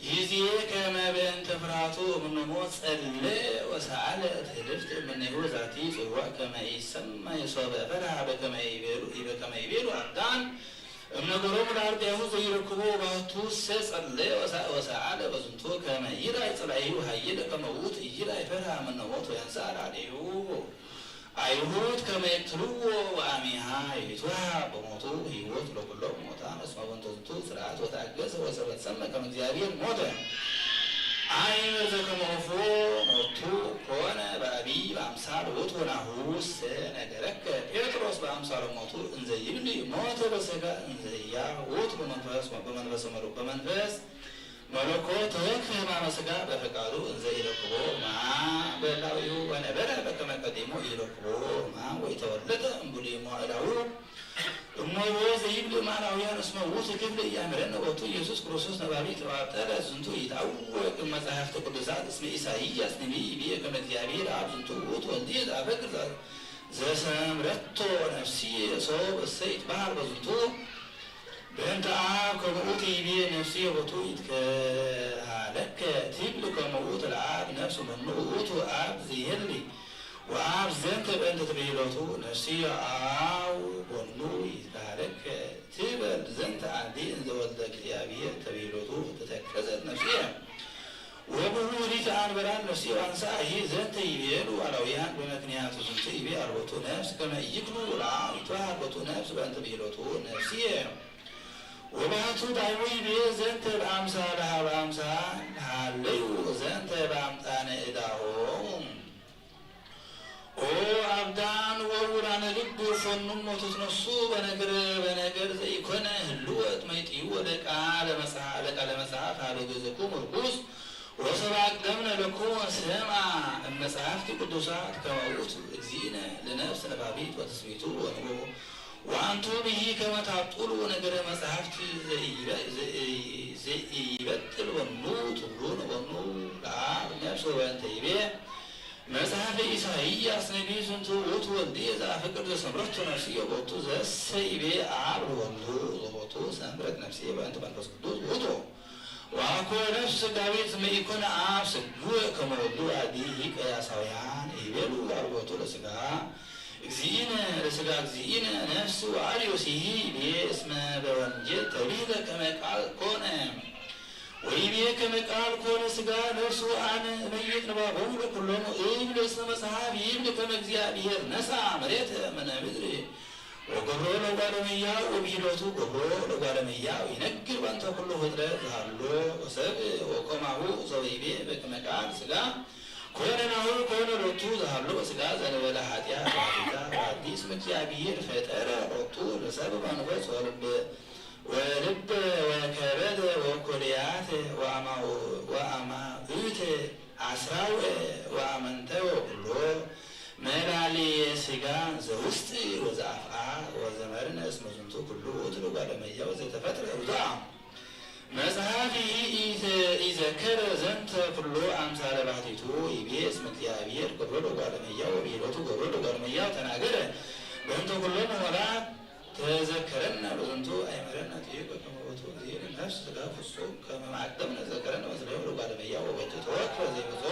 ይዜ ከመ በእንተ ፍርሃቱ እምነ ሞት ጸልአ ወሰአለ ትህልፍት እምኔሁ ዛቲ ጽዋ ከመ ኢሰማይ ሶበ ፈርሃ በከመ ይቤሉ፣ በከመ ይቤሉ አብዳን እምነገሮሙ ለአርዳኢሁ ዘይረክቦ። ወባሕቱሰ ጸልአ ወሰ-፣ ወሰአለ በዝንቱ ከመ ይርአይ ጸላኢሁ ሀይል ከመ ውእቱ ኢይርአይ ፈርሃ እምነ ሞት ወየንስአ ላዕሌሁ። አይሁድ ከመ ይቅትልዎ ወአሚሃ ይትወሀብ በሞቱ ህይወት ለኩሎም ሙታን እስመ በእንተ ዝንቱ ስርዓት ወተአገሰ ወሰበ ትሰመ ከመ እግዚአብሔር ሞተ። አይምር ዘከመ ወፎ ሞቱ ኮነ በአቢይ በአምሳል ውእቱ ወናሁሰ ነገረከ ጴጥሮስ በአምሳለ ሞቱ እንዘ ይብል ሞተ በስጋ እንዘ ህያው ውእቱ በመንፈስ በመንፈስ መሩ-፣ በመንፈስ መለኮት ተወክፈ ሕማመ ሥጋ በፈቃዱ እንዘ ኢረክቦ ሕማም በላዊሁ ወነበረ በከመ ቀዲሙ ኢረክቦ ሕማም ወኢተወለደ እምብሉይ መዋዕላሁ። እሞቦ ዘይብል እማናውያን እስመ ውእቱ ክፍል ኢያእምረነ ቦቱ ኢየሱስ ክርስቶስ ነባቢ ተባጠረ ዝንቱ ይትአወቅ እም መጻሕፍተ ቅዱሳት እስመ ኢሳይያስ ነቢይ ይቤ ከመ እግዚአብሔር አብ ዝንቱ ውእቱ ወልድየ ዘአፈቅር ዘሰምረቶ ነፍስየ ሶብ እሰይት ባህር በዝንቱ በእንተ አብ ከመ ውእቱ ይቤ ነፍስየ ቦቱ ይትከሃለከ ትብል ከመ ውእቱ ለአብ ነፍስ መኑ ውእቱ አብ ዘይሄሊ ወአብ ዘንተ በእንተ ተብሂሎቱ ነፍስየ አው ቦኑ ይትከሃለከ ትበል ዘንተ አዲ እንዘ ወልደ እግዚአብሔር ተብሂሎቱ ተተከዘት ነፍስየ ወብሁ ሪት አንበራን ነፍስየ አንሳሂ ዘንተ ይቤሉ አላውያን በምክንያቱ ዝንቱ ይቤ አልቦቱ ነፍስ ከመ ኢይክሉ ለአብ ይትበሃል ቦቱ ነፍስ በእንተ ብሂሎቱ ነፍስየ ወባሕቱ ዳይሙ ይቤ ዘንተ በአምሳለ ሀበ አምሳል ሀለዩ ዘንተ በአምጣነ እዳሆሙ። ኦ አብዳን ወውራነ ልብ ፈኑሞ ትትነሱ በነገር በነገር ዘይኮነ ህልወት መይጥዩ ለቃለ መጽሐ-፣ ለቃለ መጽሐፍ ሀበ ገዘኩም ርኩስ ወሰብ አቅደምነ ለኩም ሰምአ እመጽሐፍት ቅዱሳት ከመ ውእቱ እግዚእነ ለነፍስ ነባቢት ወትስብእቱ ወንቦ ወአንቱም ብሂ ከመ ታብጥሉ ነገረ መጻሕፍት ዘኢይበ-፣ ዘኢ-፣ ዘኢይበጥል ወኑ ትብሉን ወኑ ለአብ ነፍስ ወበእንተ ይቤ መጽሐፈ ኢሳይያስ ነቢይ ዝንቱ ውእቱ ወልድየ ዘአፈቅር ዘሰምረቶ ነፍስየ ቦቱ ዘሰ ይቤ አብ ለወልዱ ዘቦቱ ሰምረት ነፍስየ በእንተ መንፈስ ቅዱስ ውእቱ። ወአኮ ነፍስ ሥጋዊት እምኢኮነ አብ ሥግወ ከመ ወልዱ አዲ ቀያሳውያን ይቤሉ አልቦቱ ለሥጋ እግዚእነ ለሥጋ እግዚእነ ነፍስ ወአርዮስሂ ይቤ እስመ በወንጌል ተብሂለ ከመ ቃል ኮነ። ወይቤ ከመ ቃል ኮነ ሥጋ ነፍስ ወአነ እመይጥ ንባቦሙ ለኩሎሙ እብል እስመ መጽሐፍ ይብል ከመ እግዚአብሔር ነሳ መሬተ እምነ ምድር ወገብሮ ለጓለመያው ወብሂሎቱ ገብሮ ለጓለመያው ይነግር በእንተ ኩሉ ፍጥረት ዘሃሎ ወሰብ ወኮማሁ ዘወይቤ በከመ ቃል ሥጋ ኮነ ናሁ ኮነ ሎቱ ዘሃሎ በሥጋ ዘንበለ ኃጢአት ወኃጢአታ ወአዲስ እምእግዚአብሔር ፈጠረ ሎቱ ለሰብ መንፈስ ወልብ ወልብ ወከበድ ወኩልያት ወአማ-፣ ወአማእት አስራው ወአመንተ ወኩሎ መላልየ ሥጋ ዘውስጥ ወዘአፍአ ወዘመርነ እስመ ዝንቱ ኩሉ ውእቱ ለጓለመያው ዘተፈጥረ ውእቱ። መጽሐፍ ኢዘከረ ዘንተ ኩሎ አምሳለ ባሕቲቱ ይቤ እስመ እግዚአብሔር ገብሮ ለጓለመያው ወብሂሎቱ ገብሮ ለጓለመያው ተናገረ በእንተ ኩሎሙ ወላ ተዘከረነ በዝንቱ አይመረነ ጥይቅ ከመ ውእቱ እግዚእነ ነፍስ ሥጋ ፍጹም ከመ ማቅደምነ ዘከረነ ምስሌሁ ለጓለመያው ወቦቱ ተወክፈ ዘይብጾ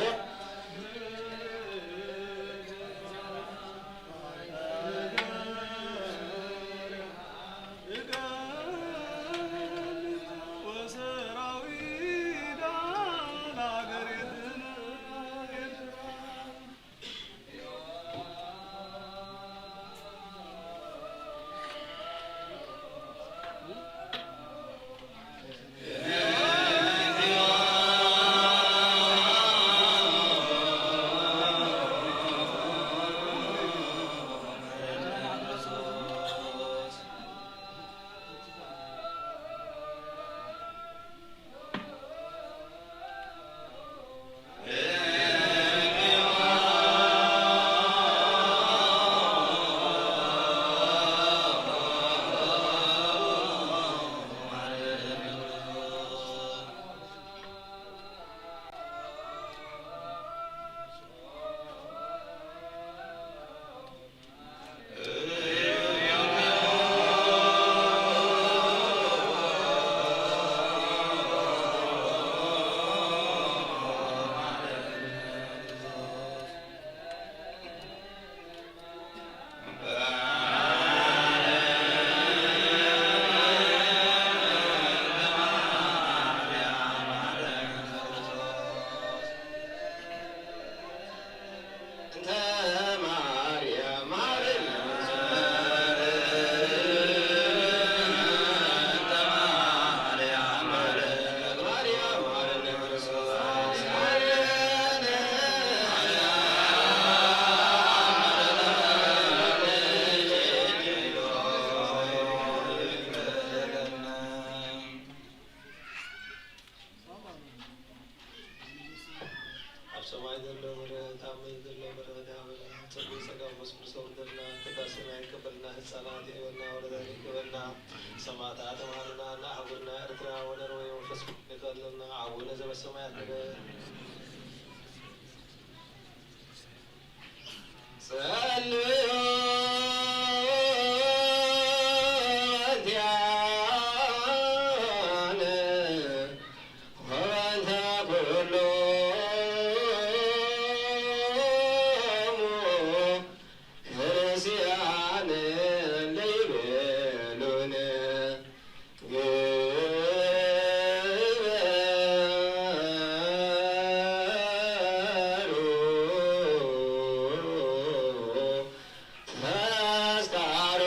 ክርስቶስ ወልደልና፣ ቅዳሴ ማርያም ይቀበልና፣ ሕፃናት ይቀበልና፣ ወረዳ ይቀበልና፣ ሰማዕታት ማርና፣ እና አህጉርና ኤርትራ ወነር ወይ መንፈስ ይቀበልና፣ አቡነ ዘበሰማያት ንበል። ጸልዩ እንቲአነ ወበእንተ ኩሎሙ ክርስቲያን ለይቤሉነ ግበሩ ተስካሮ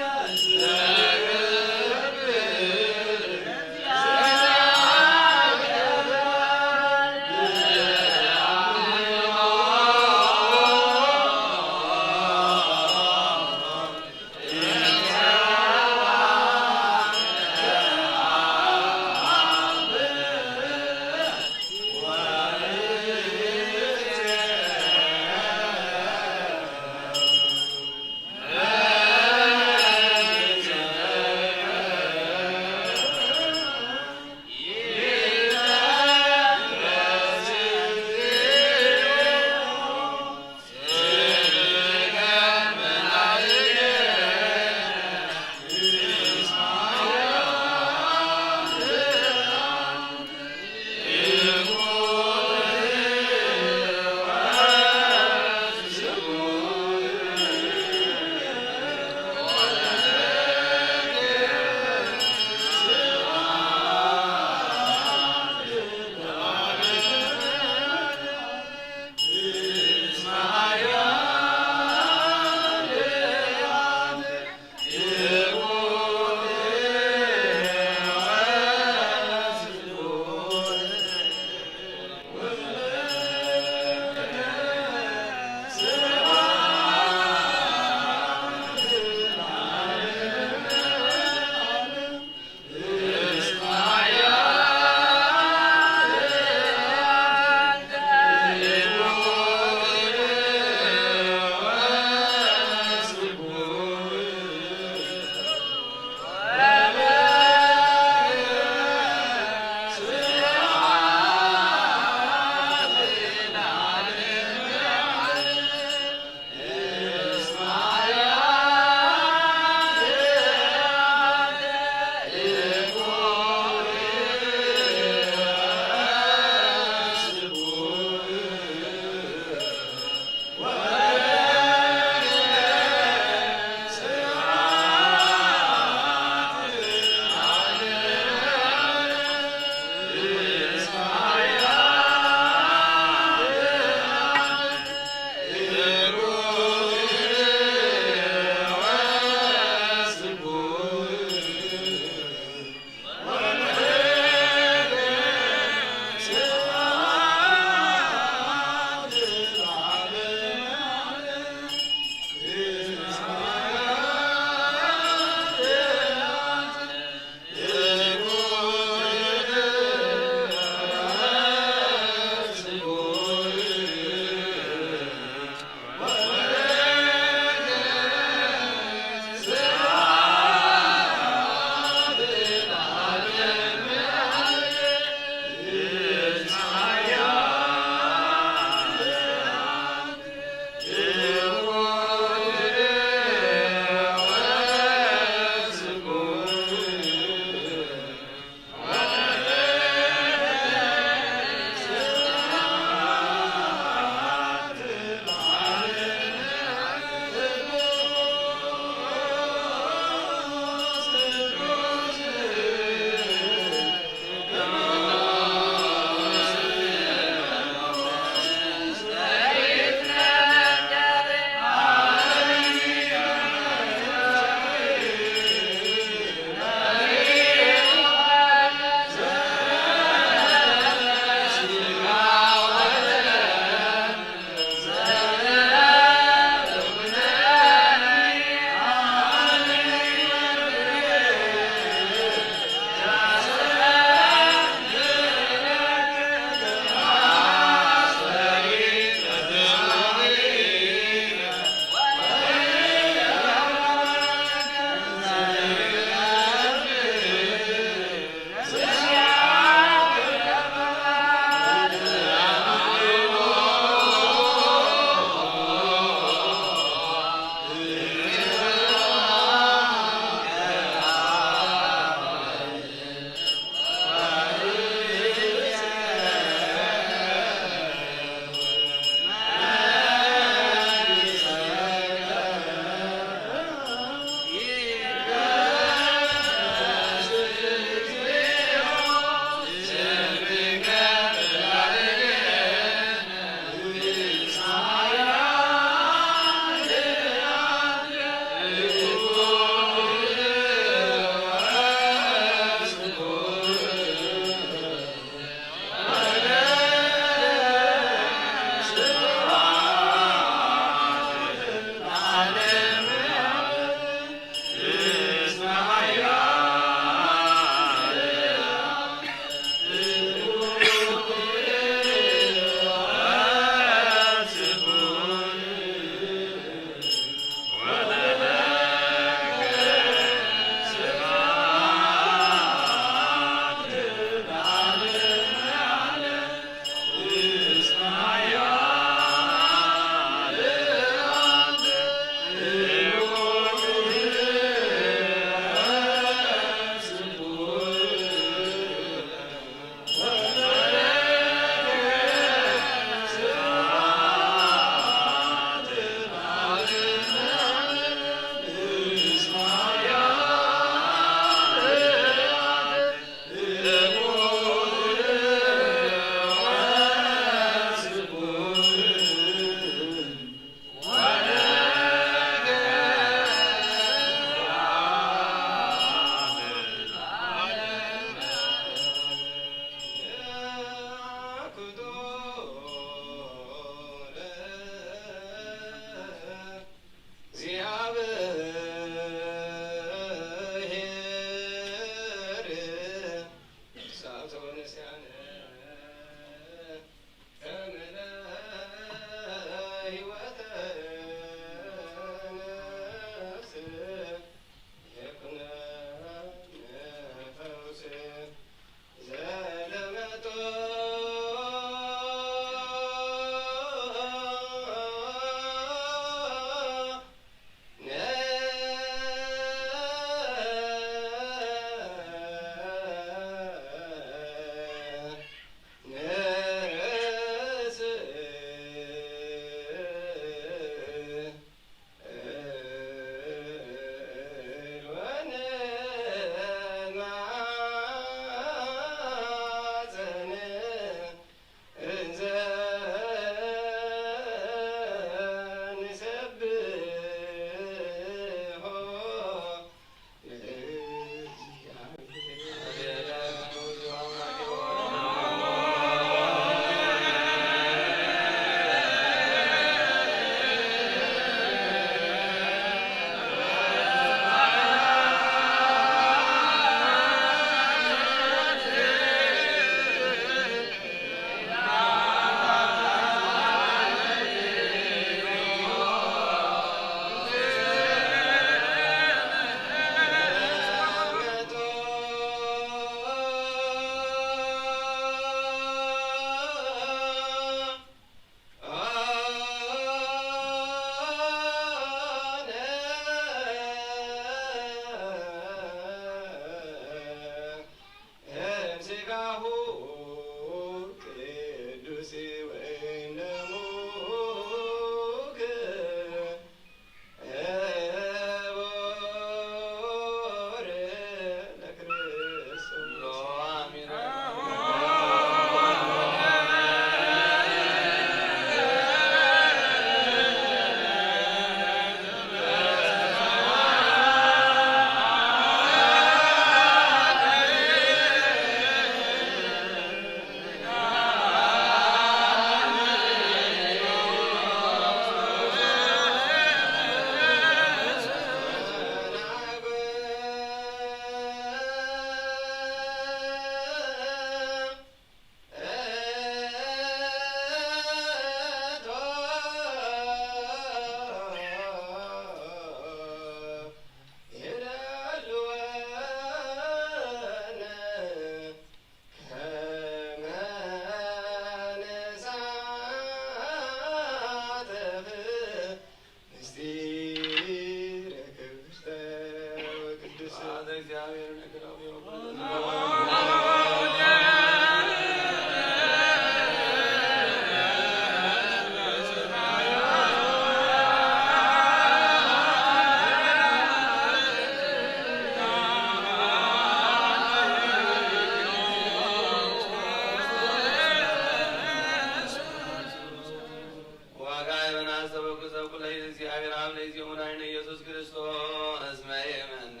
ወጋይ በናሰበኩ ሰብ ኩለ እግዚአብሔር አብ ለይዜሙ መድኃኒነ ኢየሱስ ክርስቶስ መይመነ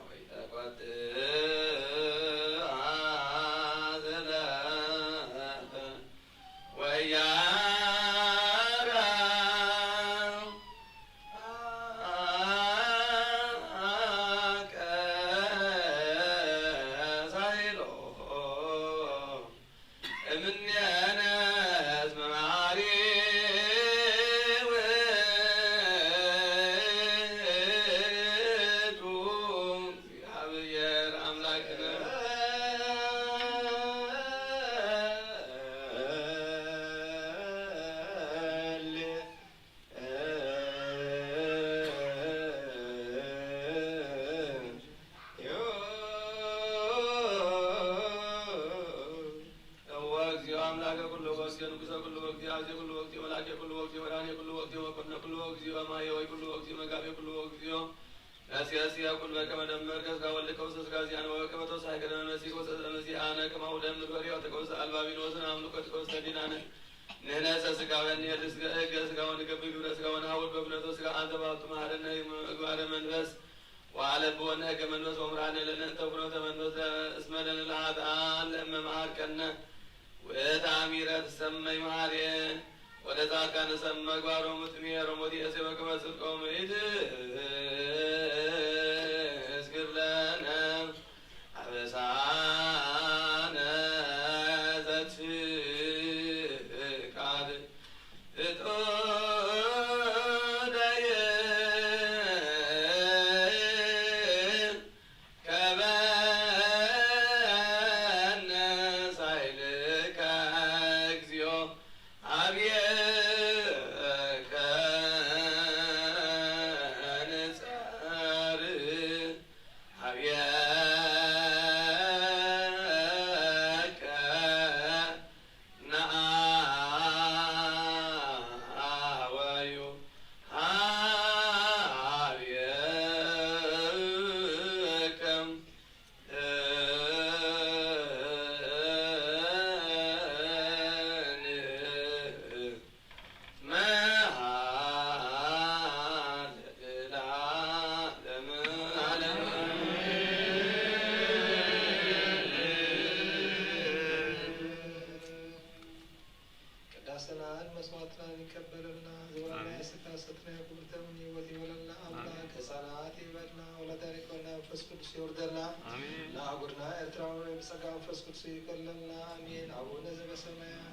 ወይተቆጥ አዘለ ወያረ ቀሳይሎ እምኔነ እስመ መሐሪ ውእቱ እግዚአብሔር አምላክነ። እግዚኦ አምላከ ኩሉ ወእግዚኦ ንጉሠ ኩሉ ወእግዚኦ አዜ ኩሉ ወእግዚኦ መላኬ ኩሉ ወእግዚኦ መድኃኔ ኩሉ ወእግዚኦ መኮንነ ኩሉ ወእግዚኦ ማየወይ ኩሉ ወእግዚኦ መጋቤ ኩሉ ወእግዚኦ ነስየስየ ኩሉ በከመ ደመርከ ሥጋ ወልድከ ውስተ ሥጋ ዚአነ ወበከመ ተወሳይከ ለነ ነሲእ ወሰስለ መሲአነ ከማሁ ደምር በሪኦ ተቀውሰ አልባቢኖስን አምልኮ ተቀውሰ ዲናነ። ንሕነሰ ሥጋውያን ንሄድስ ሕገ ሥጋ ወንገብር ግብረ ሥጋ ወነሐውር በፍኖተ ሥጋ አንተ ባቱ መሐረነ ምግባረ መንፈስ ወአለብወነ ሕገ መንፈስ ወምርሃነ ለነ እንተ ፍኖተ መንፈስ እስመ ለነ ለኃጥኣን ለእመ መሐርከነ ውእተ አሚረ ትሰመይ መሐሬ ወለጻድቃን ሰመ ምግባሮሙ ትምሄሮሙ ወትዔሴ በከመ ጽድቆሙ ኢትዝክር ለነ አበሳነ ዘትካል እጦዳየ ከበነ ሳይልከ እግዚኦ አብየከ ንጸር አብየከ ነአወዩ ሀብየከ መሐል ለዓለመ ዓለም። ቅዳሴና መስዋዕትና ይቀበልና። ዝባና አሜን። የስጋ ሰትና የክብርተ ምን ህይወት ይበለልና። አምላክ አሜን። ሕፃናት ይበልና። ወለተ ሪቆና መንፈስ ቅዱስ ይወርደልና። አሜን። ለአህጉርና ኤርትራ በጸጋ መንፈስ ቅዱስ ይቀለልና። አሜን። አቡነ ዘበሰማያት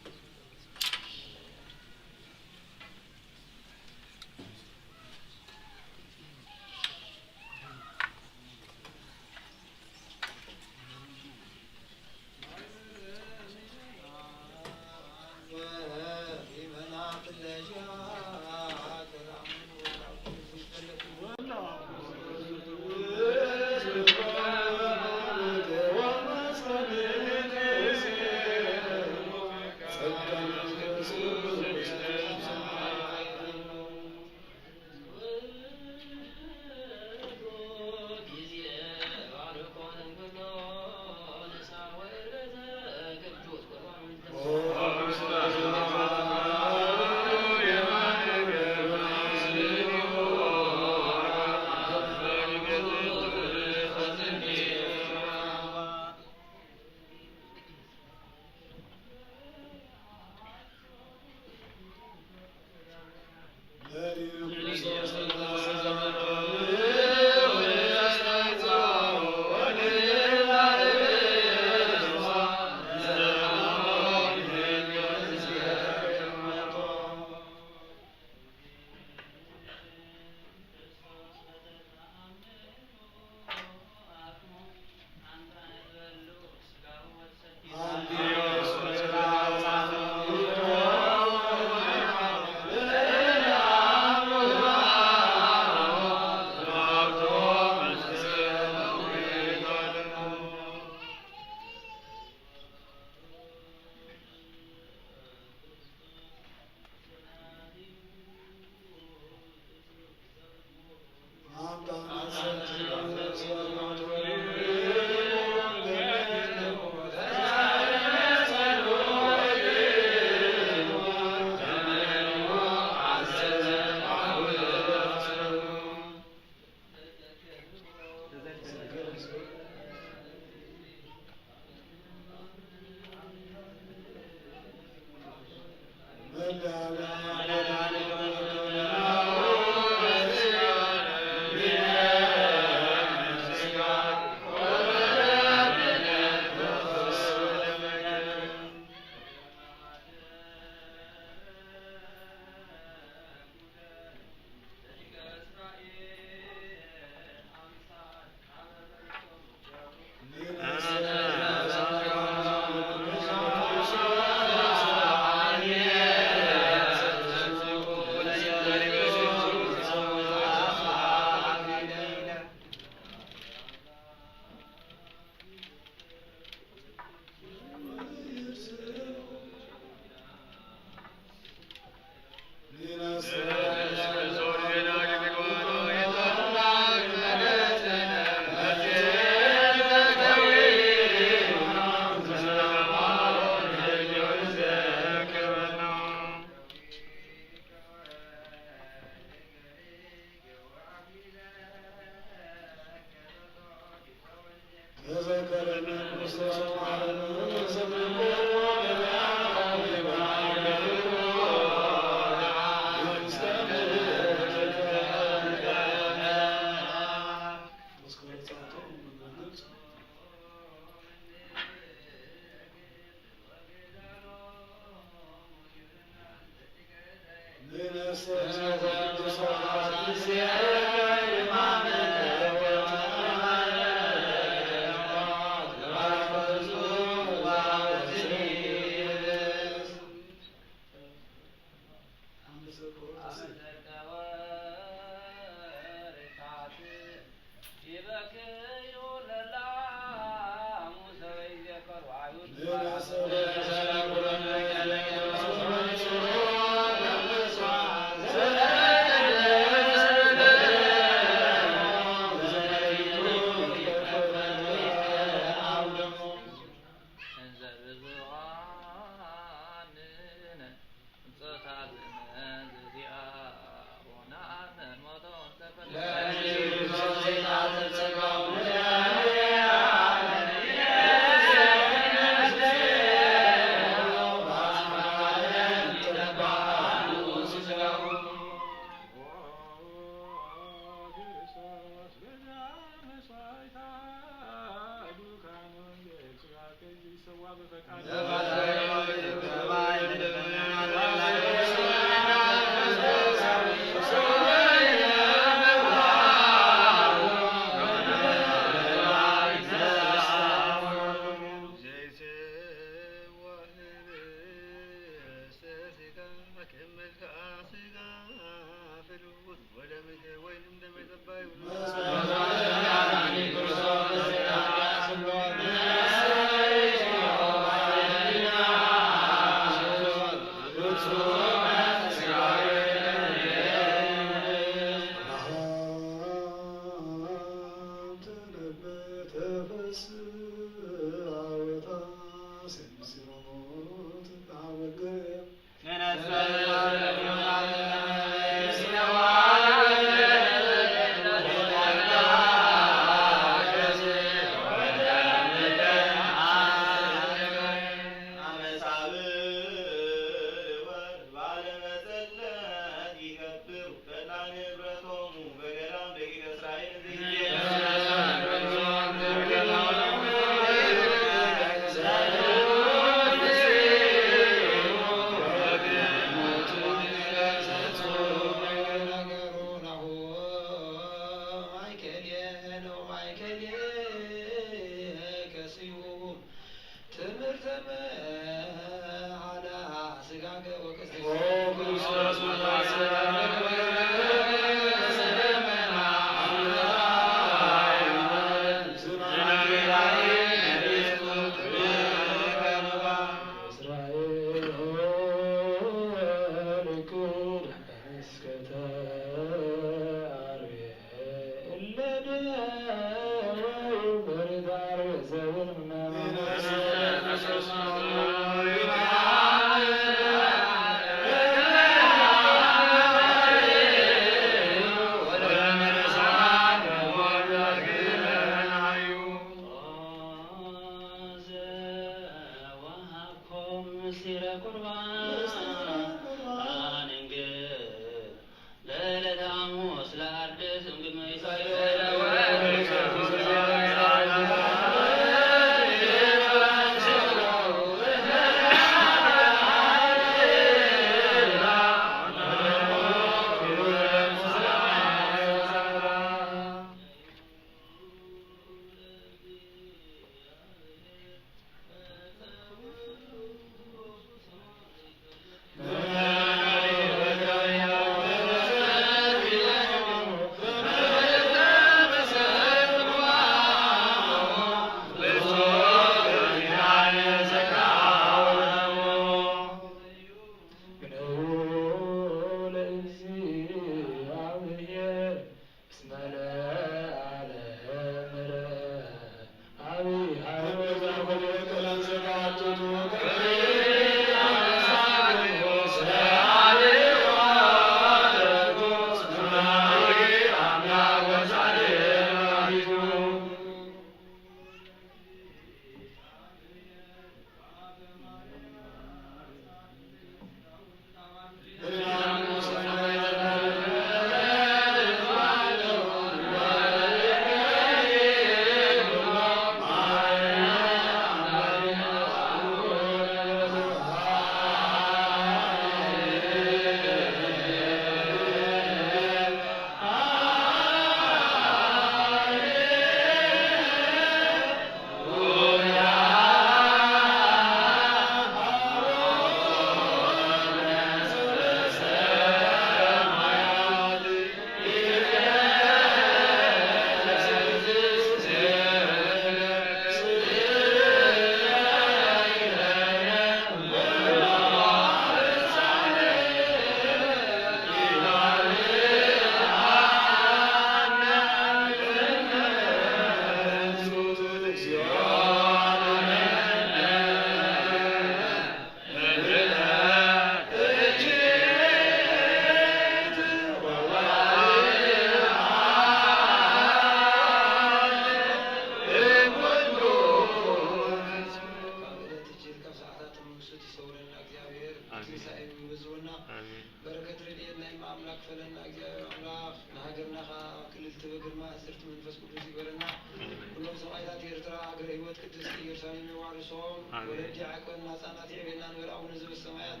ቅድስት ኢየሩሳሌም ያዋርሶም። አሜን። ወለእንዲህ አቅበን ሕፃናት የቤናን በር አቡነ ዘበሰማያት።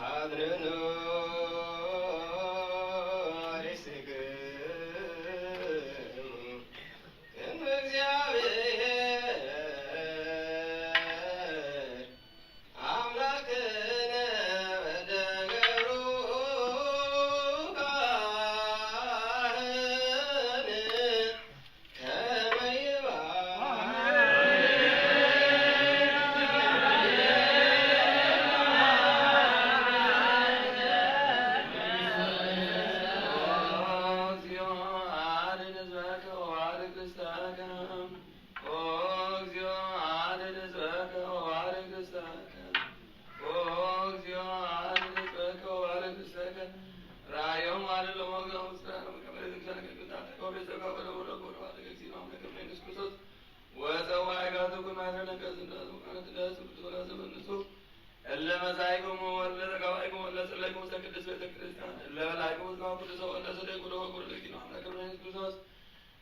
አድርኑ ርእስክሙ ቅድመ እግዚአብሔር አምላክነ ወደገብሩ ካህን ከመ ይባእ። ኦ እግዚኦ አድን ሕዝበከ ወባርክ ርስተከ። ኦ እግዚኦ አድን ሕዝበከ ወባርክ ርስተከ። ኦ እግዚኦ አድን ሕዝበከ ወባርክ ርስተከ። ራእዮሙ አድን ለሞገ ወምስጋና ከመ ለዝክሳነ ቅዱሳን ወቤተሰብ ወለኩሉ ለኩሉ ባርክ እግዚእነ አምላክነ ኢየሱስ ክርስቶስ። ወጸዋዕካቱ ኩሉ ማይሰነ ከዝንቱ አስሙካነ ትደሱ ቅዱስ ወለዘመንሱ። እለ መጻኢክሙ ወእለ ተጋባኢክሙ ወእለ ጸለይክሙ ውስተ ቅድስት ቤተ ክርስቲያን እለ በላይክሙ ስማ ቅዱስ ወእለ ሰደይኩ ለወኩሉ ለኪኑ አምላክነ ኢየሱስ ክርስቶስ።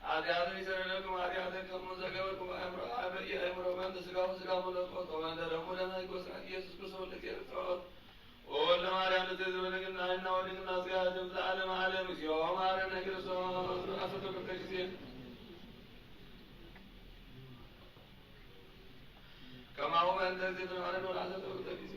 ኃጢአት ይሰረይ ለክሙ ኃጢአተክሙ ዘገበርኩ በአእምሮ አበየ አእምሮ በእንተ ሥጋሁ ሥጋ መለኮት ወበእንተ ደሙ ደመ ኢየሱስ ክርስቶስ ለእግዚአብሔር ጸሎት። ወወልደ ማርያም ንጽሕት በድንግልና ወድንግልና ሥጋ ለዓለመ ዓለም። እግዚኦ መሐረነ ክርስቶስ። አሰቶ ክልተ ጊዜ ከማሁ በእንተ እግዝእትነ ማርያም ወለአሰቶ ክልተ ጊዜ።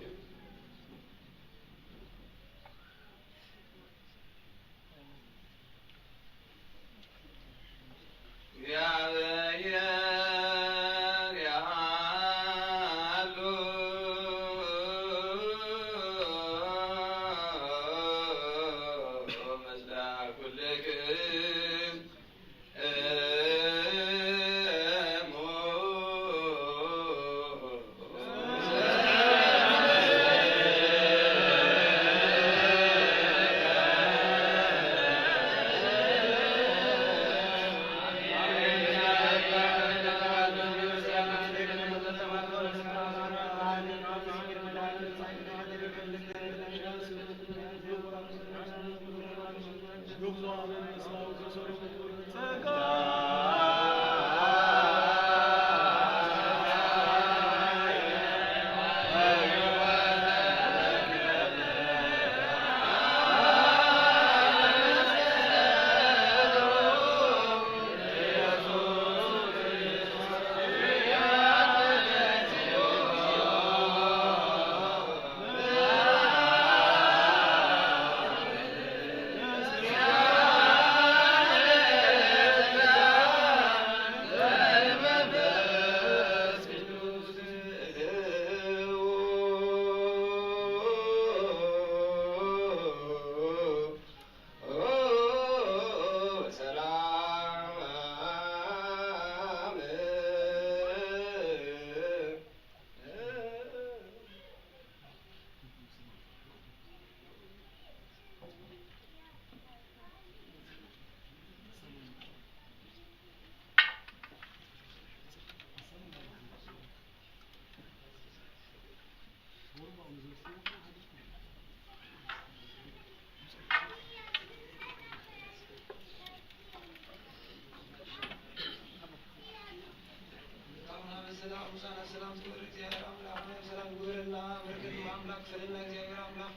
ሰላም ሰላም ትወርድ እግዚአብሔር አምላክ፣ ሰላም ግበረልና፣ በረከት አምላክ ሰለና እግዚአብሔር አምላክ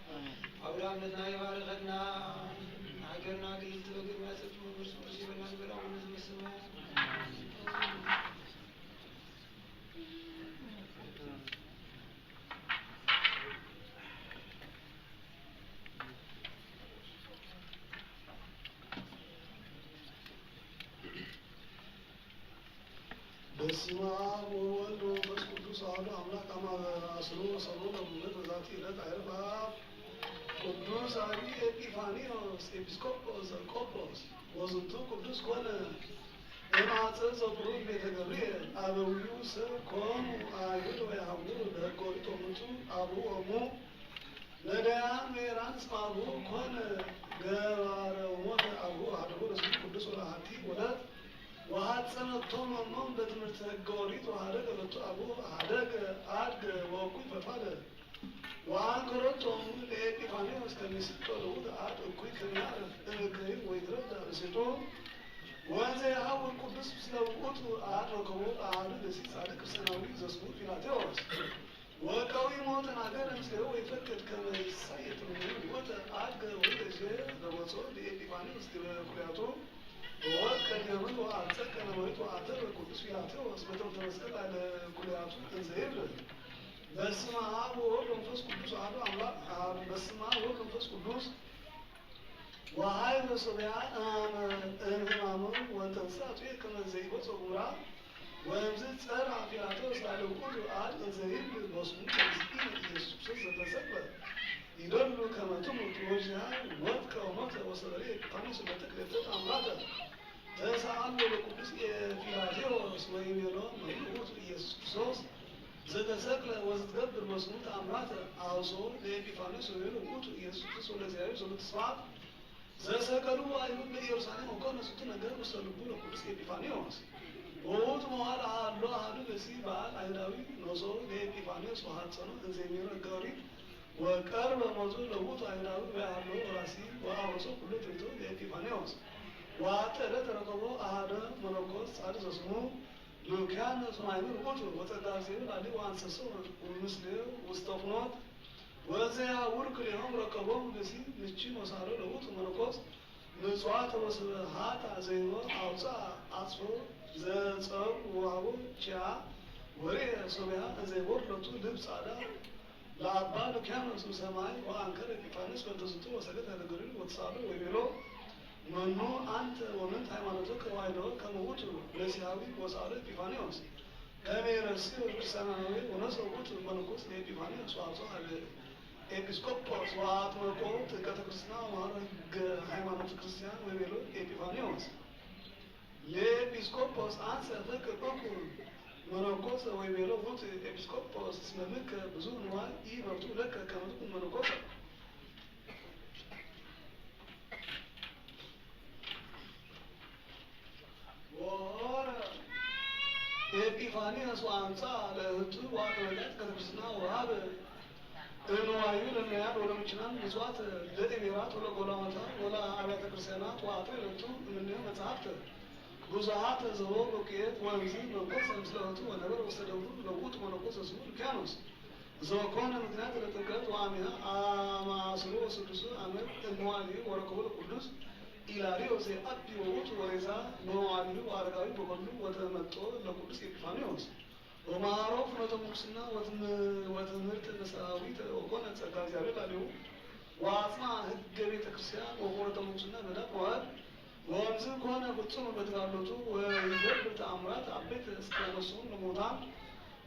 አውደ አመትና ይባርከና፣ ሀገርና ክልል ትበግር ማሰብ መንግስት ወርሲ በናል በላው እነዚህ መስመ በስመ አብ ወወልድ ወመንፈስ ቅዱስ አሐዱ አምላክ። አመ አስሩ ወሰሙኑ ለመንፈቅ በዛቲ ዕለት አይረፍ አብ ቅዱስ አቢ ኤጲፋንዮስ ኤጲስቆጶስ ዘቆጶስ። ወዝንቱ ቅዱስ ኮነ እምአጽር ዘብሩክ ቤተ ገብርኤል አበዊሁ ሰ-፣ ኮኑ አይሁድ ወየሐውሩ ለሕገ ኦሪት ወሙንቱ አብኡ ኦሙ። ነዳያን ወኤራን እስመ አብኡ ኮነ ገባረ ሞተ አብኡ ሀደጎ ለስሙ ቅዱስ ወለአሐቲ ወለት ወሐጸነቶም እሞም በትምህርተ ሕገ ኦሪት ወሀደገ ሎቱ አብኡ ሀደገ አድገ ወእኩይ ፈድፋደ። ወአንከረቶም ለኤጲፋንዮስ ከመ ይስእሎ ለውእቱ አድ እኩይ ከመ ያዕርፍ እምከይብ ወይትረዳ ብሲቱ። ወእንዘ ይሐውር ቅዱስ ምስለ ውእቱ አድ ረከቦ አሐዱ ብእሲ ጻድቅ ክርስቲያናዊ ዘስሙ ፊላቴዎስ። ወቀዊሞ ተናገረ ምስሌሁ ወይፈቅድ ከመ ይሳየጥ እምኔሁ ውእቱ አድገ ወይሬዜ ለቦጽኦ ለኤጲፋንዮስ ዲበ ኩልያቱ። ወወድቀ ዲበ ምድር ወአጸቀ ነመሪት ወአተርፈ ቅዱስ ፊላቴዎስ በትምህርተ መስቀል ላዕለ ኩልያቱ እንዘ ይብል። በስመ አብ ወወልድ ወመንፈስ ቅዱስ አሐዱ አምላክ። በስመ አብ ወወልድ ወመንፈስ ቅዱስ። ወሀይበ ሶብያ እምሕማሙ ወተንሥአ እጹየ ከመ ዘይቦጽእ ግሙራ። ወእምዝ ጸርዐ ፊላጦስ ላዕለ ውእቱ አድ እንዘ ይብል በስሙ እግዚእነ ኢየሱስ ክርስቶስ ዘተሰቅለ ይደሉ ከመ ትሙት። ወእግዚአ ወድቀ ወሞተ ወሰበረ ኤጲፋንዮስ እለ ክልኤተ ተአምራተ። ተሰአሎ ለቅዱስ ፊላቴዎስ ወይቤሎ መኑ ውእቱ ኢየሱስ ክርስቶስ ዘተሰቅለ ወዘትገብር በስሙ ተአምራተ። አውስኦ ለኤጲፋንዮስ ወይቤሎ ውእቱ ኢየሱስ ክርስቶስ ወልደ እግዚአብሔር ዘውእቱ ስብሐት። ዘሰቀልዎ አይሁድ በኢየሩሳሌም ወኮነ ዝንቱ ነገር ውስተ ልቡ ለቅዱስ ኤጲፋንዮስ። ወውእቱ መዋዕል ሀሎ አሐዱ ብእሲ በዓል አይሁዳዊ ነስኦ ለኤጲፋንዮስ ወሐጸኖ እንዘ ይሜሮ ሕገ ኦሪት። ወቀርበ ሞቱ ለውእቱ አይሁዳዊ ወሀሎ ወራሲ ወአውረሶ ኩሎ ትርኢቶ ለኤጲፋንዮስ። ወአሐቲ ዕለት ረከቦ አሐደ መነኮስ ጻድቅ ዘስሙ ሉኪያኖስ መሃይምር ውእቱ ወጸጋ እግዚአብሔር ላዕሌሁ ወአንሰሶ ምስሌሁ ውስተ ፍኖት። ወዘ ይሐውር ክልኤሆሙ ረከቦሙ ብእሲ ምቺን ወሰአሎ ለውእቱ መነኮስ ምጽዋተ ወስብሐተ ዘይህቦ አውጽአ አጽፍሮ ዘጸውዐ ወሀቦ ኪያሃ። ወርኤ ሶብያ እንዘ ይቦርቅ ሎቱ ልብ ጸዕዳ ለአባ ሉኪያኖስ እምሰማይ ወአንከረ ኤጲፋንዮስ በእንተ ዝንቱ ወሰገደ ላዕለ ገሪሉ ወተሳእሎ ወይቤሎ መኑ አንተ ወምንት ሃይማኖትከ ወአይደወ ከመ ውእቱ ለሲሃዊ ወሰአሎ ኤጲፋንዮስ ከመ ይረስዮ ክርስቲያናዊ ወነስኦ ውእቱ መነኮስ ለኤጲፋንዮስ ወአውጽኦ ሀበ ኤጲስቆጶስ ወአጥመቆ ጥምቀተ ክርስትና ወመሃሮ ሕገ ሃይማኖተ ክርስቲያን ወይቤሎ ኤጲፋንዮስ ለኤጲስቆጶስ አንሰ እፈቅድ እኩን መነኮሰ ወይቤሎ ውእቱ ኤጲስቆጶስ እስመ ምንከ ብዙ ንዋይ ኢመርቱ ለከ ከመ ትኩን መነኮሰ። ወሆረ ኤጲፋንዮስ ወአምጽአ ለእህቱ ወአጥመቃ ጥምቀተ ክርስትና ወሀበ እምንዋዩ ለነዳያን ወለምእመናን ምጽዋተ ለእቤራት ወለጎላማታ ወለአብያተ ክርስቲያናት ወአጥርየ ሎቱ እምኔሁ መጻሕፍተ ብዙኃተ ዘበው በቁየት። ወእምዝ መንኮሰ ምስለ እህቱ ወነበረ ውስተ ደብሩ ለውእቱ መነኮስ ዘስሙ ሉኪያኖስ። ዘኮነ ምክንያት ለጥምቀት ወአሚሃ አመ አስሩ ወስዱሱ አመት እምዋሊ ወረከቦ ለቅዱስ ኢላርዮስ የአቢ ወውቱ ወሬዛ መዋሊ ወአረጋዊ በበሉ ወተመጦ ለቅዱስ ኤጲፋንዮስ ወመሃሮ ፍኖተ ምንኩስና ወትም-፣ ወትምህርት መሳዊት ወኮነ ጸጋ እግዚአብሔር ላሌሁ ወአጽንዐ ሕገ ቤተ ክርስቲያን ወፍኖተ ምንኩስና በዳ መዋዕል። ወእምዝ ኮነ ፍጹም በተጋድሎቱ ወይገብር ተአምራት አበይት እስከ ያነስኡ ለሙታን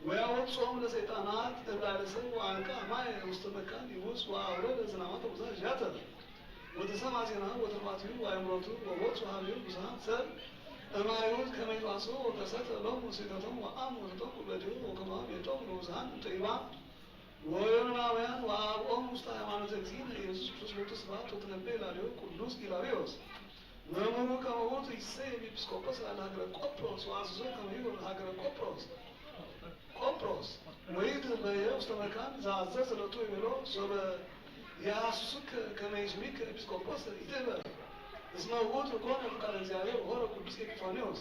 ወያወጽኦም ለሰይጣናት እብላለ ሰብ ወአንቅዐ ማየ ውስተ መካን ይቡስ ወአውረደ ዝናማተ ውዛት ዚአተ። ወተሰምዐ ዜናሁ ወትሩፋቲሁ ወአእምሮቱ ወወጽኡ ሀቤሁ ብዙኃን ሰብ እማይሁድ ከመ ይትዋስኡ ወከሰተ ሎሙ ስእተቶሙ ወአምሩ ወተጠምቁ በዲሁ ወከማሁ ቤጦሙ ለውዙሃን እንተ ኢባ ወዮናውያን ወአብኦም ውስተ ሃይማኖተ እግዚእነ ኢየሱስ ክርስቶስ ሎቱ ስብሐት። ወትነበይ ላሌሁ ቅዱስ ኢላርዮስ መምህሩ ከመ ውእቱ ይሰየም ኤጲስቆጶስ ላለ ሀገረ ቆጵሮስ ወአዘዞ ከመ ይሁር ሀገረ ቆጵሮስ ቆጵሮስ ወይድ በየ ውስተ መካን ዘአዘዘ ሎቱ ይቤሎ ሶበ የሐስሱከ ከመ ይስሚከ ኤጲስቆጶስ ኢትበል እስመ ውእቱ ኮነ ፍቃደ እግዚአብሔር። ሆረ ቅዱስ ኤጲፋንዮስ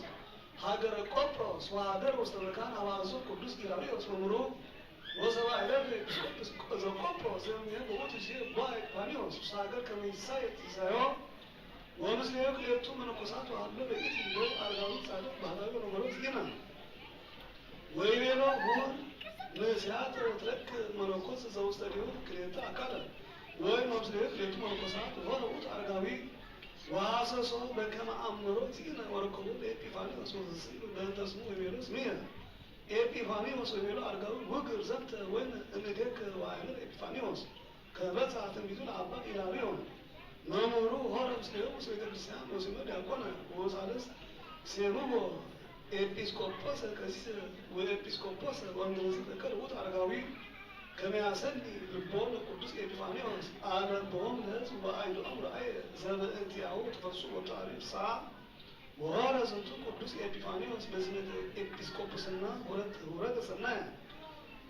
ሀገረ ቆጵሮስ ወሀደረ ውስተ መካን አበ አዘዞ ቅዱስ ኢላርዮስ መምህሩ ወሰብአ እደገ ኤጲስቆጶስ ዘቆጵሮስ ዘእምኔሁ በውእቱ ጊዜ ቦአ ኤጲፋንዮስ ውስተ ሀገር ከመ ይሳየጥ ይሳዮ ወምስሌሁ ክልኤቱ መነኮሳት ወሀሎ በይእቲ ጊዜ አረጋዊ ጻድቅ ባህታዊ ወነበሩ እግዚእነ። ወይቤሎ ሁር ንስያተ ወትረክ መነኮስ ዘውስተ ዲሁ ክልኤተ አካለ ወይም ወምስሌሁ ክልኤቱ መነኮሳት። ወሆረ ውእቱ አረጋዊ ወሐሰሶ በከመ አመሮ እግዚእነ ወረከቦ ለኤጲፋንዮስ ወዘስእሎ በእንተ ስሙ ወይቤሎ ስምየ ኤጲፋንዮስ። ወይቤሎ አረጋዊ ውግር ዘንተ ወይነ እምእዴከ ወአእምር ኤጲፋንዮስ ከመ በጽሐ ትንቢቱ ለአባ ኢላርዮን መምህሩ። ሆረ ምስሌሁ ውስተ ቤተ ክርስቲያን ወሲመዮ ዲያቆነ ወሳልስ ሴምዎ ኤጲስቆጶሰ ቀሲሰ ወኤጲስቆጶሰ ወእንደዝህ ፈቀድ ውእቱ አረጋዊ ከመ ያሰኒ ልቦ ለቅዱስ ኤጲፋንዮስ አነበቦሙ ለሕዝብ ወአይዶአም ራእየ ዘበእንቲአሁ ትፈጹ ወታሪ ፍስሐ። ወሆረ ዝንቱ ቅዱስ ኤጲፋንዮስ በሲመተ ኤጲስቆጶስና ሆረ ጸናየ።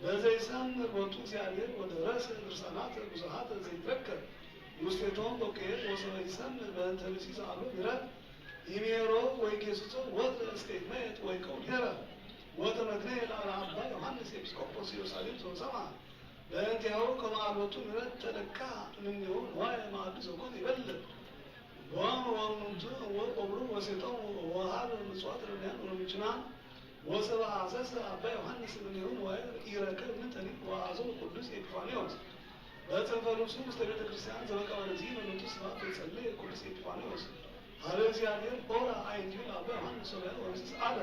በዘይሰምር ቦቱ እግዚአብሔር ወደረሰ ድርሳናተ ብዙሃተ ዘይትረከብ ውስቴቶም በኩየት ወሰበ ይሰምር በእንተ ብእሲ ዘአልቦ ምሕረት ይሜሮ ወይጌስጾ ወትረ እስከ ይትመየጥ ወይቀው ሄረ ወተመክነየ ለአባ ዮሐንስ ኤጲስቆጶስ ኢየሩሳሌም ዘወሰማ በእንቲአሁ ከመ አልቦቱ ምሕረት ተለካ እምኔሁ ንዋየ ማዕዱ ዘኮነ ይበልዕ። ወእም ወእሙንቱ እወ ቆብሩ ወሴጦሙ ወሀበ ምጽዋት ለነዳያን ወለምንኩሳን ወሰበ ሐሰሰ አባ ዮሐንስ እምኔሁ ንዋየ ኢረከብ ምንተኒ ወአዘው ቅዱስ ኤጲፋንዮስ በጽንፈ ልብሱ ውስተ ቤተ ክርስቲያን ዘበቃ ወለዚ መለቱ ስብሐት ወይጸልይ ቅዱስ ኤጲፋንዮስ ሀበ እግዚአብሔር ኦራ አዕይንቲሁ ለአባ ዮሐንስ ሶርያዊ ወምስስ አለ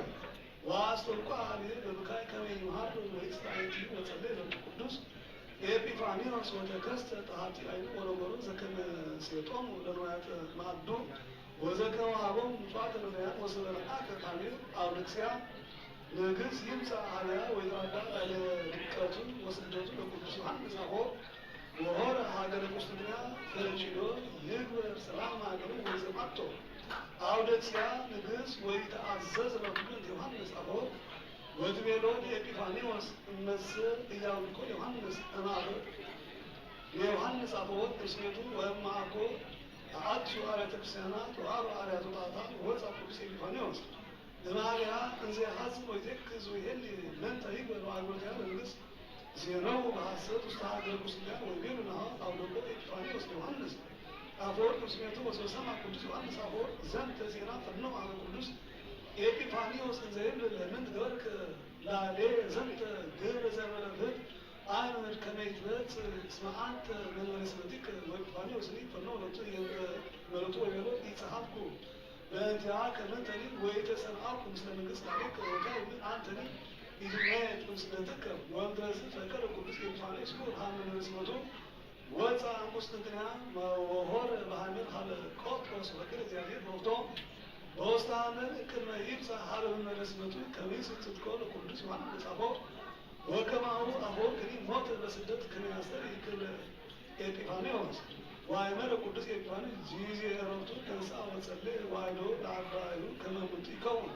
ወአስተብቆ ሀቤ በብካይ ከመ ይምሃር ወይጽል አዕይንቲሁ ወጸለየ ለቅዱስ ኤጲፋንዮስ ወተከስተ ተሀቲ አይኑ ወረጎሩ ዘከመ ሴጦሙ ለንዋያተ ማዕዱ ወዘከመ ወሀቦሙ ምጽዋተ ነዳያን ወሰበ ለአከ ሀቤ አውዶክስያ ንግስ ይምጻእ ሀበያ ወይትራዳ ላዕለ ድቀቱ ወስደቱ ለቅዱስ ዮሐንስ አፈወርቅ ወሆረ ሀገረ ቁስጥንጥንያ ፈቂዶ ይግበር ሰላም ሀገሩ ወይዘማቶ አውዶክስያ ንግስ ወይትአዘዝ ለኩሉ እንተ ዮሐንስ አፈወርቅ ወትቤሎ ለኤጲፋንዮስ እመሰ ኢያውድቆ ዮሐንስ እምአፈ ለዮሐንስ አፈወርቅ እምስሌቱ ወእምአኮ ተአቱ አብያተ ክርስቲያናት ወአርአያ ጣታ ወወፃ ቅዱስ ኤጲፋንዮስ እምአቢሃ እንዘ ይሐጽብ ወይቴክዝ ወይሄሊ ምንተ ይግበር ወአግብርቲሃ ለንግስ ዜነው በሐሰት ውስተ ሀገረ ቁስጥንጥንያ ወይቤሉ ናሁ አውደቆ ኤጲፋንዮስ ዮሐንስ አፈወርቅ ምስሌቱ ወሰመ ቅዱስ ዮሐንስ አፈወርቅ ዘንተ ዜና ፈነው ሀበ ቅዱስ ኤጲፋንዮስ እንዘ ይብል ለምን ገበርከ ላዕሌ ዘንተ ግብረ ዘእንበለ ፍትሕ አእምር ከመ ይትበጽሕ እስመ አንተ መንበረ ስመቲከ ወኤጲፋንዮስኒ ፈነው ሎቱ ይእምር መለቱ ወይቤሎ ኢጸሐፍኩ በእንቲአከ ምንተኒ ወኢተሰምዐኩ ምስለ መንግስት ላዕሌከ ወካዕብ ምን አንተኒ ኢትትመየጥ እምስደትከ። ወእምድረዝ ፈቀደ ቅዱስ ኤጲፋንዮስ ይሁር ሀመ መንበረ ስመቱ ወፃ እምቁስጥንጥንያ ወሆረ በሐመር ሀበ ቆጵሮስ ወክል እግዚአብሔር በውእቱ በውስተ ሐመር ቅድመ ይብጽሕ ሀበ መንበረ ስመቱ ከመ ይስእል ጽድቆ ለቅዱስ ዮሐንስ አፈወርቅ ወከማሁ አፈወርቅኒ ሞተ በስደት ከመ ያስተርይ ክብረ ኤጲፋንዮስ። ወአእመረ ቅዱስ ኤጲፋንዮስ ጊዜ ዕረፍቱ ተንሥአ ወጸልየ ወአይደወ ለአርዳኢሁ ከመ እሙንቱ ይከውኑ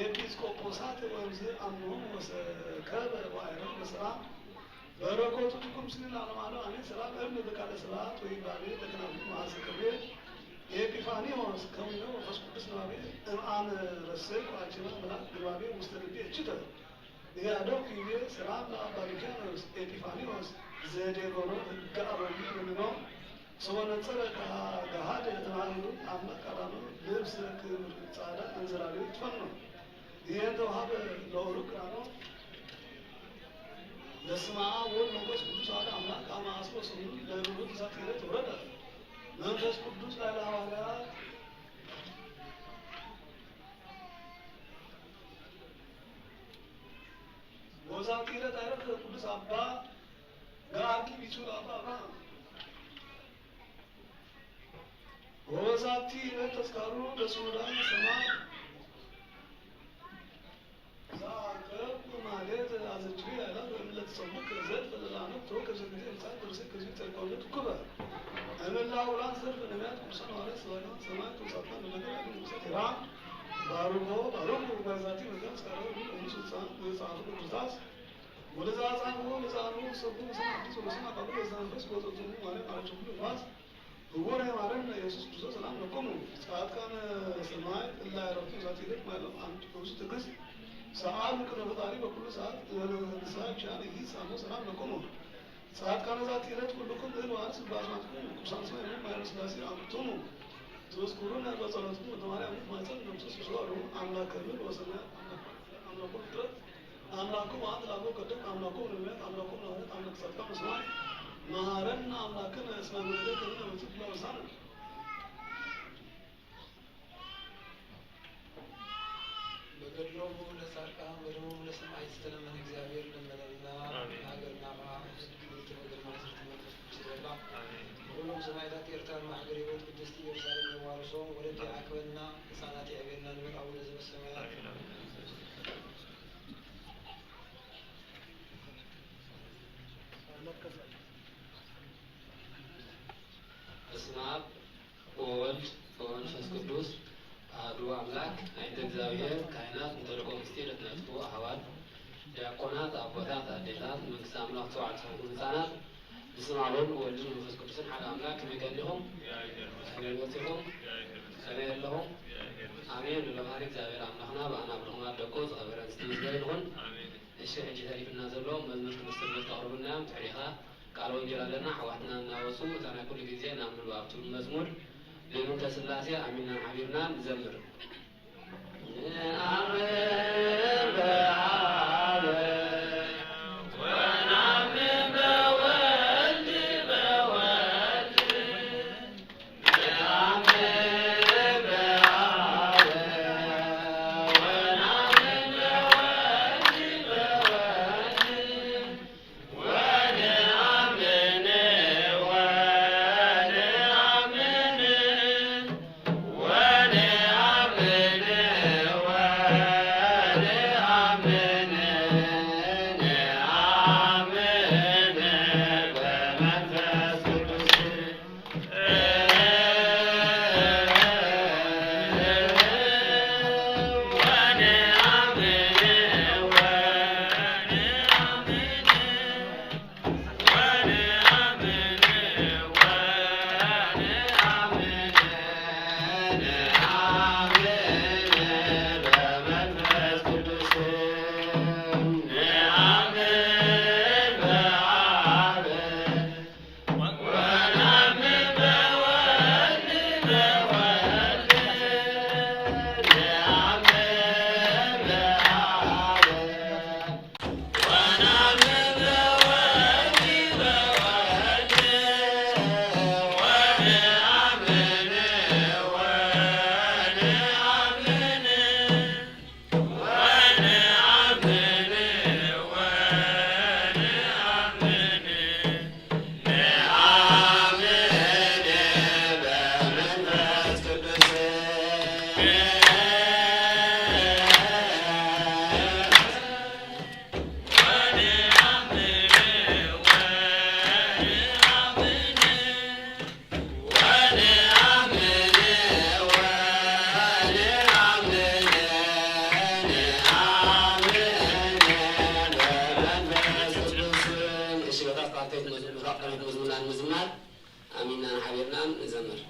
ኤጲስቆጶሳት ወእምዝ አምኖሙ ወሰከበ ወአይረፈ በሰላም። በረከቱ ትኩን ምስሌነ ለዓለመ ዓለም አሜን። ሰላም እብል በቃለ ስብሐት ወይባቤ ለከናፍር መሐዘ ከርቤ ኤጲፋንዮስ ከዊነ ወመንፈስ ቅዱስ ንባቤ እምአመ ረሰይኩ አጅበ መልአክ ግባቤ ውስተ ልቤ እችተ። ኢያደኩ ይቤ ሰላም ለአባ ሉኪያኖስ ኤጲፋንዮስ ዘዴጎኖ ህጋ አበዊ ምንኖ ሶበ ነጸረ ገሃደ ተማሪሩ አምላክ አዳኖ ልብሰ ክብር ጻዳ እንዘ ላዕሌሁ ይትፈኖ። ይእንተ ወሀበ ለኦሩ ክራኖ ለስማ አብ ወወልድ ወመንፈስ ቅዱስ አሐዱ አምላክ አመ አስቦ ስሙ ለብሩክ ዛቲ ዕለት ወረደ መንፈስ ቅዱስ ላዕለ ሐዋርያት። ወዛቲ ዕለት አይረፈ ቅዱስ አባ ገአርጊ ቢጹ ለአባ አብርሃም። ወበዛቲ ዕለት ተዝካሩ ለስሙዳን ሰማዕት ዘአቅረቡ ማሕሌተ አዘኪሩ ያዕላፍ እምለተጸምዱከ ዘልፈ ለለዓመት ተወከፍ ዘንተ ምጽአት ደርሰ ከዚሁ ተልቀውለት ኩበ እምላ ውላን ዘልፈ ነቢያት ቅዱሳን ሐዋርያት ሰባክያን ሰማዕት ወጻድቃን ለመንበር አግን ንጉሰ ቴራ ባርኮ ባርኩ ባይዛቲ መካን እስካረው ሁሉ እሙስ ወጻን ወጻፉ ቅዱሳት ወለዘአጻፉ ለዘአንብቡ ሰቡ በስመ አብ ወበስመ አብ ወወልድ ወመንፈስ ቅዱስ ወዘተርጎሙ ማርያም አረጋዊ ኩሉ ፋስ ህቡረ ማረነ ኢየሱስ ክርስቶስ ሰላም ለክሙ። ጻድቃነ ሰማይ እለ አይረፍቱ ዛቲ ዕለት ማይለም አንቱ ቅዱስ ትዕግስት ሰአሉ ቅድመ ፈጣሪ በኩሉ ሰዓት ለንስሐ ቻል ይህ ሳሞ ሰላም ለክሙ። ጻድቃነ ዛቲ ዕለት ኩልኩም እሉ አንስ በአስማትኩም ቅዱሳን ሰማይ ምን ማይረስ ዳሴ አንቱሙ ትዝኩሩነ በጸሎትኩም ወተማሪ አምልክ ማይጸን ነፍሱስ ብስዋሩ አምላክ ክብር ወሰማያት አምላክ አምላኩ ፍጥረት አምላኩ በአንድ ላቦ ቅድም አምላኩ ለሚያት አምላኩ ለሆነት አምላክ ጸጥታ መስማት መሐረን አምላክን እስመ ምሕረትከ ለውእቱ ኩሎ አበሳነ። በገድሎሙ ለጻድቃን ወደሞሙ ለሰማዕት ይትለመን እግዚአብሔር ለመነና አሜን። ሀገርና መዓት ክብርት ወገርማ ዝርት መንፈስ ቅዱስ ይበላ። አሜን። ሁሉም ሰማዕታት ኤርትራን ማህገር ሕይወት ቅድስት ኢየሩሳሌም የዋርሶም ወለድ አሜን። ያዕቅበና ሕፃናት ያዕቤልና ንበል አቡነ ዘበሰማያት አሜን። በስመ አብ ወወልድ ወመንፈስ ቅዱስ አሐዱ አምላክ። አይንተ እግዚአብሔር፣ ካህናት፣ እንተልቆ ምስጢር እትነጥፉ አሕዋት፣ ዲያቆናት፣ አቦታት፣ አዴታት፣ መንግስተ አምላክ ተባዕት ዝኾንኩም ህጻናት፣ በስመ አብ ወወልድ ወመንፈስ ቅዱስን ሓደ አምላክ ከመይ ቀኒኹም? ከመይ መጺኹም? ከመይ ኣለኹም? አሜን። ለባህሪ እግዚኣብሔር አምላኽና ብኣና ብልኹም ኣደቁ ዝኸበረን ዝተመስገነ ይኹን። እሺ፣ ሕጂ ተሪፍና ዘሎ መዝሙር ክልተ ሰለስተ ተቕርብልና እዮም። ድሕሪኻ ቃል ወንጌል ኣለና። ኣሕዋትና እናወጹ እታ ናይ ኩሉ ግዜ ንኣምን ብኣብ ትብል መዝሙር ብእምንተ ስላሴ ኣሚንናን ሓቢርናን ንዘምር። እሺ፣ በታ ቀዳመይት መዝሙር፣ በታ ቀዳመይት መዝሙርና ንምዝማር ኣሚንናን ሓቢርናን ንዘምር።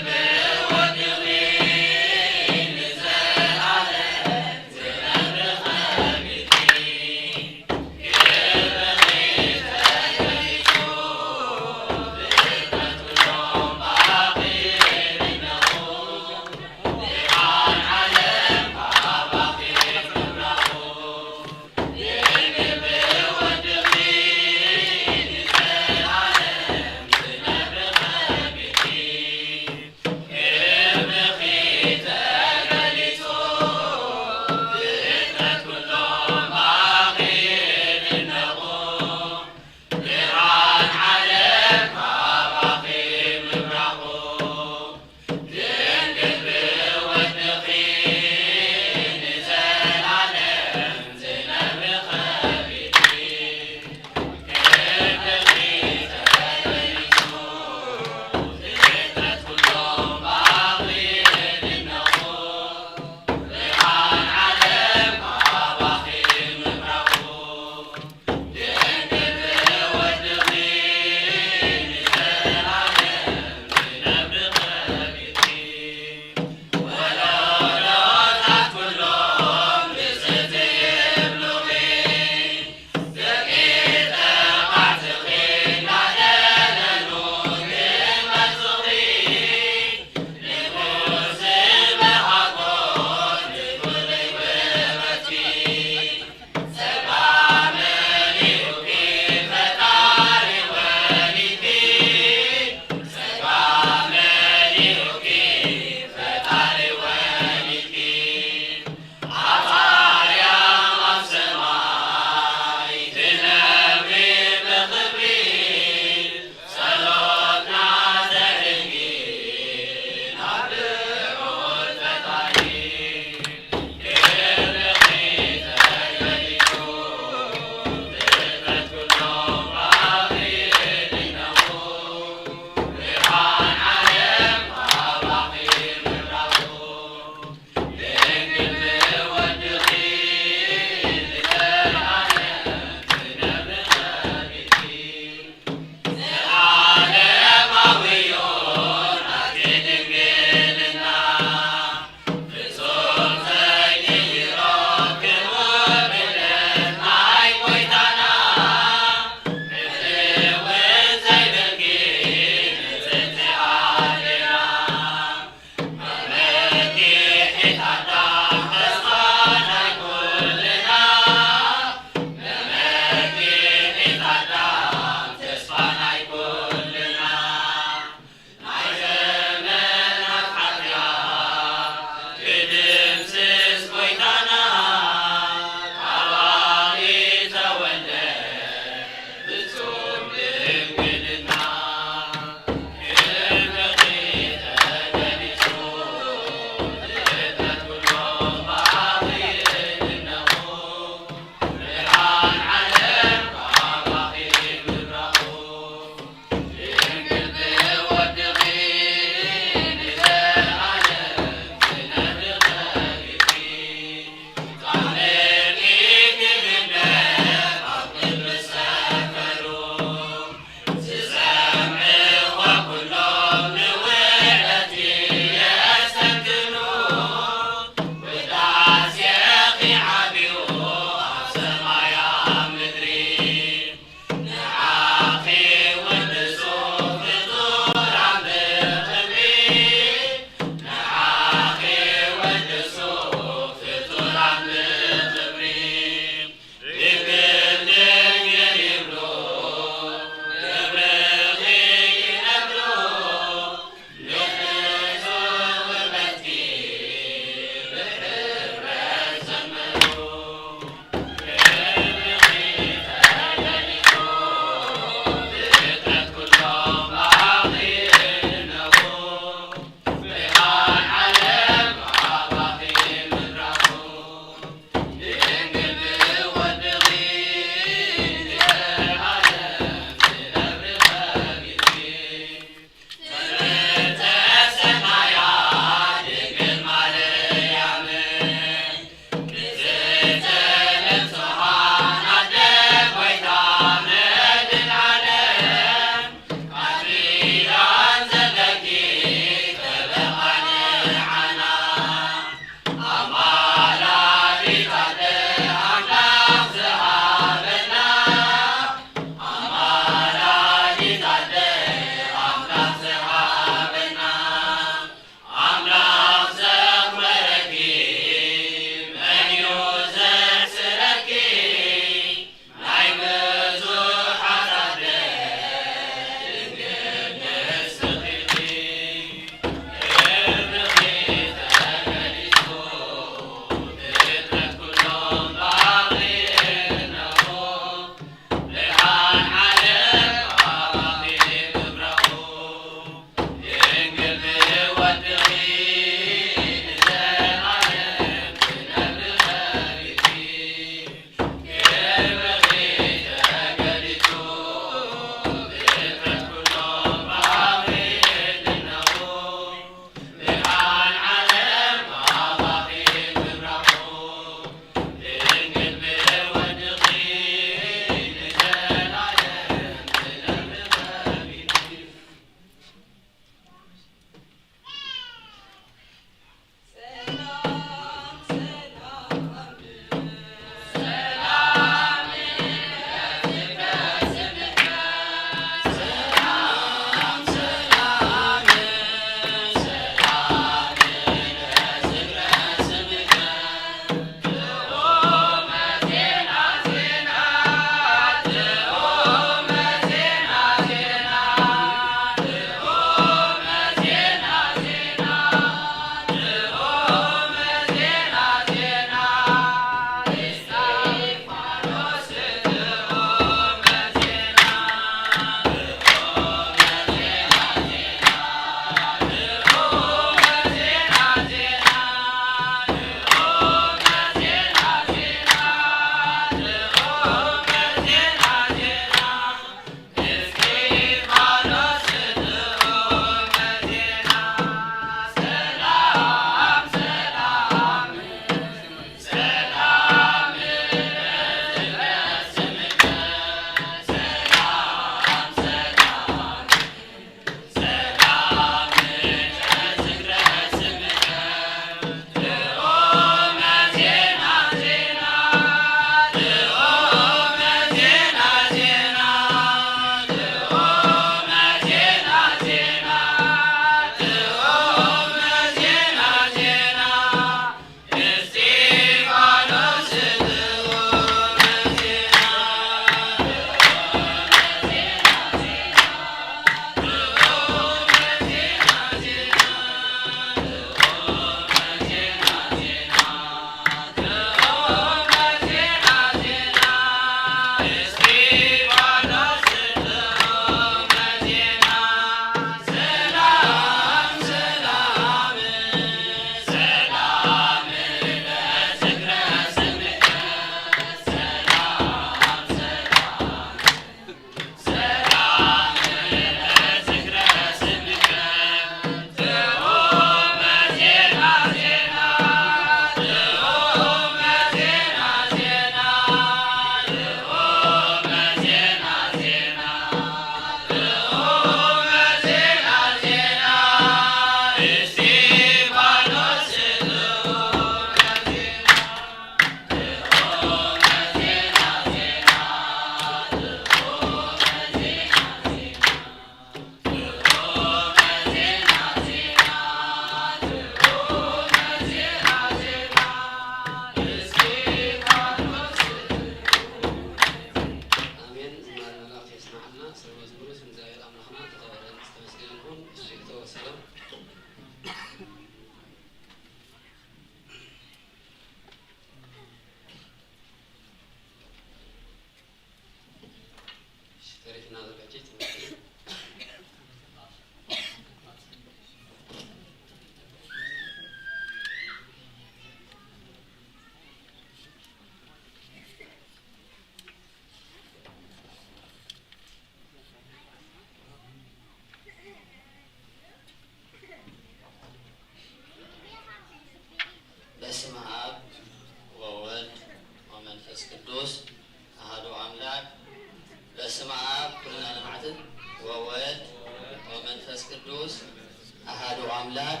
አምላክ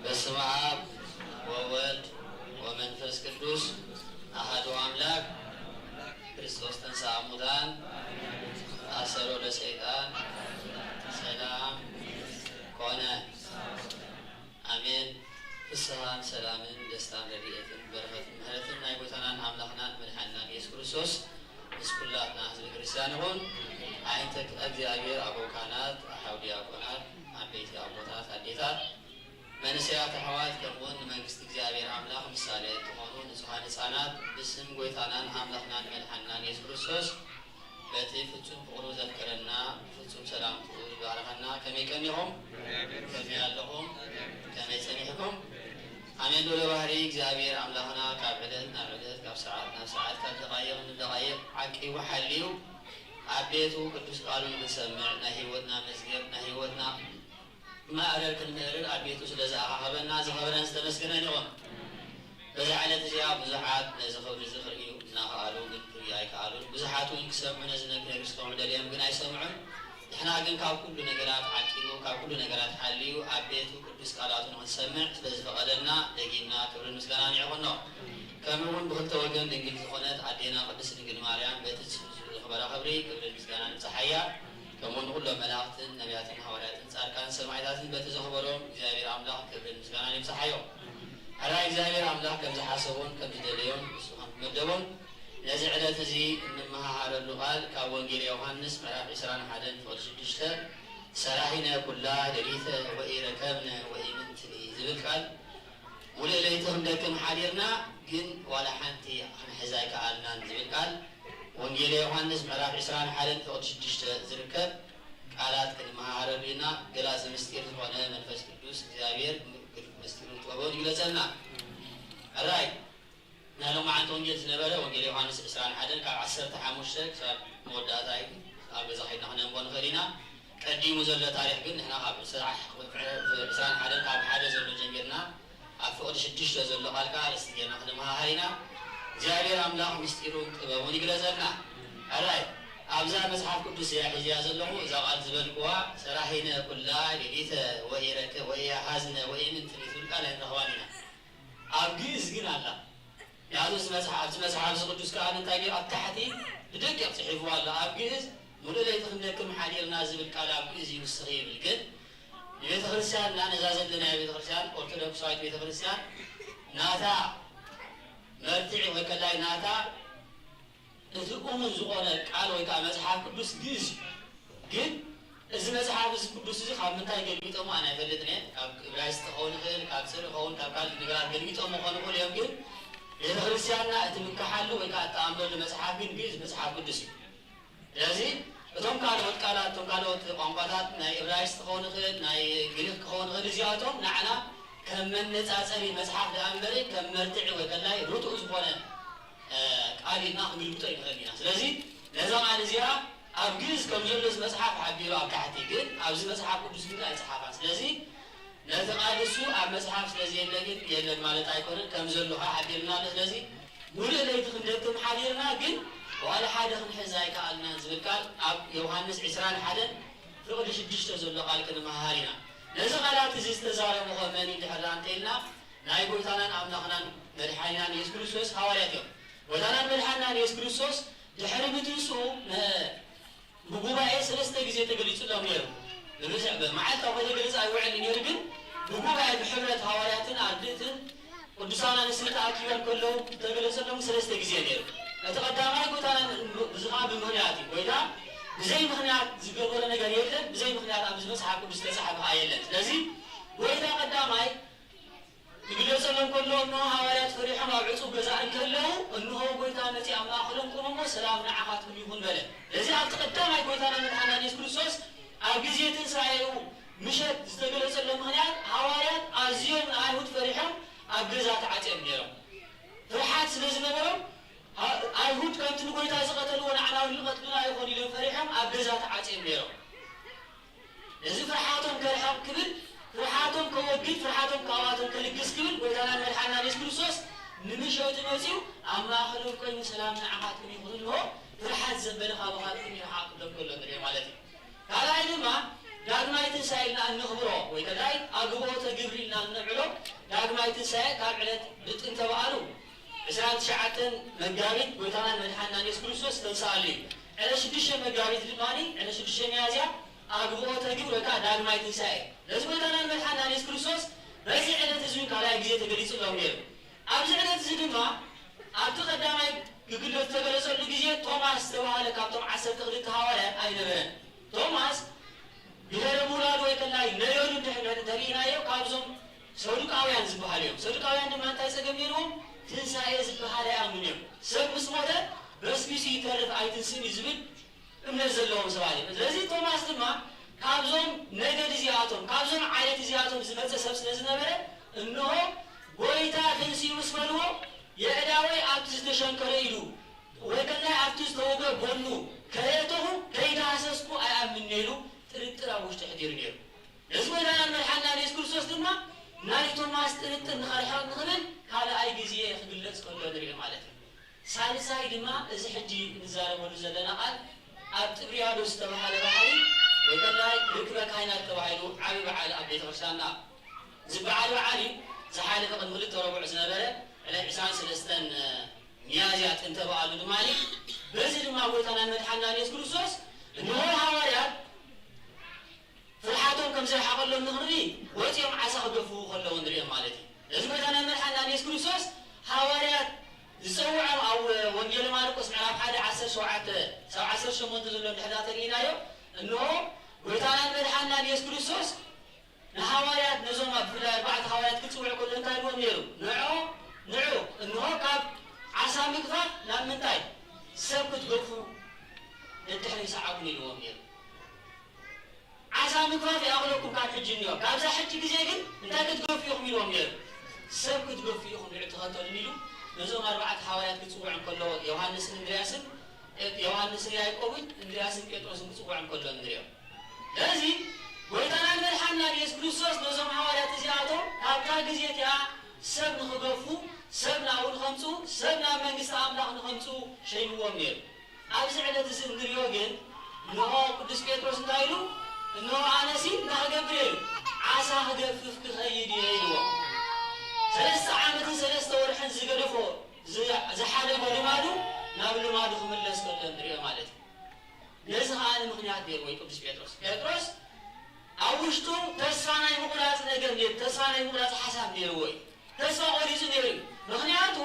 በስመ አብ ወወልድ ወመንፈስ ቅዱስ አሐዱ አምላክ። ክርስቶስ ተንሥአ እሙታን አሰሮ ለሰይጣን ሰላም ኮነ። አሜን። ፍስሃን ሰላምን ደስታን ረድኤትን በረኸትን ምሕረትን ናይ ጎይታናን አምላኽናን መድኃኒናን ኢየሱስ ክርስቶስ ምስ ኩላትና ህዝበ ክርስቲያን ይኹን። አይንተ እግዚአብሔር፣ አበው ካህናት፣ አሐው ዲያቆናት፣ አበይቲ አቦታት፣ አዴታት፣ መንእሰያት አሕዋት፣ ከምኡውን ንመንግስቲ እግዚኣብሔር ኣምላኽ ምሳሌ እትኾኑ ንጹሓን ህጻናት፣ ብስም ጐይታናን ኣምላኽናን መድሓንናን ኢየሱስ ክርስቶስ፣ በቲ ፍጹም ፍቕሩ ዘፍቀረና፣ ብፍጹም ሰላምትኡ ዝባረኸና፣ ከመይ ቀኒኹም? ከመይ ኣለኹም? ከመይ ጸኒሕኩም? ኣሜን። ልዑለ ባህሪ እግዚኣብሔር ኣምላኽና፣ ካብ ዕለት ናብ ዕለት፣ ካብ ሰዓት ናብ ሰዓት፣ ካብ ደቓይቕ ንደቓይቕ ዓቂቡ ሓልዩ፣ ኣብ ቤቱ ቅዱስ ቃሉ ንኽንሰምዕ፣ ናይ ህይወትና መዝገብ፣ ናይ ህይወትና ማእረር ክንምእርር ኣብ ቤቱ ስለ ዝኣኻኸበና፣ ዝኸበረን ዝተመስገነን ይኹን። በዛ ዕለት እዚኣ ብዙሓት ነዚ ክብሪ እዚ ክርእዩ እናኸኣሉ፣ ግን ክርእዩ ኣይከኣሉን። ብዙሓት እውን ክሰምዑ ነዚ ነገር ክሰምዑ ደልዮም፣ ግን ኣይሰምዑን። ንሕና ግን ካብ ኩሉ ነገራት ዓቂቡ፣ ካብ ኩሉ ነገራት ሓልዩ፣ ኣብ ቤቱ ቅዱስ ቃላቱ ንኽንሰምዕ ስለ ዝፈቐደልና፣ ደጊምና ክብርን ምስጋናን ይኹኖ። ከምኡ እውን ብኽልተ ወገን ድንግል ዝኾነት ኣዴና ቅድስት ድንግል ማርያም፣ በቲ ዝኽበራ ክብሪ፣ ክብርን ምስጋናን ንብጽሓያ። ከምኡ ንኹሎም መላእኽትን ነቢያትን ሃዋርያትን ጻድቃን ሰማዕታትን በቲ ዘኽበሮም እግዚኣብሔር ኣምላኽ ክብርን ምስጋናን ይብጽሓዮ። ሕራይ እግዚኣብሔር ኣምላኽ ከም ዝሓሰቦን ከም ዝደለዮን ንሱ ከም ዝመደቦን ነዚ ዕለት እዚ እንመሃሃረሉ ቃል ካብ ወንጌል ዮሃንስ ምዕራፍ ዕስራን ሓደን ፍቕዲ ሽዱሽተ፣ ሰራሂነ ኩላ ሌሊተ ወኢረከብነ ወኢምንትኒ ዝብል ቃል ሙሉእ ለይቲ ክንደክም ሓዲርና፣ ግን ዋላ ሓንቲ ክንሕዝ ኣይከኣልናን ዝብል ቃል፣ ወንጌለ ዮሃንስ ምዕራፍ ዕስራን ሓደን ፍቕዲ ሽዱሽተ ዝርከብ ቃላት ክንመሃሃረሉ ኢና። ገላጺ ምስጢር ዝኾነ መንፈስ ቅዱስ እግዚኣብሔር ምስጢሩን ጥበቡን ይግለጸልና። ሕራይ ናይ ሎማዓንቲ ወንጌል ዝነበረ ወንጌል ዮሃንስ ዕስራን ሓደን ካብ ዓሰርተ ሓሙሽተ ክሳብ መወዳእታ እዩ። ኣብ ገዛ ኸይድና ክነንቦ ንኽእል ኢና። ቀዲሙ ዘሎ ታሪኽ ግን ንሕና ካብ ዕስራን ሓደን ካብ ሓደ ዘሎ ጀሚርና ኣብ ፍቕዲ ሽዱሽተ ዘሎ ቃል ከኣ ኣርእስቲ ጌርና ክንመሃሃር ኢና። እግዚኣብሔር ኣምላኽ ምስጢሩን ጥበቡን ይግለጸልና። ሕራይ ኣብዛ መጽሓፍ ቅዱስ እያ ሒዝያ ዘለኹ። እዛ ቃል ዝበልክዋ ሰራሂነ ኩላ ሌሊተ ወኢረከ-፣ ወኢሃዝነ ወኢምንትኒ ትብል ቃል ኣይንረኽባን ኢና። ኣብ ግእዝ ግን ኣላ። ምኽንያቱ እዚ መጽሓፍ፣ ኣብዚ መጽሓፍ እዚ ቅዱስ ከኣ እንታይ ገይሩ ኣብ ታሕቲ ብደቂቕ ጽሒፍዋ ኣሎ። ኣብ ግእዝ ሙሉእ ለይቲ ክንደክም ሓዲርና ዝብል ቃል ኣብ ግእዝ ይውስኽ ይብል። ግን ንቤተ ክርስቲያንና፣ ነዛ ዘለናያ ቤተ ክርስቲያን፣ ኦርቶዶክሳዊት ቤተ ክርስቲያን፣ ናታ መርትዒ ወይ ከላይ ናታ እቲ እሙን ዝኾነ ቃል ወይ ከዓ መጽሓፍ ቅዱስ ግእዝ እዩ። ግን እዚ መጽሓፍ እዚ ቅዱስ እዚ ካብ ምንታይ ገልቢጦሞ ኣነ ኣይፈልጥን እየ። ካብ እብራይስጥ ክኸውን ይኽእል፣ ካብ ጽር ክኸውን፣ ካብ ካልእ ነገራት ገልቢጦሞ ክኾኑ ይኽእሉ እዮም። ግን ቤተ ክርስቲያንና እትምክሓሉ ወይ ከዓ እትኣምነሉ መጽሓፍ ግን ግእዝ መጽሓፍ ቅዱስ እዩ። ስለዚ እቶም ካልኦት ቃላት፣ እቶም ካልኦት ቋንቋታት፣ ናይ እብራይስጥ ክኸውን ይኽእል፣ ናይ ግሪክ ክኸውን ይኽእል፣ እዚኣቶም ንዓና ከም መነጻጸሪ መጽሓፍ ደኣ እምበሪ ከም መርትዒ ወይ ከላይ ርቱዕ ዝኾነ እ፣ ቃል ኢልና ክንግልብጦ ኣይንኽእልን ኢና። ስለዚ ነዛ ቃል እዚኣ ኣብ ግእዝ ከም ዘሎ እዚ መጽሓፍ ሓቢሩ ኣብ ታሕቲ፣ ግን ኣብዚ መጽሓፍ ቅዱስ ግን ኣይጸሓፋን። ስለዚ ነቲ ቃል እሱ ኣብ መጽሓፍ ስለ ዘየለ ግን የለን ማለት ኣይኮነን፣ ከም ዘሎ ከዓ ሓቢርና ኣሎ። ስለዚ ሙሉእ ለይቲ ክንደክም ሓዲርና ግን ዋላ ሓደ ክንሕዝ ኣይከኣልናን ዝብል ቃል ኣብ ዮሃንስ ዕስራን ሓደን ፍቕዲ ሽዱሽተ ዘሎ ቃል ክንመሃር ኢና። ነዚ ቃላት እዚ ዝተዛረቡ ኸ መን እዩ ድሕር እንተ ኢልና ናይ ጎይታናን ኣምላኽናን መድሓኒናን የሱስ ክርስቶስ ሃዋርያት እዮም። ጎይታናን መድሓኒናን የሱስ ክርስቶስ ድሕሪ ምትንስኡ ነ-፣ ብጉባኤ ሰለስተ ግዜ ተገሊጹሎም ነይሩ። ብብዝሒ፣ ብመዓልታዊ ከተገልጽ ኣይውዕልን ነይሩ፣ ግን ብጉባኤ ብሕብረት ሃዋርያትን ኣርድእትን ቅዱሳን ኣንስትን ተኣኪቦም ከለዉ ዝተገለጸሎም ሰለስተ ግዜ ነይሩ። እቲ ቀዳማይ ጎይታና ብዝኻ ብምኽንያት እዩ። ጎይታ ብዘይ ምኽንያት ዝገበሮ ነገር የለን፣ ብዘይ ምኽንያት ኣብዚ መጽሓፍ ቅዱስ ዝተጻሕፈ ኸኣ የለን። ስለዚ ጎይታ ቀዳማይ ክግለጸሎም ከሎ፣ እንሆ፣ ሃዋርያት ፈሪሖም ኣብ ዕጹው ገዛ እንከለዉ፣ እንሆ፣ ጎይታ መጺኡ ኣብ ማእከሎም ቆመ እሞ፣ ሰላም ንዓኻትኩም ይኹን በለ። ስለዚ ኣብቲ ቀዳማይ ጎይታና መድሓኒና ኢየሱስ ክርስቶስ ኣብ ግዜ ትንሳኤኡ ምሸት ዝተገለጸሎም ምኽንያት፣ ሃዋርያት ኣዝዮም ንኣይሁድ ፈሪሖም ኣብ ገዛ ተዓጽዮም ነይሮም። ፍርሓት ስለ ዝነበሮም፣ ኣ-፣ ኣይሁድ ከምቲ ንጎይታ ዝቐተልዎ ንዓና እውን ይቐትሉና ይኾኑ ኢሎም ፈሪሖም ኣብ ገዛ ተዓጽዮም ነይሮም። እዚ ፍርሓቶም ከርሕቕ ክብል፣ ፍርሓቶም ከወግድ፣ ፍርሓቶም ካብኣቶም ከልግስ ክብል፣ ጎይታናን መድሓኒናን የሱስ ክርስቶስ ንምሸቱ መጺኡ ኣብ ማእከሎም ኮይኑ፣ ሰላም ንዓኻትኩም ይኹን፣ እንሆ፣ ፍርሓት ዘበለ ካባኻትኩም ይርሓቕ ክብሎም ከሎ ንሪኦ ማለት እዩ። ካልኣይ ድማ፣ ዳግማይ ትንሳኤ ኢልና እንኽብሮ ወይ ከላይ ኣግብኦተ ግብሪ ኢልና እንዕሎ ዳግማይ ትንሳኤ ካብ ዕለት ብጥንተ በዓሉ ዕስራን ትሽዓተን መጋቢት ጎይታናን መድሓንናን ኢየሱስ ክርስቶስ ዝተንሳኣሉ እዩ። ዕለት ሽዱሽተ መጋቢት ድማ፣ ዕለት ሽዱሽተ ሚያዝያ፣ ኣግብኦተ ግብሪ ወይ ከዓ ዳግማይ ትንሳኤ። ለዚ ጎይታናን መድሓንናን ኢየሱስ ክርስቶስ በዚ ዕለት እዚ እውን ካልኣይ ግዜ ተገሊጹሎም ነይሩ። ኣብዚ ዕለት እዚ ድማ ኣብቲ ቀዳማይ ክግለጽ ዝተገለጸሉ ግዜ ቶማስ ዝተባህለ ካብቶም ዓሰርተ ክልተ ሃዋርያት ኣይነበረን። ቶማስ ድሕሪ ምውላዱ ወይ ከላይ ነዮዱ እንድሕር እንተሪኢናዮ ካብዞም ሰዱቃውያን ዝበሃሉ እዮም። ሰዱቃውያን ድማ እንታይ ጸገም ነይርዎም? ትንሳኤ ዝበሃል ኣይኣምኑን እዮም። ሰብ ምስ ሞተ በስቢሱ ይተርፍ ኣይትንስእን እዩ ዝብል እምነት ዘለዎም ሰባት እዮም። ስለዚ ቶማስ ድማ ካብዞም ነገድ እዚኣቶም፣ ካብዞም ዓይነት እዚኣቶም ዝመጸ ሰብ ስለ ዝነበረ፣ እንሆ ጎይታ ተንሲኡ ምስ በልዎ፣ የእዳወይ ኣብቲ ዝተሸንከረ ኢዱ ወይ ከላይ ኣብቲ ዝተወግአ ጎኑ ከየእተኹ ከይዳህሰስኩ ኣይኣምንን እየ ኢሉ ጥርጥር ኣብ ውሽጡ ኣሕዲሩ ነይሩ። ነዚ ጎይታናን መድሓንናን ኢየሱስ ክርስቶስ ድማ ናይ ቶማስ ጥርጥር ንኸርሕቕ ንኽብል ካልኣይ ግዜ ክግለጽ ከሎ ንሪኦ ማለት እዩ። ሳልሳይ ድማ እዚ ሕጂ እንዛረበሉ ዘለና ቃል ኣብ ጥብርያዶስ ዝተባህለ ባሕሪ ወይ ከላይ ርክበ ካህናት ተባሂሉ ዓቢ በዓል ኣብ ቤተክርስትያንና ዝበዓል በዓል እዩ። ዝሓለፈ ቅድሚ ክልተ ረቡዕ ዝነበረ ዕለት ዕስራን ሰለስተን ሚያዝያ ጥንተ በዓሉ ድማ እዩ። በዚ ድማ ጎይታናን መድሓንናን ኢየሱስ ክርስቶስ እንሆ ሃዋርያት ፍርሓቶም ከም ዘይረሓቐሎም ንኽንርኢ ወጺኦም ዓሳ ክገፍፉ ከለዉ ንሪኦም ማለት እዩ። ነዚ ጎይታናን መድሓንናን ኢየሱስ ክርስቶስ ሃዋርያት ዝጸውዖም ኣብ ወንጌል ማርቆስ ምዕራፍ ሓደ ዓሰርተ ሸውዓተ ሳብ ዓሰርተ ሸሞንተ ዘሎ እንድሕር ተሪኢናዮ፣ እንሆ ጎይታናን መድሓንናን ኢየሱስ ክርስቶስ ንሃዋርያት ነዞም ኣብ ብፍላይ ኣርባዕተ ሃዋርያት ክጽውዕ ከሎ እንታይ ኢልዎም ነይሩ? ንዑ፣ ንዑ፣ እንሆ ካብ ዓሳ ምግፋፍ ናብ ምንታይ? ሰብ ክትገፉ ደድሕረይ ሰዓቡኒ ኢልዎም ነይሩ። ዓሳ ምግፋፍ ይኣኽለኩም ካብ ሕጂ እኒኦ፣ ካብዛ ሕጂ ግዜ ግን እንታይ ክትገፉ ኢኹም ኢልዎም ነይሩ። ሰብ ክትገፉ ኢኹም ንዑ ተኸተሉኒ ኢሉ ነዞም ኣርባዕተ ሃዋርያት ክጽውዖም ከሎ ዮሃንስን እንድርያስን፣ ዮሃንስን ያዕቆብን እንድርያስን ጴጥሮስን ክጽውዖም ከሎ ንሪኦ። ስለዚ ጎይታናን መድሓንናን ኢየሱስ ክርስቶስ ነዞም ሃዋርያት እዚኣቶም ካብታ ግዜ እቲኣ ሰብ ንኽገፉ፣ ሰብ ናብኡ ንኸምጽኡ፣ ሰብ ናብ መንግስቲ ኣምላኽ ንኸምጽኡ ሸይምዎም ነይሩ። ኣብዚ ዕለት እዚ እንሪኦ ግን፣ እንሆ ቅዱስ ጴጥሮስ እንታይ ኢሉ? እንሆ ኣነሲ እንታይ ክገብር እየ ኢሉ? ዓሳ ክገፍፍ ክኸይድ እየ ኢልዎ። ሰለስተ ዓመትን ሰለስተ ወርሕን ዝገደፎ፣ ዝ-፣ ዝሓደጎ ልማዱ ናብ ልማዱ ክምለስ ከሎ እንሪኦ ማለት እዩ። ነዚ ኸኣ ንምኽንያት ነይርዎ እዩ ቅዱስ ጴጥሮስ። ጴጥሮስ ኣብ ውሽጡ ተስፋ ናይ ምቑራጽ ነገር ነይሩ፣ ተስፋ ናይ ምቑራጽ ሓሳብ ነይርዎ እዩ። ተስፋ ቆሪጹ ነይሩ እዩ። ምኽንያቱ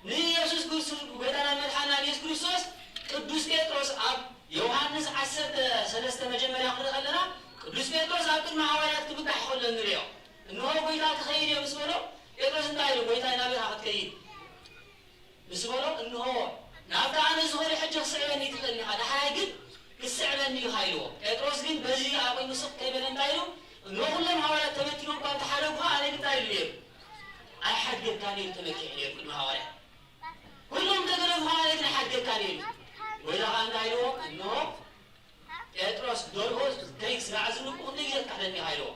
ንኢየሱስ ክርስቶስ፣ ጎይታናን መድሓንናን ኢየሱስ ክርስቶስ፣ ቅዱስ ጴጥሮስ ኣብ ዮሃንስ ዓሰርተ ሰለስተ መጀመርያ ክንርኢ ከለና፣ ቅዱስ ጴጥሮስ ኣብ ቅድሚ ሃዋርያት ክምካሕ ከሎ ንሪኦ። እንሆ ጎይታ ክኸይድ እየ ምስ በሎ፣ ጴጥሮስ እንታይ ኢሉ? ጎይታይ ናበይ ኢኻ ክትከይድ? ምስ በሎ፣ እንሆ ናብቲ ኣነ ዝኸዶ ሕጂ ክትስዕበኒ ትኽእል ኢኻ፣ ዳሕራይ ግን ክትስዕበኒ ኢኻ ኢልዎ። ጴጥሮስ ግን በዚ ኣቑሙ ስቕ ከይበለ እንታይ ኢሉ? እንሆ ኩሎም ሃዋርያት ተበቲኖም እኳ እንተሓደጉኻ፣ ኣነ ግን እንታይ ኢሉ ነይሩ? ኣይሓድገካን ኢሉ ተመኪሑ ነይሩ ቅድሚ ሃዋርያት። ኩሎም ተገደፉኻ፣ ኣነ ግን ኣይሓድገካን ኢሉ። ጎይታ ኸኣ እንታይ ኢልዎ? እንሆ ጴጥሮስ ደርሆ ከይስራዕ ዝንቁ ክንደይ ግዜ ትክሕደኒ ኢኻ ኢልዎ።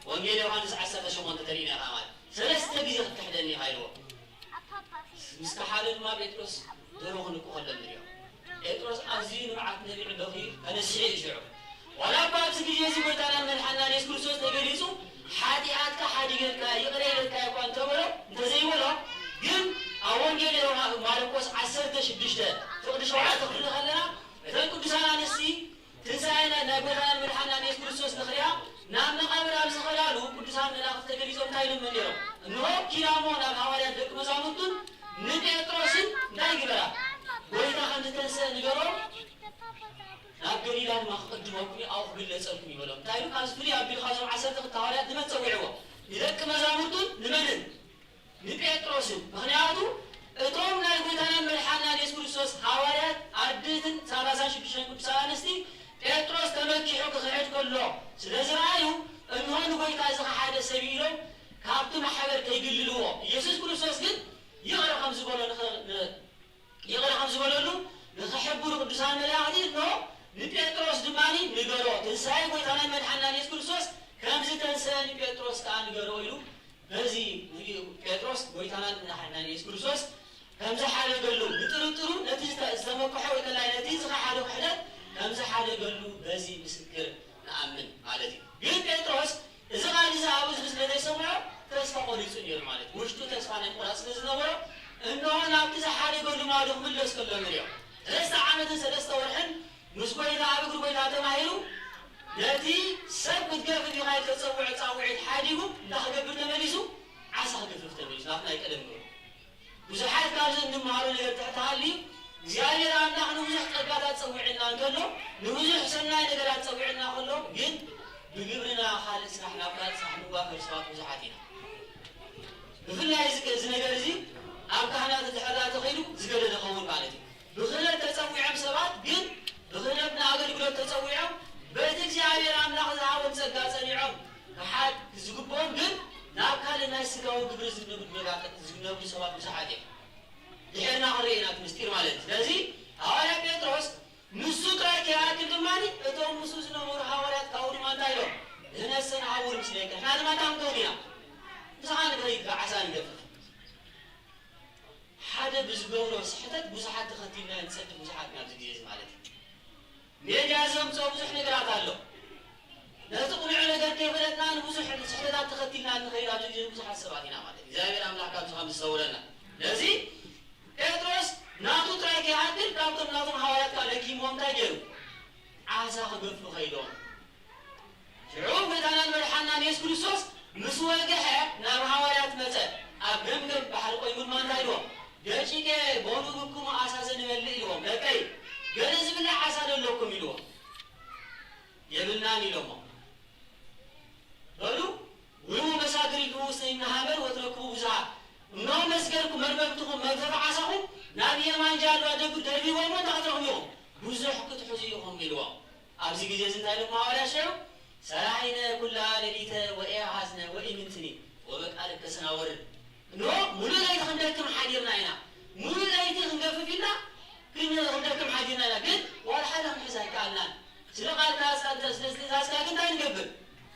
ወንጌል ዮሃንስ ዓሰርተ ሸሞንተ ተሪኢና ኢኻ ማለት ሰለስተ ግዜ ክትክሕደኒ ኢኻ ኢልዎ። ምስ ከሓደ ድማ ጴጥሮስ ደርሆ ክንቁ ከሎ ንሪኦ። ጴጥሮስ ኣዝዩ ንብዓት ነቢዑ በኽዩ ተነሲሑ እዩ ሽዑ። ዋላ እኳ ኣብዚ ግዜ እዚ ጎይታናን መድሓንናን ኢየሱስ ክርስቶስ ተገሊጹ፣ ሓጢኣትካ ሓዲገልካ፣ ይቕረ ኢለካ እኳ እንተበሎ፣ እንተዘይበሎ፣ ግን ኣብ ወንጌል ዮሃ-፣ ማርቆስ ዓሰርተ ሽዱሽተ ፍቕዲ ሸውዓተ ክንርኢ ከለና፣ እተን ቅዱሳን ኣንስቲ ትንሳኤ ናይ፣ ናይ ጎይታናን መድሓንናን ኢየሱስ ክርስቶስ ንኽሪኣ ናብ መቓብር ኣብ ዝኸዳሉ ቅዱሳን መላእኽቲ ተገሊጾም እንታይ ኢሎም ነይሮም? እንሆ ኪዳ እሞ ናብ ሃዋርያት ደቂ መዛሙርቱን ንጴጥሮስን እንታይ ግበራ? ጎይታ ከም ዝተንሰአ ንገሮ፣ ናብ ገሊላ ድማ ክቕድመኩም እዩ፣ ኣብኡ ክግለጸልኩም እዩ በሎም። እንታይ ኢሉ? ካብዚ ፍልይ ኣቢሉ ካብዞም ዓሰርተ ክልተ ሃዋርያት ንመን ጸዊዕዎ? ንደቂ መዛሙርቱን ንመንን? ንጴጥሮስን። ምኽንያቱ እቶም ናይ ጎይታናን መድሓንናን ኢየሱስ ክርስቶስ ሃዋርያት ኣርድእትን ሰላሳን ሽዱሽተን ቅዱሳን ኣንስቲ ጴጥሮስ ተመኪሑ ክኽሕድ ከሎ ስለ ዝረኣዩ፣ እንሆ ንጎይታ ዝኸሓደ ሰብ እዩ ኢሎም ካብቲ ማሕበር ከይግልልዎ፣ ኢየሱስ ክርስቶስ ግን ይቕረ ከም ዝበሎ ንኸ-፣ ን-፣ ይቕረ ከም ዝበለሉ ንኽሕብሩ ቅዱሳን መላእኽቲ እንሆ ንጴጥሮስ ድማ ንገሮ፣ ትንሳኤ ጎይታናን መድሓንናን ኢየሱስ ክርስቶስ ከም ዝተንሰአ ንጴጥሮስ ከኣ ንገሮ ኢሉ በዚ ንሪኦ ጴጥሮስ ጎይታናን መድሓንናን ኢየሱስ ክርስቶስ ከም ዝሓደገሉ፣ ንጥርጥሩ ነቲ ዝተ-፣ ዝተመክሖ ወይ ከላይ ነቲ ዝኸሓዶ ክሕደት ከም ዝሓደገሉ በዚ ምስክር ንኣምን ማለት እዩ። እነሆ ናብቲ ዝሓደጎ ልማዱ ክምለስ ከሎ ንርእዮ። ሰለስተ ዓመትን ሰለስተ ወርሕን ምስ ጎይታ ኣብ እግሪ ጎይታ ተማሂሩ፣ ነቲ ሰብ ክትገፍፍ ኢኻ ዝተጸውዐ ጻውዒት ሓዲጉ፣ እንታይ ክገብር ተመሊሱ? ዓሳ ክገፍፍ ተመሊሱ፣ ናብቲ ናይ ቀደም ግብሩ። ብዙሓት ካብዚ እንመሃሮ ነገር ትሕት ሃልዩ፣ እግዚኣብሔር ኣምላኽ ንብዙሕ ጸጋታት ጸዊዕና እንከሎ፣ ንብዙሕ ሰናይ ነገራት ጸዊዕና ከሎ፣ ግን ብግብርና ካልእ ስራሕ፣ ናብ ካልእ ስራሕ ንዋፈር ሰባት ብዙሓት ኢና። ብፍላይ እዚ፣ እዚ ነገር እዚ ኣብ ካህናት እንድሕር ተኸይዱ ዝገደደ ኸውን ማለት እዩ። ብክህነት ተጸዊዖም ሰባት ግን ብክህነት ንኣገልግሎት ተጸዊዖም በቲ እግዚኣብሔር ኣምላኽ ዝሃቦም ጸጋ ጸኒዖም ክሓድ ዝግብኦም ግን ናብ ካልእ ናይ ስጋዊ ግብሪ ዝነብሩ፣ ዝነብሩ ሰባት ብዙሓት እዮም። ድሕርና ክንርኢ ኢና እቲ ምስጢር ማለት እዩ። ስለዚ ሃዋርያ ጴጥሮስ ንሱ ጥራይ ከይኣክል ድማ እቶም ምስኡ ዝነበሩ ሃዋርያት ካብኡ ድማ እንታይ ኢሎም? ንሕነሰ ንሃውር ምስሌከ፣ ንሕና ድማ እታ ንከውን ኢና፣ ምሳኻ ንኸይድ፣ ዓሳ ንገፍፍ። ሓደ ብዝገብሮ ስሕተት ብዙሓት ተኸቲልና ንጸድፍ፣ ብዙሓት ኢና ኣብዚ ግዜ እዚ ማለት እዩ። ሜድያ ዘምጽኦ ብዙሕ ነገራት ኣሎ። ነቲ ቅኑዕ ነገር ከይፈለጥና ንብዙሕ ስሕተታት ተኸቲልና እንኸይድ ኣብዚ ግዜ ብዙሓት ሰባት ኢና ማለት እዩ። እግዚኣብሔር ኣምላኽ ካብዚ ከም ዝሰውረና። ስለዚ ጴጥሮስ ናቱ ጥራይ ከይኣክል ካብቶም ናቶም ሃዋርያት ካብ ለኪምዎም እንታይ ገይሩ? ዓሳ ክገፉ ከይዶም። ሽዑ ጎይታናን መድሓናን የሱስ ክርስቶስ ምስ ወግሐ ናብ ሃዋርያት መጸ። ኣብ ገምገም ባሕሪ ቆይሙ ድማ እንታይ ኢልዎም? ደቂቀ፣ በሉ ብክሙ ዓሳ ዘንበልዕ ኢልዎም። ደቀይ፣ ገለ ዝብላዕ ዓሳ ዶ ኣለኩም ኢልዎም። የብልናን ኢሎሞ። በሉ፣ ውልዉ መሳግሪኩም ውስተ ይምነ ሐመር ወትረክቡ ብዙኃ። እነሆ መስገርኩም መርበብትኹም መግፈፊ ዓሳኹም ናብ የማን ጃልባ ደርብይዎ እሞ እንታይ ክትረኽቡ ኢኹም? ብዙሕ ክትሕዙ ኢኹም ኢልዎም። ኣብዚ ግዜ እዚ እንታይ ኢሎም ሃዋርያ ሽዑ? ሰራሒነ ኩላ ሌሊተ ወኢአሐዝነ ወኢምንትኒ ወበቃልከ ሰናወርር። እንሆ፣ ሙሉእ ለይቲ ክንደክም ሓዲርና ኢና። ሙሉእ ለይቲ ክንገፍፍ ኢልና፣ ክን-፣ ክንደክም ሓዲርና ኢና። ግን ዋላ ሓደ ክንሕዝ ኣይከኣልናን። ስለ ቃልካ፣ ስለ፣ ስለ ትእዛዝካ ግን እንታይ ንገብር?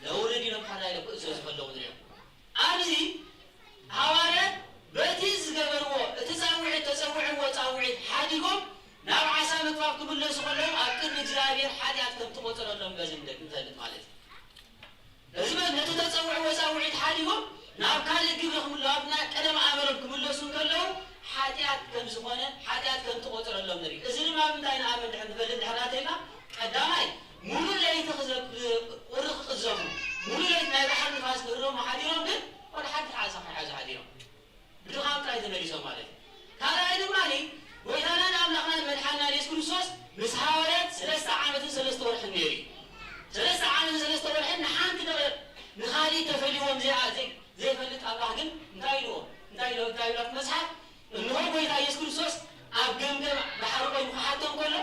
ነውርድ ኢሎም ሓራ ኢሎም ክእዘዙ ከለዉ ንሪኦም። ኣብዚ ሃዋርያት በቲ ዝገበርዎ፣ እቲ ጻውዒት፣ ተጸውዕዎ ጻውዒት ሓዲጎም ናብ ዓሳ ምግፋፍ ክምለሱ ከለዉ፣ ኣብ ቅድሚ እግዚኣብሔር ሓጢኣት ከም ተቖጸረሎም በዚ ንደ-፣ ንፈልጥ ማለት እዩ። እዚ በ-፣ ነቲ ተጸውዕዎ ጻውዒት ሓዲጎም ናብ ካልእ ግብሪ ክምለ-፣ ናብ ናይ ቀደም ኣመሎም ክምለሱ እንከለዉ፣ ሓጢኣት ከም ዝኾነ፣ ሓጢኣት ከም ተቖጸረሎም ንርኢ። እዚ ድማ ብምንታይ ንኣምን ድሕር ንፈልጥ ድሕር ናተይና፣ ቀዳማይ፣ ሙሉእ ለይቲ ክዘ-፣ ቁሪ ክቅዘፉ፣ ሙሉእ ለይቲ ናይ ባሕሪ ንፋስ ክህረሙ ሓዲሮም፣ ግን ወላ ሓንቲ ዓሳ ከይሓዙ ሓዲሮም። ብድኻም ጥራይ ተመሊሶም ማለት እዩ። ካልኣይ ድማ፣ ጎይታናን ኣምላኽናን መድሓንናን የሱስ ክርስቶስ ምስ ሃዋርያት ሰለስተ ዓመትን ሰለስተ ወርሕን ነይሩ እዩ። ሰለስተ ዓመትን ሰለስተ ወርሕን ንሓንቲ ነገር ንኻልእ ተፈልይዎም ዘይኣ-፣ ዘይ-፣ ዘይፈልጥ ኣምላኽ ግን እንታይ ኢልዎ? እንታይ ኢልዎ? እንታይ ኢልዎ መጽሓፍ? እንሆ ጎይታ የሱስ ክርስቶስ ኣብ ገምገም ባሕሪ ኮይኑ ክሓቶም ከሎ፣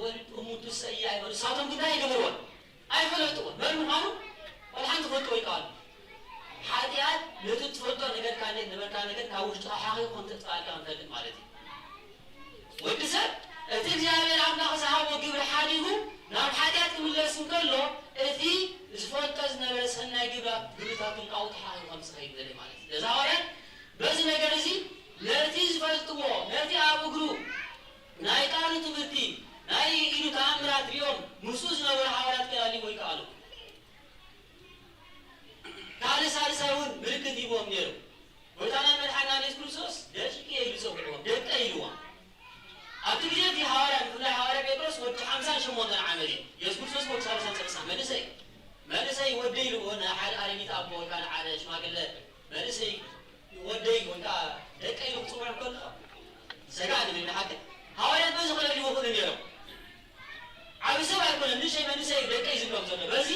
ወልድ እሙንቱ ሰያ ይበሉ። ንሳቶም ግን እንታይ ይገብርዎ? ኣይፈለጥዎን። መን ምዃኑ ወላ ሓንቲ ክፈልጥዎ ኣይከኣሉን። ሓጢኣት ነቲ እትፈልጦ ነገር፣ ካልእ ነበርካ ነገር ካብ ውሽጥኻ ሓኺኹ ከም ተጥፍኣልካ ክንፈልጥ ማለት እዩ። ወዲ ሰብ እቲ እግዚኣብሔር ኣምላኽ ዝሃቦ ግብሪ ሓዲጉ ናብ ሓጢኣት ክምለስ እንከሎ፣ እቲ ዝፈልጦ ዝነበረ ሰናይ ግብራት፣ ግብርታቱን ካብኡ ተሓኺኹ ከም ዝኸይድ ንርኢ ማለት እዩ። ስለዚ ሃዋርያት በዚ ነገር እዚ ነቲ ዝፈልጥዎ፣ ነቲ ኣብ እግሩ ናይ ቃሉ ትምህርቲ፣ ናይ ኢዱ ተኣምራት ሪኦም ምስኡ ዝነበሩ ሃዋርያት ከላልይዎ ይከኣሉ። ካልእ ሳልሳይ እውን ምልክት ሂብዎም ነይሩ። ጎይታናን መድሓንናን የሱስ ክርስቶስ ደቂቀ ኢሉ ጸውዕዎም፣ ደቀይ ኢልዎም። ኣብቲ ግዜ እቲ ሃዋርያ፣ ብፍላይ ሃዋርያ ጴጥሮስ ወዲ ሓምሳን ሸሞንተን ዓመት እዩ። የሱስ ክርስቶስ ወዲ ሰላሳን ሰለሳን መንእሰይ፣ መንእሰይ ወደይ ኢልዎ ንሓደ ኣረጊት ኣቦ ወይ ከዓ ንሓደ ሽማግለ መንእሰይ ወደይ ወይ ከዓ ደቀይ ኢሉ ክጽውዖ እንከሎ፣ ሰጋእ ንብል ኢና ሓቂ። ሃዋርያት በዚ ክለልይዎ ይኽእሉ ነይሮም። ዓቢ ሰብ ኣይኮነን፣ ንእሽተይ መንእሰይ ደቀይ ዝብሎም ዘሎ። በዚ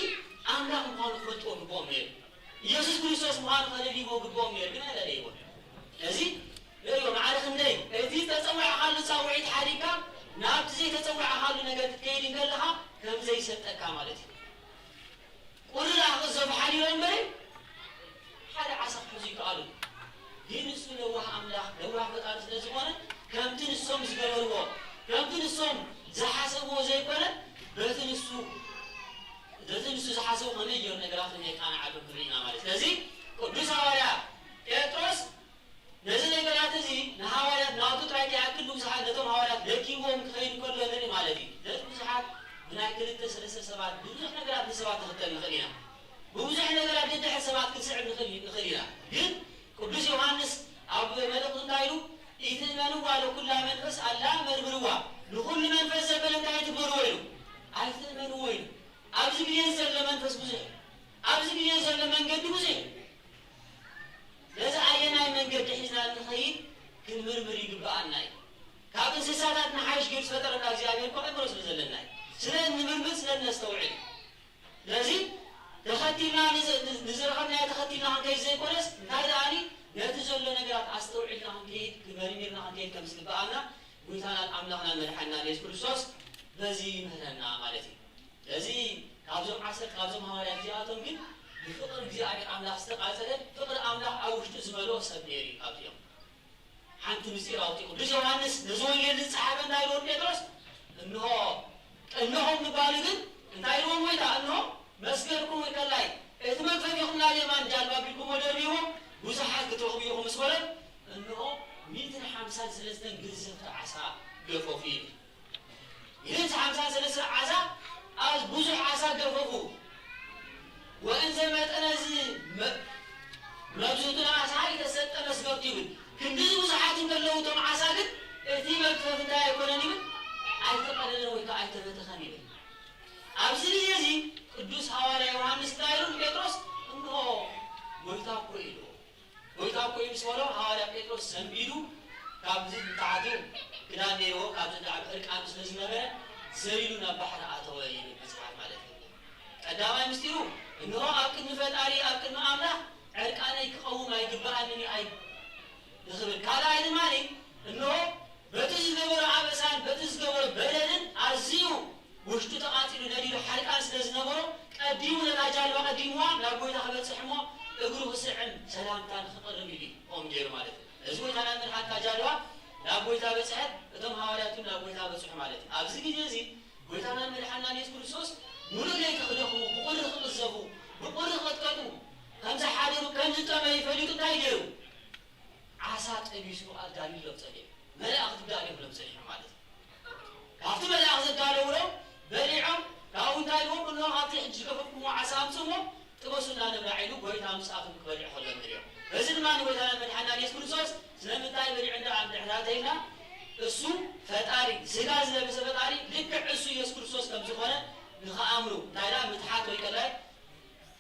ኣምላኽ ምዃኑ ክፈልጥዎ ግብኦም ነይሩ። ኢየሱስ ክርስቶስ ምዃኑ ክለልይዎ ግብኦም ነይሩ፣ ግን ኣይለለይዎን። ስለዚ ንርእዮ፣ ማዕረ ክንደይ እቲ ዝተጸዋዕኻሉ ጻውዒት ሓዲግካ ናብቲ ዘይተጸዋዕኻሉ ነገር ክትከይድ እንከለኻ ከም ዘይሰልጠካ ማለት እዩ። ቁሪ ደኣ ክቕዘፉ ሓዲሮም እምበር፣ ሓደ ዓሳ ክሕዙ ይከኣሉ። ግን እሱ ለዋህ ኣምላኽ፣ ለዋህ ፈጣሪ ስለ ዝኾነ፣ ከምቲ ንሶም ዝገበርዎ፣ ከምቲ ንሶም ዝሓሰብዎ ዘይኮነ፣ በቲ ንሱ፣ በቲ ንሱ ዝሓሰቦ ከመይ ገይሩ ነገራት ከም የቃንዓሉ ንርኢ ኢና ማለት እዩ። ስለዚ ቅዱስ ሃዋርያ ጴጥሮስ ነዚ ነገራት እዚ ንሃዋርያት ናቱ ጥራይ ከይኣክል ንብዙሓት፣ ነቶም ሃዋርያት ለኪምዎም ክኸይድ ከሎ ንርኢ ማለት እዩ። ነቲ ብዙሓት ብናይ ክልተ ሰለስተ ሰባት ብብዙሕ ነገራት ንሰባት ንኽተል ንኽእል ኢና። ብብዙሕ ነገራት ደድሕሪ ሰባት ክንስዕብ ንኽእል፣ ንኽእል ኢና። ግን ቅዱስ ዮሃንስ ኣብ መልእኽቱ እንታይ ኢሉ? ለኩላ መንፈስ አላ መርምርዋ፣ ንኹሉ መንፈስ ዘበለ እንታይ ትግበርዎ ኢሉ፣ ኣይትእመንዎ ኢሉ። ኣብዚ ግዜ ዘሎ መንፈስ ብዙሕ፣ ኣብዚ ግዜ ዘሎ መንገዲ ብዙሕ። ስለዚ ኣየናይ መንገዲ ሒዝና እንኸይድ ክንምርምር ይግብኣና እዩ። ካብ እንስሳታት ንሓይሽ ገይሩ ዝፈጠረና እግዚኣብሔር እኮ ኣእምሮ ስለ ዘለና እዩ። ስለ እንምርምር፣ ስለ እነስተውዕል። ስለዚ ተኸቲልና ንዝ-፣ ንዝ-፣ ንዝረኸብናዮ ተኸቲልና ክንከይድ ዘይኮነስ፣ እንታይ ደኣኒ ነቲ ዘሎ ነገራት ኣስተውዒልና ክንከይድ፣ መርሚርና ክንከይድ ከም ዝግብኣና ጎይታናን ኣምላኽናን መድሓንናን የሱስ ክርስቶስ በዚ ይምህረና ማለት እዩ። ስለዚ ካብዞም ዓሰርተ፣ ካብዞም ሃዋርያት እዚኣቶም ግን ብፍቕሪ እግዚኣብሔር ኣምላኽ ዝተቓጸለ፣ ፍቕሪ ኣምላኽ ኣብ ውሽጡ ዝመልኦ ሰብ ነይሩ እዩ ካብዚኦም። ሓንቲ ምስጢር ኣውጺኡ ቅዱስ ዮሃንስ ነዚ ወንጌል ዝጸሓፈ እንታይ ኢልዎ ንጴጥሮስ? እንሆ፣ ቅድሚኹም ምባሉ ግን እንታይ ኢልዎም ጎይታ? እንሆ፣ መስገድኩም ወይ ከላይ እቲ መግፈፊኹም ናብ የማን ጃልባ ኣቢልኩምዎ ደርብይዎ፣ ብዙሓት ክትረኽቡ ኢኹም ምስ በሎም፣ እንሆ፣ ሚእትን ሓምሳን ሰለስተን ግዘፍቲ ዓሳ ገፈፉ ይብል። ይህን ሓምሳ ሰለስተ ዓሳ፣ ኣዝ ብዙሕ ዓሳ ገፈፉ። ወእንዘ መጠነ ዝ-፣ መ-፣ መብዝህቱ ዓሳ ኢተሰጠ መስገብቱ ይብል። ክንድዚ ብዙሓት እንከለዉ እቶም ዓሳ ግን እቲ መግፈፍ እንታይ ኣይኮነን ይብል፣ ኣይተቐደደን ወይ ከዓ ኣይተበተኸን ይብል። ኣብዚ ግዜ እዚ ቅዱስ ሃዋርያ ዮሃንስ እንታይ ኢሉ ንጴጥሮስ? እንሆ ጎይታ እኮ ኢሉ። ጎይታ እኮ እዩ ምስ በሎ፣ ሃዋርያ ጴጥሮስ ሰንቢዱ፣ ካብዚ ንታሕቱ ክዳን ነይርዎ፣ ካብዚ ንላዕሊ ዕርቃኑ ስለ ዝነበረ፣ ዘሊሉ ናብ ባሕሪ ኣተወ ይብል መጽሓፍ ማለት እዩ። ቀዳማይ ምስጢሩ፣ እንሆ ኣብ ቅድሚ ፈጣሪ፣ ኣብ ቅድሚ ኣምላኽ ዕርቃነይ ክቐውም ኣይግብኣንን እዩ ኣይ-፣ ንኽብል። ካልኣይ ድማ፣ እንሆ በቲ ዝገበሮ ኣበሳን በቲ ዝገበሮ በደልን ኣዝዩ ውሽጡ ተቓጺሉ ነዲዱ ሓርቃን ስለ ዝነበሮ፣ ቀዲሙ ነታ ጃልባ ቀዲምዋ ናብ ጎይታ ክበጽሕ እሞ እግሩ ክስዕም ሰላምታ ንኽቕርብ ኢሉ እዩ ከምኡ ገይሩ ማለት እዩ። እዚ ጎይታና መድሓን እታ ጃልባ ናብ ጎይታ በጽሐት፣ እቶም ሃዋርያት እውን ናብ ጎይታ በጽሑ ማለት እዩ። ኣብዚ ግዜ እዚ ጎይታናን መድሓንናን የሱስ ክርስቶስ ሙሉእ ለይቲ ክደኽሙ፣ ብቑሪ ክቕዘፉ፣ ብቑሪ ክቕጥቀጡ፣ ከም ዝሓደሩ፣ ከም ዝጠመዩ ፈሊጡ እንታይ ገይሩ? ዓሳ ጠቢሱ ኣዳልዩሎም ጸኒሑ፣ መላእኽቲ ኣዳልዩሎም ጸኒሑ ማለት እዩ። ካብቲ መላእኽቲ ዘዳለውሎም በሊዖም፣ ካብኡ እንታይ ኢልዎም? እንሆ ካብቲ ሕጂ ዝገፈፍኩምዎ ዓሳ ኣምጽእዎ፣ ጥበሱልና ንብላዕ ኢሉ ጎይታ ምጽኣቱ ክበልዕ ከሎ ንርእዮ። በዚ ድማ ንጎይታና መድሓንና ኢየሱስ ክርስቶስ ስለምንታይ በሊዑ እንዳ እንድሕዳተ ኢልና፣ እሱ ፈጣሪ፣ ስጋ ዝለበሰ ፈጣሪ ልክዕ እሱ ኢየሱስ ክርስቶስ ከም ዝኾነ ንኽኣምኑ፣ እንታይ ኢላ ምትሓት ወይ ከላይ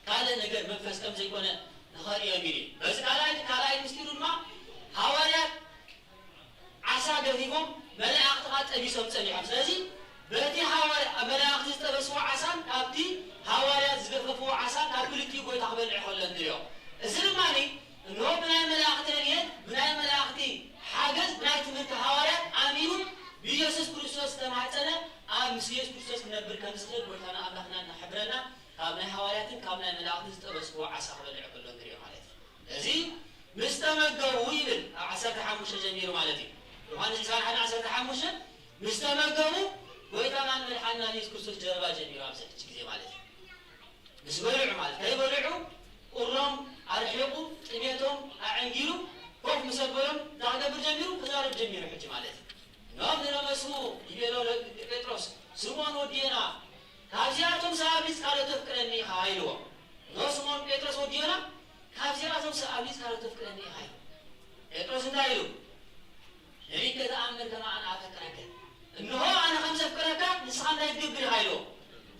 ካልእ ነገር መንፈስ ከም ዘይኮነ ንኸርእዮም ኢሉ እዩ። በዚ ካልኣይ፣ ካልኣይ ምስጢሩ ድማ ሃዋርያት ዓሳ ገፊፎም መላእኽቲ ኸኣ ጠቢሶም ጸኒሖም። ስለዚ በቲ ሃዋርያ-፣ መላእኽቲ ዝጠበስዎ ዓሳን ካብቲ ሃዋርያት ዝገፈፍዎ ዓሳን ካብ ክልቲኡ ጎይታ ክበልዕ ከሎ ንሪኦ። እዚ ድማ እንሆ ብናይ መላእኽቲ ረድኤት፣ ብናይ መላእኽቲ ሓገዝ፣ ብናይ ትምህርቲ ሃዋርያት ኣሚኑ ብኢየሱስ ክርስቶስ ዝተማሕጸነ ኣብ ምስ ኢየሱስ ክርስቶስ ክነብር ከም ዝኽእል ጎይታና ኣምላኽና እናሕብረና ካብ ናይ ሃዋርያትን ካብ ናይ መላእኽትን ዝጠበስዎ ዓሳ ክበልዕ ከሎ ንሪኦ ማለት እዩ። እዚ ምስ ተመገቡ ይብል ኣብ ዓሰርተ ሓሙሽተ ጀሚሩ ማለት እዩ። ዮሃንስ ዕስራን ሓደን ዓሰርተ ሓሙሽተ ምስ ተመገቡ ጎይታናን መድሓንናን ኢየሱስ ክርስቶስ ዘረባ ጀሚሩ ኣብዚ ሕጂ ግዜ ማለት እዩ። ምስ በልዑ ማለት ከይበልዑ ቁሮም ኣርሒቑ ጥሜቶም ኣዕንጊሩ ኮፍ ምስ ኣበሎም እንታይ ክገብር ጀሚሩ? ክዛረብ ጀሚሩ ሕጂ ማለት እዩ። ኖም ንነመስኡ ይቤሎ ለጴጥሮስ ስምዖን ወዲ ዮና ካብዚኣቶም ሰኣብሊጽካ ዶ ተፍቅረኒ ኢኻ ኢልዎ። ኖ ስምዖን ጴጥሮስ ወዲ ዮና ካብዚኣቶም ሰኣብሊጽካ ዶ ተፍቅረኒ ኢኻ ኢሉ። ጴጥሮስ እንታይ ኢሉ? ርኢከ ተኣምር ከመ ኣነ ኣፈቅረከ። እንሆ ኣነ ከም ዘፍቅረካ ንስኻ እንታይ ትገብር ኢኻ ኢልዎ።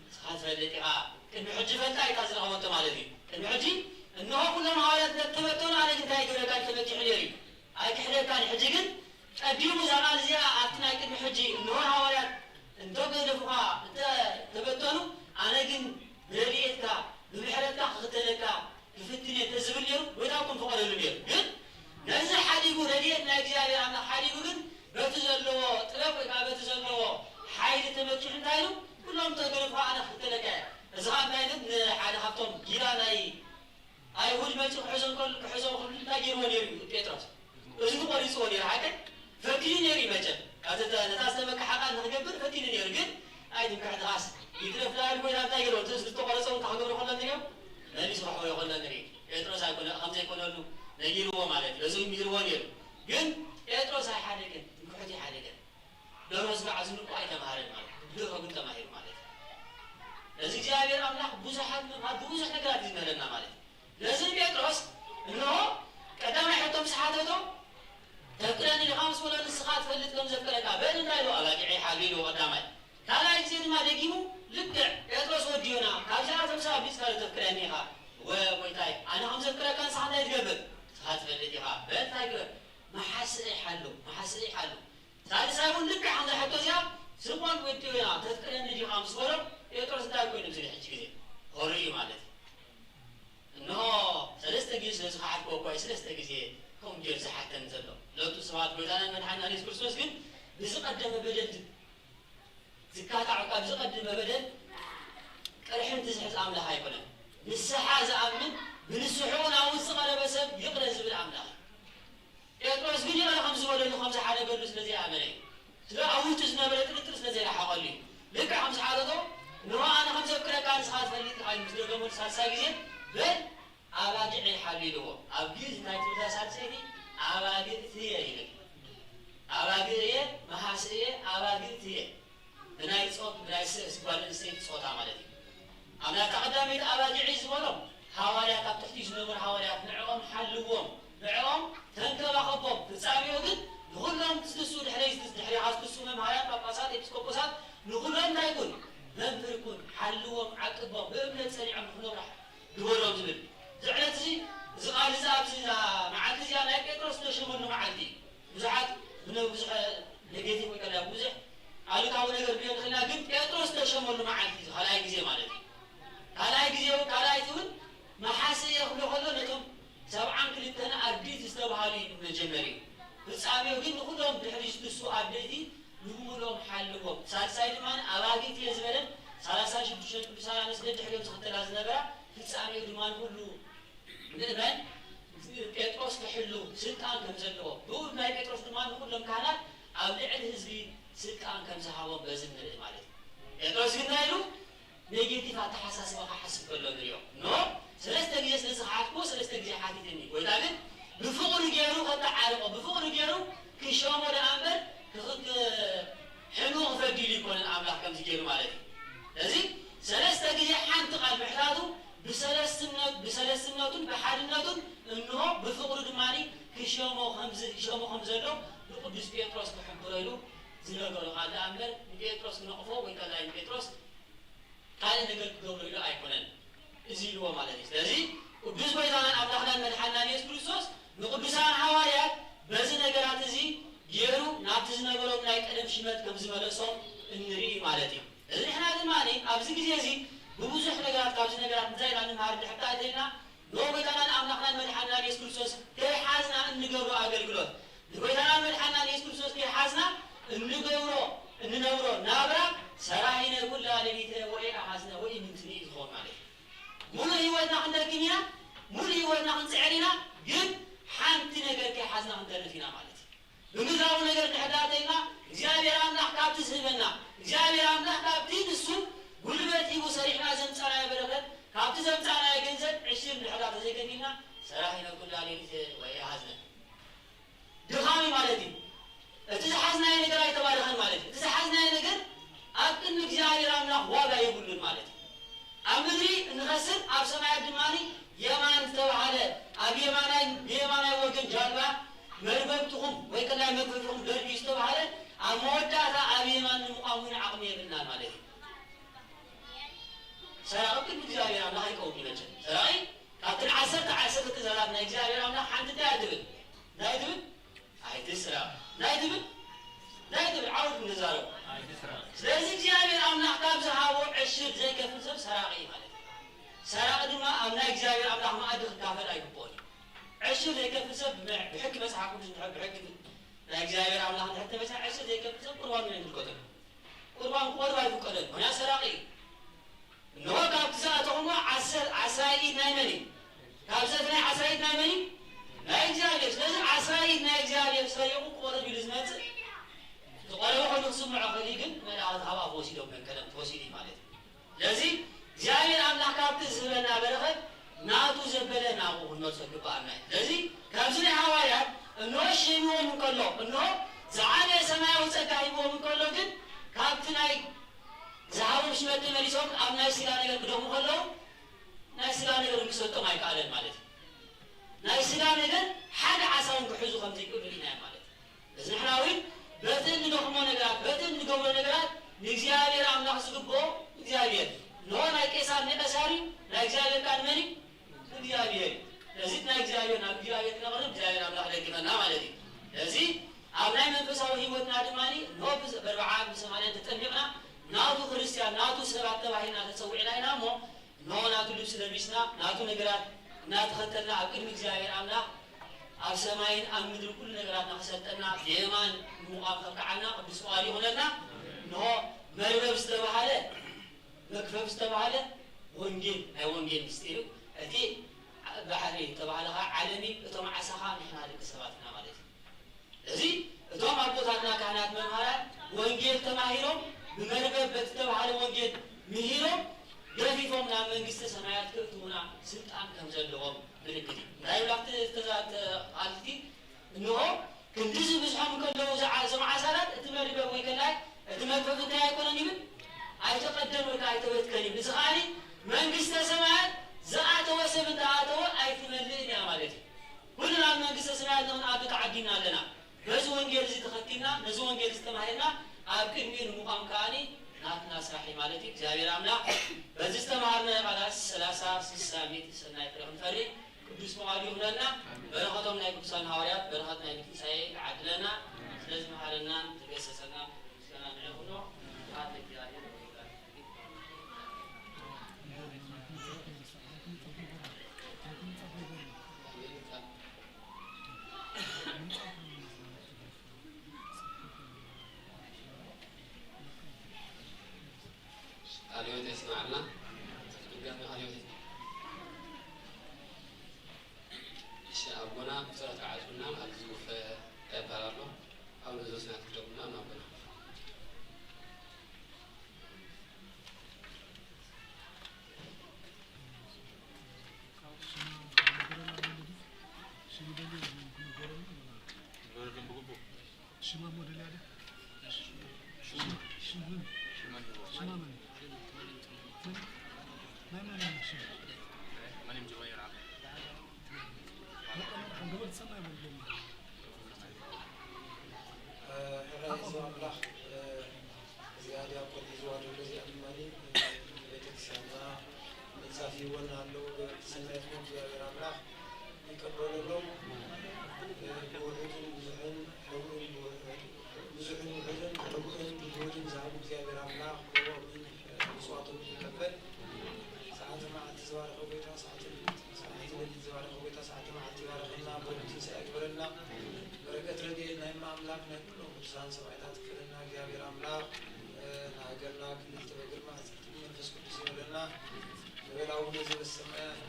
ንስኻ ትፈልጥ ኢኻ። ቅድሚ ሕጂ ፈልጣ ኢታ ዝረኸበቶ ማለት እዩ። ቅድሚ ሕጂ እንሆ ኩሎም ሃዋርያት እንተተበተኑ ኣነ ግን እንታይ ይገብረካ ተመኪሑ ነይሩ እዩ። ኣይክሕደካን። ሕጂ ግን ቀዲሙ እዛ ቃል እዚኣ ኣብቲ ናይ ቅድሚ ሕጂ እንሆ ሃዋርያት እንተገደፉኻ እንተተበተኑ ኣነ ግን ብረድኤትካ ብምሕረትካ ክኽተለካ ክፍትን እየ እንተዝብል ነይሩ፣ ጎይታ እኮ ምፈቐደሉ ነይሩ። ግን ነዚ ሓዲጉ፣ ረድኤት ናይ እግዚኣብሔር ኣምላኽ ሓዲጉ፣ ግን በቲ ዘለዎ ጥበብ ወይ ከዓ በቲ ዘለዎ ሓይሊ ተመኪሑ እንታይ ኢሉ? ኩሎም ተገደፉኻ ኣነ ክኽተለካ እየ። እዚ ኸዓ እንታይ ኢሉ? ንሓደ ካብቶም ጊላ ናይ ኣይሁድ መጺኡ ክሕዞ እንከሎ፣ ክሕዞ ክብል እንታይ ገይርዎ ነይሩ እዩ ጴጥሮስ? እዝኑ ቆሪጽዎ ነይሩ፣ ሓቀ? ፈቲኑ ነይሩ እዩ መቸም። ካብቲ ተ-፣ ነታ ዝተመክሓ ቃል ንኽገብር ፈቲኑ ነይሩ፣ ግን ኣይትምክሕ ድኻስ ይትረፍ ዳኣ ኢሉ ጎይታ እንታይ ገይርዎ? እቲ ዝተቆረጸ እውን ክገብሮ ከሎ ንሪኦ፣ መሊሱ ክሕውዮ ከሎ ንርኢ። ጴጥሮስ ኣይኮነ-፣ ከም ዘይኮነሉ ነጊርዎ ማለት እዩ። በዚ እውን ሚህርዎ ነይሩ። ግን ጴጥሮስ ኣይሓደገን፣ ትምክሕቱ ኣይሓደገን። ደሮ ዝባዕ ዝንቁ ኣይተማሃረን ማለት እዩ። ብድሮ ግን ተማሂሩ ማለት እዩ። ነዚ እግዚኣብሔር ኣምላኽ ብዙሓት መምሃር ብብዙሕ ነገራት እዩ ዝምህረና ማለት እዩ። ነዚ ጴጥሮስ እንሆ ቀዳማይ ሕቶ ምስ ሓተቶ፣ "ተፍቅረኒ ዲኻ?" ምስ በሎ፣ "ንስኻ ትፈ-" ትፈልጥ ከም ዘፍቅረካ በል እንታይ ኢሉ? ኣባጊዐይ ሓሉ ኢልዎ ቀዳማይ። ካልኣይ ግዜ ድማ ደጊሙ ልክዕ ጴጥሮስ ወዲ ዮና፣ ካብዚኣቶም ሰብ ኣቢልጽካ ዶ ተፍቅረኒ ኢኻ? እወ ጎይታይ፣ ኣነ ከም ዘፍቅረካ ንስኻ እንታይ ትገብር? ንስኻ ትፈልጥ ኢኻ። በል እንታይ ግበር? መሓስእይ ሓሉ፣ መሓስእይ ሓሉ። ሳልሳይ እውን ልክዕ ከምዛ ሕቶ እዚኣ፣ ስምኦን ወዲ ዮና ተፍቅረኒ ዲኻ ምስ በሎ፣ ጴጥሮስ እንታይ ኮይኑ ኣብዚ ሕጂ ግዜ? ኮርዩ ማለት እዩ። እንሆ ሰለስተ ግዜ ስለ ዝኸሓድክዎ እኮ እዩ ሰለስተ ግዜ ከምኡ ገይሩ ዝሓተኒ ዘሎ። ሎቱ ሰባት ጎይታናን መድሓኒናን የሱስ ክርስቶስ ግን ብዝቐደመ በደል ዝ-፣ ዝካታዕ፣ ካብ ዝቐደመ በደል ቅርሕንቲ ዝሕዝ ኣምላኽ ኣይኮነን። ንስሓ ዝኣምን ብንስሕኡ ናብኡ ዝቐረበ ሰብ ይቕረ ዝብል ኣምላኽ እዩ። ጴጥሮስ ግን ይቕረ ከም ዝበለሉ፣ ከም ዝሓደገሉ ስለ ዘይኣመነ እዩ። ስለ ኣብ ውሽጡ ዝነበረ ጥርጥር ስለ ዘይረሓቐሉ እዩ። ልክዕ ከም ዝሓተቶ፣ እንሆ ኣነ ከም ዘፍቅረካ ንስኻ ትፈልጥ ኢኻ ኢሉ ምስ ደገመሉ ሳልሳይ ግዜ፣ በል ኣባጊዐይ ሓሉ ኢልዎ። ኣብ ግእዝ እንታይ ትብል እዛ ሳልሰይቲ? ኣባግእትየ ይብል። ኣባግእየ፣ መሃስእየ፣ ኣባግእትየ። ብናይ ጾት፣ ብናይ ስ-፣ ስ-፣ ጓል ኣንስተይቲ ጾታ ማለት እዩ። ኣብ ናይታ ቀዳመይቲ ኣባጊዕ እዩ ዝበሎም፣ ሃዋርያት፣ ኣብ ትሕቲ ዝነበሩ ሃዋርያት፣ ንዕኦም ሓልዎም፣ ንዕኦም ተንከባኸቦም። ፍጻሜኡ ግን ንኹሎም ዝትስኡ፣ ድሕረይ ዝትስ-፣ ድሕሬኻ ዝትስኡ መምሃራን፣ ጳጳሳት፣ ኤጲስቆጶሳት፣ ንኹሎም እንታይ ኩን? መምህር ኩን፣ ሓልዎም፣ ዓቅቦም፣ ብእምነት ጸኒዖም ንኽነብሩ ግበሮም ዝብል። እዚ ዕለት እዚ፣ እዚ ቃል እዚ ኣብዚ፣ እዛ መዓልቲ እዚኣ ናይ ጴጥሮስ ዝተሸመሉ መዓልቲ እዩ። ብዙሓት ብነ-፣ ብዙሕ ኔጌቲቭ ወይ ከላ ብዙሕ ኣሉታዊ ነገር ክንሪኦ ንኽእል ኢና፣ ግን ጴጥሮስ ዝተሸመሉ መዓልቲ እዩ፣ ካልኣይ ግዜ ማለት እዩ። ካልኣይ ግዜ፣ ካልኣይቲ እውን መሓስእ እየ ክብሎ ከሎ ነቶም ሰብዓን ክልተን ኣርድእቲ ዝተባህሉ እዩ መጀመርዩ። ፍጻሜኡ ግን ንኹሎም ድሕሪ ዝትስኡ ኣርድእቲ ንብምሉኦም ሓልዎም። ሳልሳይ ድማ ኣባጊት እየ ዝበለን ሰላሳ ሽዱሽተ ቅዱሳን ኣንስቲ ደድሕሪኦም ዝኽተላ ዝነበራ፣ ፍጻሜኡ ድማ ንኹሉ ምእመን ጴጥሮስ ክሕሉ ስልጣን ከም ዘለዎ፣ ብኡ ናይ ጴጥሮስ ድማ ንኹሎም ካህናት ኣብ ልዕሊ ህዝቢ ስልጣን ከም ዝሃቦም በዚ ንርኢ ማለት እዩ። ጴጥሮስ ግን እንታይ ኢሉ? ኔጌቲቭ ኣተሓሳስባ ክሓስብ ከሎ ንሪኦ። ኖ፣ ሰለስተ ግዜ ስለ ዝኸሓድክዎ ሰለስተ ግዜ ሓቲተኒ። ጎይታ ግን ብፍቕሩ ገይሩ ከተዓርቆ፣ ብፍቕሩ ገይሩ ክሸሞ ደኣ እምበር ክኽ-፣ ክሕንዎ ክፈዲ ኢሉ ኣይኮነን ኣምላኽ ከምዚ ገይሩ ማለት እዩ። ስለዚ ሰለስተ ግዜ ሓንቲ ቃል ምሕታቱ ብሰለስትነት-፣ ብሰለስትነቱን ብሓድነቱን እንሆ ብፍቕሩ ድማ ክሸሞ ከምዚ-፣ ክሸሞ ከም ዘሎ ንቅዱስ ጴጥሮስ ክሕብሮ ኢሉ ዝነገሮ ቃል ደኣ እምበር ንጴጥሮስ ክነቕፎ ወይ ከላይ ንጴጥሮስ ካልእ ነገር ክገብሮ ኢሉ ኣይኮነን እዚ ኢልዎ ማለት እዩ። ስለዚ ቅዱስ ጎይታናን ኣምላኽናን መድሓንናን የሱስ ክርስቶስ ንቅዱሳን ሃዋርያት በዚ ነገራት እዚ ገይሩ ናብቲ ዝነበሮም ናይ ቀደም ሽመት ከም ዝመለሶም እንርኢ ማለት እዩ። እዚ ንሕና ድማ ኣብዚ ግዜ እዚ ብብዙሕ ነገራት ካብዚ ነገራት እንታይ ኢና ንምሃር እንድሕር ተኣተና ንጎይታናን ኣምላኽናን መድሓንናን የሱስ ክርስቶስ ከይሓዝና እንገብሮ ኣገልግሎት ንጎይታናን መድሓንናን የሱስ ክርስቶስ ከይሓዝና እንገብሮ፣ እንነብሮ ናብራ ሰራሂነ ኩላ ሌሊተ ወኢኣሃዝነ ወኢምንትኒ እዩ ዝኸውን ማለት እዩ። ሙሉእ ህይወትና ክንደክም ኢና፣ ሙሉእ ህይወትና ክንጽዕር ኢና፣ ግን ሓንቲ ነገር ከይሓዝና ክንተርፍ ኢና ማለት እዩ። ብምድራዊ ነገር እንድሕር ተኣተና እግዚኣብሔር ኣምላኽ ካብቲ ዝህበና፣ እግዚኣብሔር ኣምላኽ ካብቲ ንሱ ጉልበት ሂቡ ሰሪሕና ዘምጻናዮ በረኸት፣ ካብቲ ዘምጻናዮ ገንዘብ ዕሽር እንድሕር ተዘይከፊልና ሰራሂነ ኩላ ሌሊተ ወኢኣሃዝነ። ድኻም እዩ ማለት እዩ። እቲ ዝሓዝናዮ ነገር ኣይተባረኸን ማለት እዩ። እቲ ዝሓዝናዮ ነገር ኣብ ቅድሚ እግዚኣብሔር ኣምላኽ ዋጋ የብሉን ማለት እዩ። ኣብ ምድሪ እንኸስር፣ ኣብ ሰማያት ድማ የማን ዝተባህለ፣ ኣብ የማናይ፣ ብየማናይ ወገን ጃልባ መርበብትኹም ወይ ከላይ መግፈፊኹም ደርብዩ ዝተባህለ፣ ኣብ መወዳእታ ኣብ የማን ንምቋም እውን ዓቕሚ የብልናን ማለት እዩ። ሰራቒ ቅድሚ እግዚኣብሔር ኣምላኽ ኣይቀውምን እዩ መቸም። ሰራቒ ካብተን ዓሰርተ፣ ዓሰርተ ትእዛዛት ናይ እግዚኣብሔር ኣምላኽ ሓንቲ እንታይ እያ ትብል? እንታይ ትብል? ኣይትስረቕ። እንታይ ትብል? እንታይ ትብል? ዓውት ንዛረብ። ኣይትስረቕ። ስለዚ እግዚኣብሔር ኣምላኽ ካብ ዝሃቦ ዕሽር ዘይከፍል ሰብ ሰራቒ እዩ ማለት እዩ። ሰራቒ ድማ ኣብ ናይ እግዚኣብሔር ኣምላኽ መኣዲ ክካፈል ኣይግብኦን እዩ። ዕሽር ዘይከፍል ሰብ ብመ-፣ ብሕጊ መጽሓፍ ቅዱስ እንድሕር፣ ብሕጊ ናይ እግዚኣብሔር ኣምላኽ እንድሕር ተመሲና፣ ዕሽር ዘይከፍል ሰብ ቁርባን እዩ ዝምልከቶ። ቁርባን ክቐርብ ኣይፍቀደን፣ ምኽንያቱ ሰራቒ እዩ። እንሆ ካብቲ ዝኣተኹሞ ዓሰ-፣ ዓሳዪ ናይ መን እዩ? ካብዚ እቲ ናይ ዓሳዪ ናይ መን እዩ? ናይ እግዚኣብሔር። ስለዚ ዓሳዪ ናይ እግዚኣብሔር ሰሪቑ ክቐርብ ኢሉ ዝመጽእ፣ ዝቐረበ ኮይኑ ክስምዖ ክእል እዩ፣ ግን መላእኽቲ ካብ ኣፉ ወሲዶም፣ መን ቀደም ተወሲዱ እዩ ማለት እዩ። ስለዚ እግዚኣብሔር ኣምላኽ ካብቲ ዝህበና በረኸት ናቱ ዘበለ ናብኡ ክንመልሶ ይግብኣና እዩ። ስለዚ ካብዚ ናይ ሃዋርያት እንሆ ሸይምዎም እንከሎ፣ እንሆ ዝዓበየ ሰማያዊ ጸጋ ሂብዎም እንከሎ፣ ግን ካብቲ ናይ ዝሃቦም ሽመት ተመሊሶም ኣብ ናይ ስጋ ነገር ክደኽሙ ከለዉ፣ ናይ ስጋ ነገር እውን ክሰጦም ኣይከኣለን ማለት እዩ። ናይ ስጋ ነገር ሓደ ዓሳ እውን ክሕዙ ከም ዘይክእሉ ርኢና ማለት እዩ። እዚ ንሕና እውን ንእግዚኣብሔር ኣምላኽ ዝግብኦ እግዚኣብሔር። እንሆ ናይ ቄሳር ንቄሳር እዩ፣ ናይ እግዚኣብሔር ከኣ ንመን እዩ? ንእግዚኣብሔር እዩ። ስለዚ ናይ እግዚኣብሔር ናብ እግዚኣብሔር ክነቕርብ እግዚኣብሔር ኣምላኽ ይደግፈና ማለት እዩ። ስለዚ ኣብ ናይ መንፈሳዊ ህይወትና ድማ እንሆ ብዝ-፣ ብኣርብዓን ብሰማንያን ተጠሚቕና ናቱ ክርስትያን ናቱ ሰባት ተባሂልና ተጸዊዕና ኢና እሞ እንሆ ናቱ ልብሲ ለቢስና፣ ናቱ ነገራት እናተኸተልና፣ ኣብ ቅድሚ እግዚኣብሔር ኣምላኽ፣ ኣብ ሰማይን ኣብ ምድርን ኩሉ ነገራትና ክሰልጠና፣ ብየማን ንምቋም ከብቅዓና ቅዱስ ፍቓዱ ይኹነልና። እንሆ መርበብ ዝተባህለ፣ መክፈፍ ዝተባህለ ወንጌል፣ ናይ ወንጌል ምስጢር እዩ። እቲ ባሕሪ ዝተባህለ ኸዓ ዓለም እዩ፣ እቶም ዓሳ ኸዓ ንሕና ደቂ ሰባት ኢና ማለት እዩ። እዚ እቶም ኣቦታትና ካህናት መምሃራን ወንጌል ተማሂሮም ብመርበብ በቲ ተባህለ ወንጌል ምሂሮም ገፊፎም ናብ መንግስተ ሰማያት ክእትዉና ስልጣን ከም ዘለዎም ምልክት እዩ። እንታይ ይብላ ኣብቲ ተዛ-፣ ተ-፣ ቃል እቲ? እንሆ ክንድዚ ብዝሖም እንከለዉ እዞም ዓሳታት እቲ መርበብ ወይ ከላይ እቲ መክፈፍ እንታይ ኣይኮነን ይብል? ኣይተቐደን ወይ ከዓ ኣይተበትከን ይብል። እዚ ከዓኒ መንግስተ ሰማያት ዝኣተወ ሰብ እንተኣተወ ኣይትመልእን እያ ማለት እዩ። ኩሉ ናብ መንግስተ ሰማያት ንኽንኣቱ ተዓዲምና ኣለና። በዚ ወንጌል እዚ ተኸቲልና፣ ነዚ ወንጌል እዚ ተማሂርና፣ ኣብ ቅድሚኡ ንምቋም ከኣኒ ናትና ስራሕ እዩ ማለት እዩ። እግዚኣብሔር ኣምላኽ በዚ ዝተማሃርናዮ ቃላት ሰላሳ፣ ስሳ፣ ሚእቲ ሰናይ ፍረ ክንፈሪ ቅዱስ ፍቓዱ ይኹነልና። በረኸቶም ናይ ቅዱሳን ሃዋርያት፣ በረኸት ናይ ትንሳኤ ይዓድለና። ስለዚ መሃረናን ዝገሰጸናን ምስጋና ንዕኡ ይኹኖ። ስብሐት ለእግዚኣብሔር ወለወላዲቱ ድንግል። ቃለ ሕይወት ያስማዕልና። ድጋሚ ቃለ ሕይወት። እሺ፣ ኣቦና ብጸሎት ክዓጽውና፣ ኣብዚ ውፈ ይባላሉ። ኣቡነ ዘበሰማያት ክደግሙና ኣቦና። ሽማ ሞዴል ያደ? ሽማ ምን? ሽማ ምን? ሕራይ እዚ ኣምላኽ፣ እ፣ እዚኣ ዲያቆን ሒዝዋ ዘሎ እዚኣ ድማ፣ እ፣ ቤተክርስቲያንና ምንጻፍ ይወና ኣሎ። በቅድስና ይትሞ፣ እግዚኣብሔር ኣምላኽ ይቀበለሎም። እ፣ ብውሑድን ብዙሕን፣ ሕቡእን ብውሑድ፣ ብዙሕን ውሑድን፣ ሕቡእን ብውሑድን ዝሃቡ እግዚኣብሔር ኣምላኽ፣ ብእኦም፣ እ፣ ምጽዋቶም ይቀበል። ሰዓተ መዓልቲ ዝባረኸ ጐይታ፣ ሰዓተ ሌሊት፣ ሰዓተ ሌሊት ዝባረኸ ጐይታ፣ ሰዓተ መዓልቲ ይባርኸልና፣ ብሩኽ ትንሳኤ ይግበረልና። በረከት ረድኤት ናይ እመ ኣምላክ ናይ ኩሎም ቅዱሳን ሰማዕታት ይክፈለና እግዚኣብሔር ኣምላክ። እ፣ ንሃገርና ክልል ትበግር ማሕፀንትን መንፈስ ቅዱስ ይበለና። ንበል ኣቡነ ዘበሰማያት።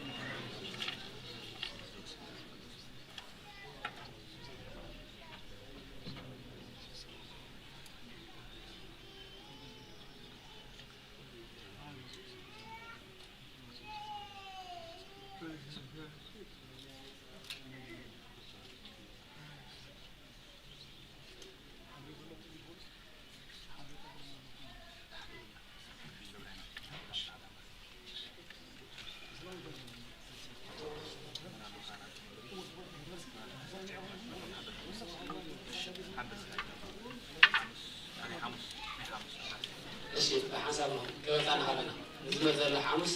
እሺ፣ ብሓንሳብ ነው። ከበጻና ከለና ንዝመጽእ ዘሎ ሓሙስ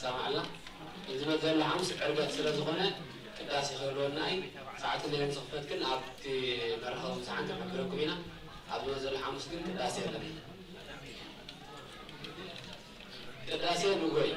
ሰማዕና። ንዝመጽእ ዘሎ ሓሙስ ዕርገት ስለ ዝኾነ ቅዳሴ ክህልወና እዩ። ሰዓት ክንደይ ከም ዝኽፈት ግን ኣብቲ መራኸቢ ብዙሓን ክንሕብረኩም ኢና። ኣብ ዝመጽእ ዘሎ ሓሙስ ግን ቅዳሴ የለን። ቅዳሴ ንጎይ።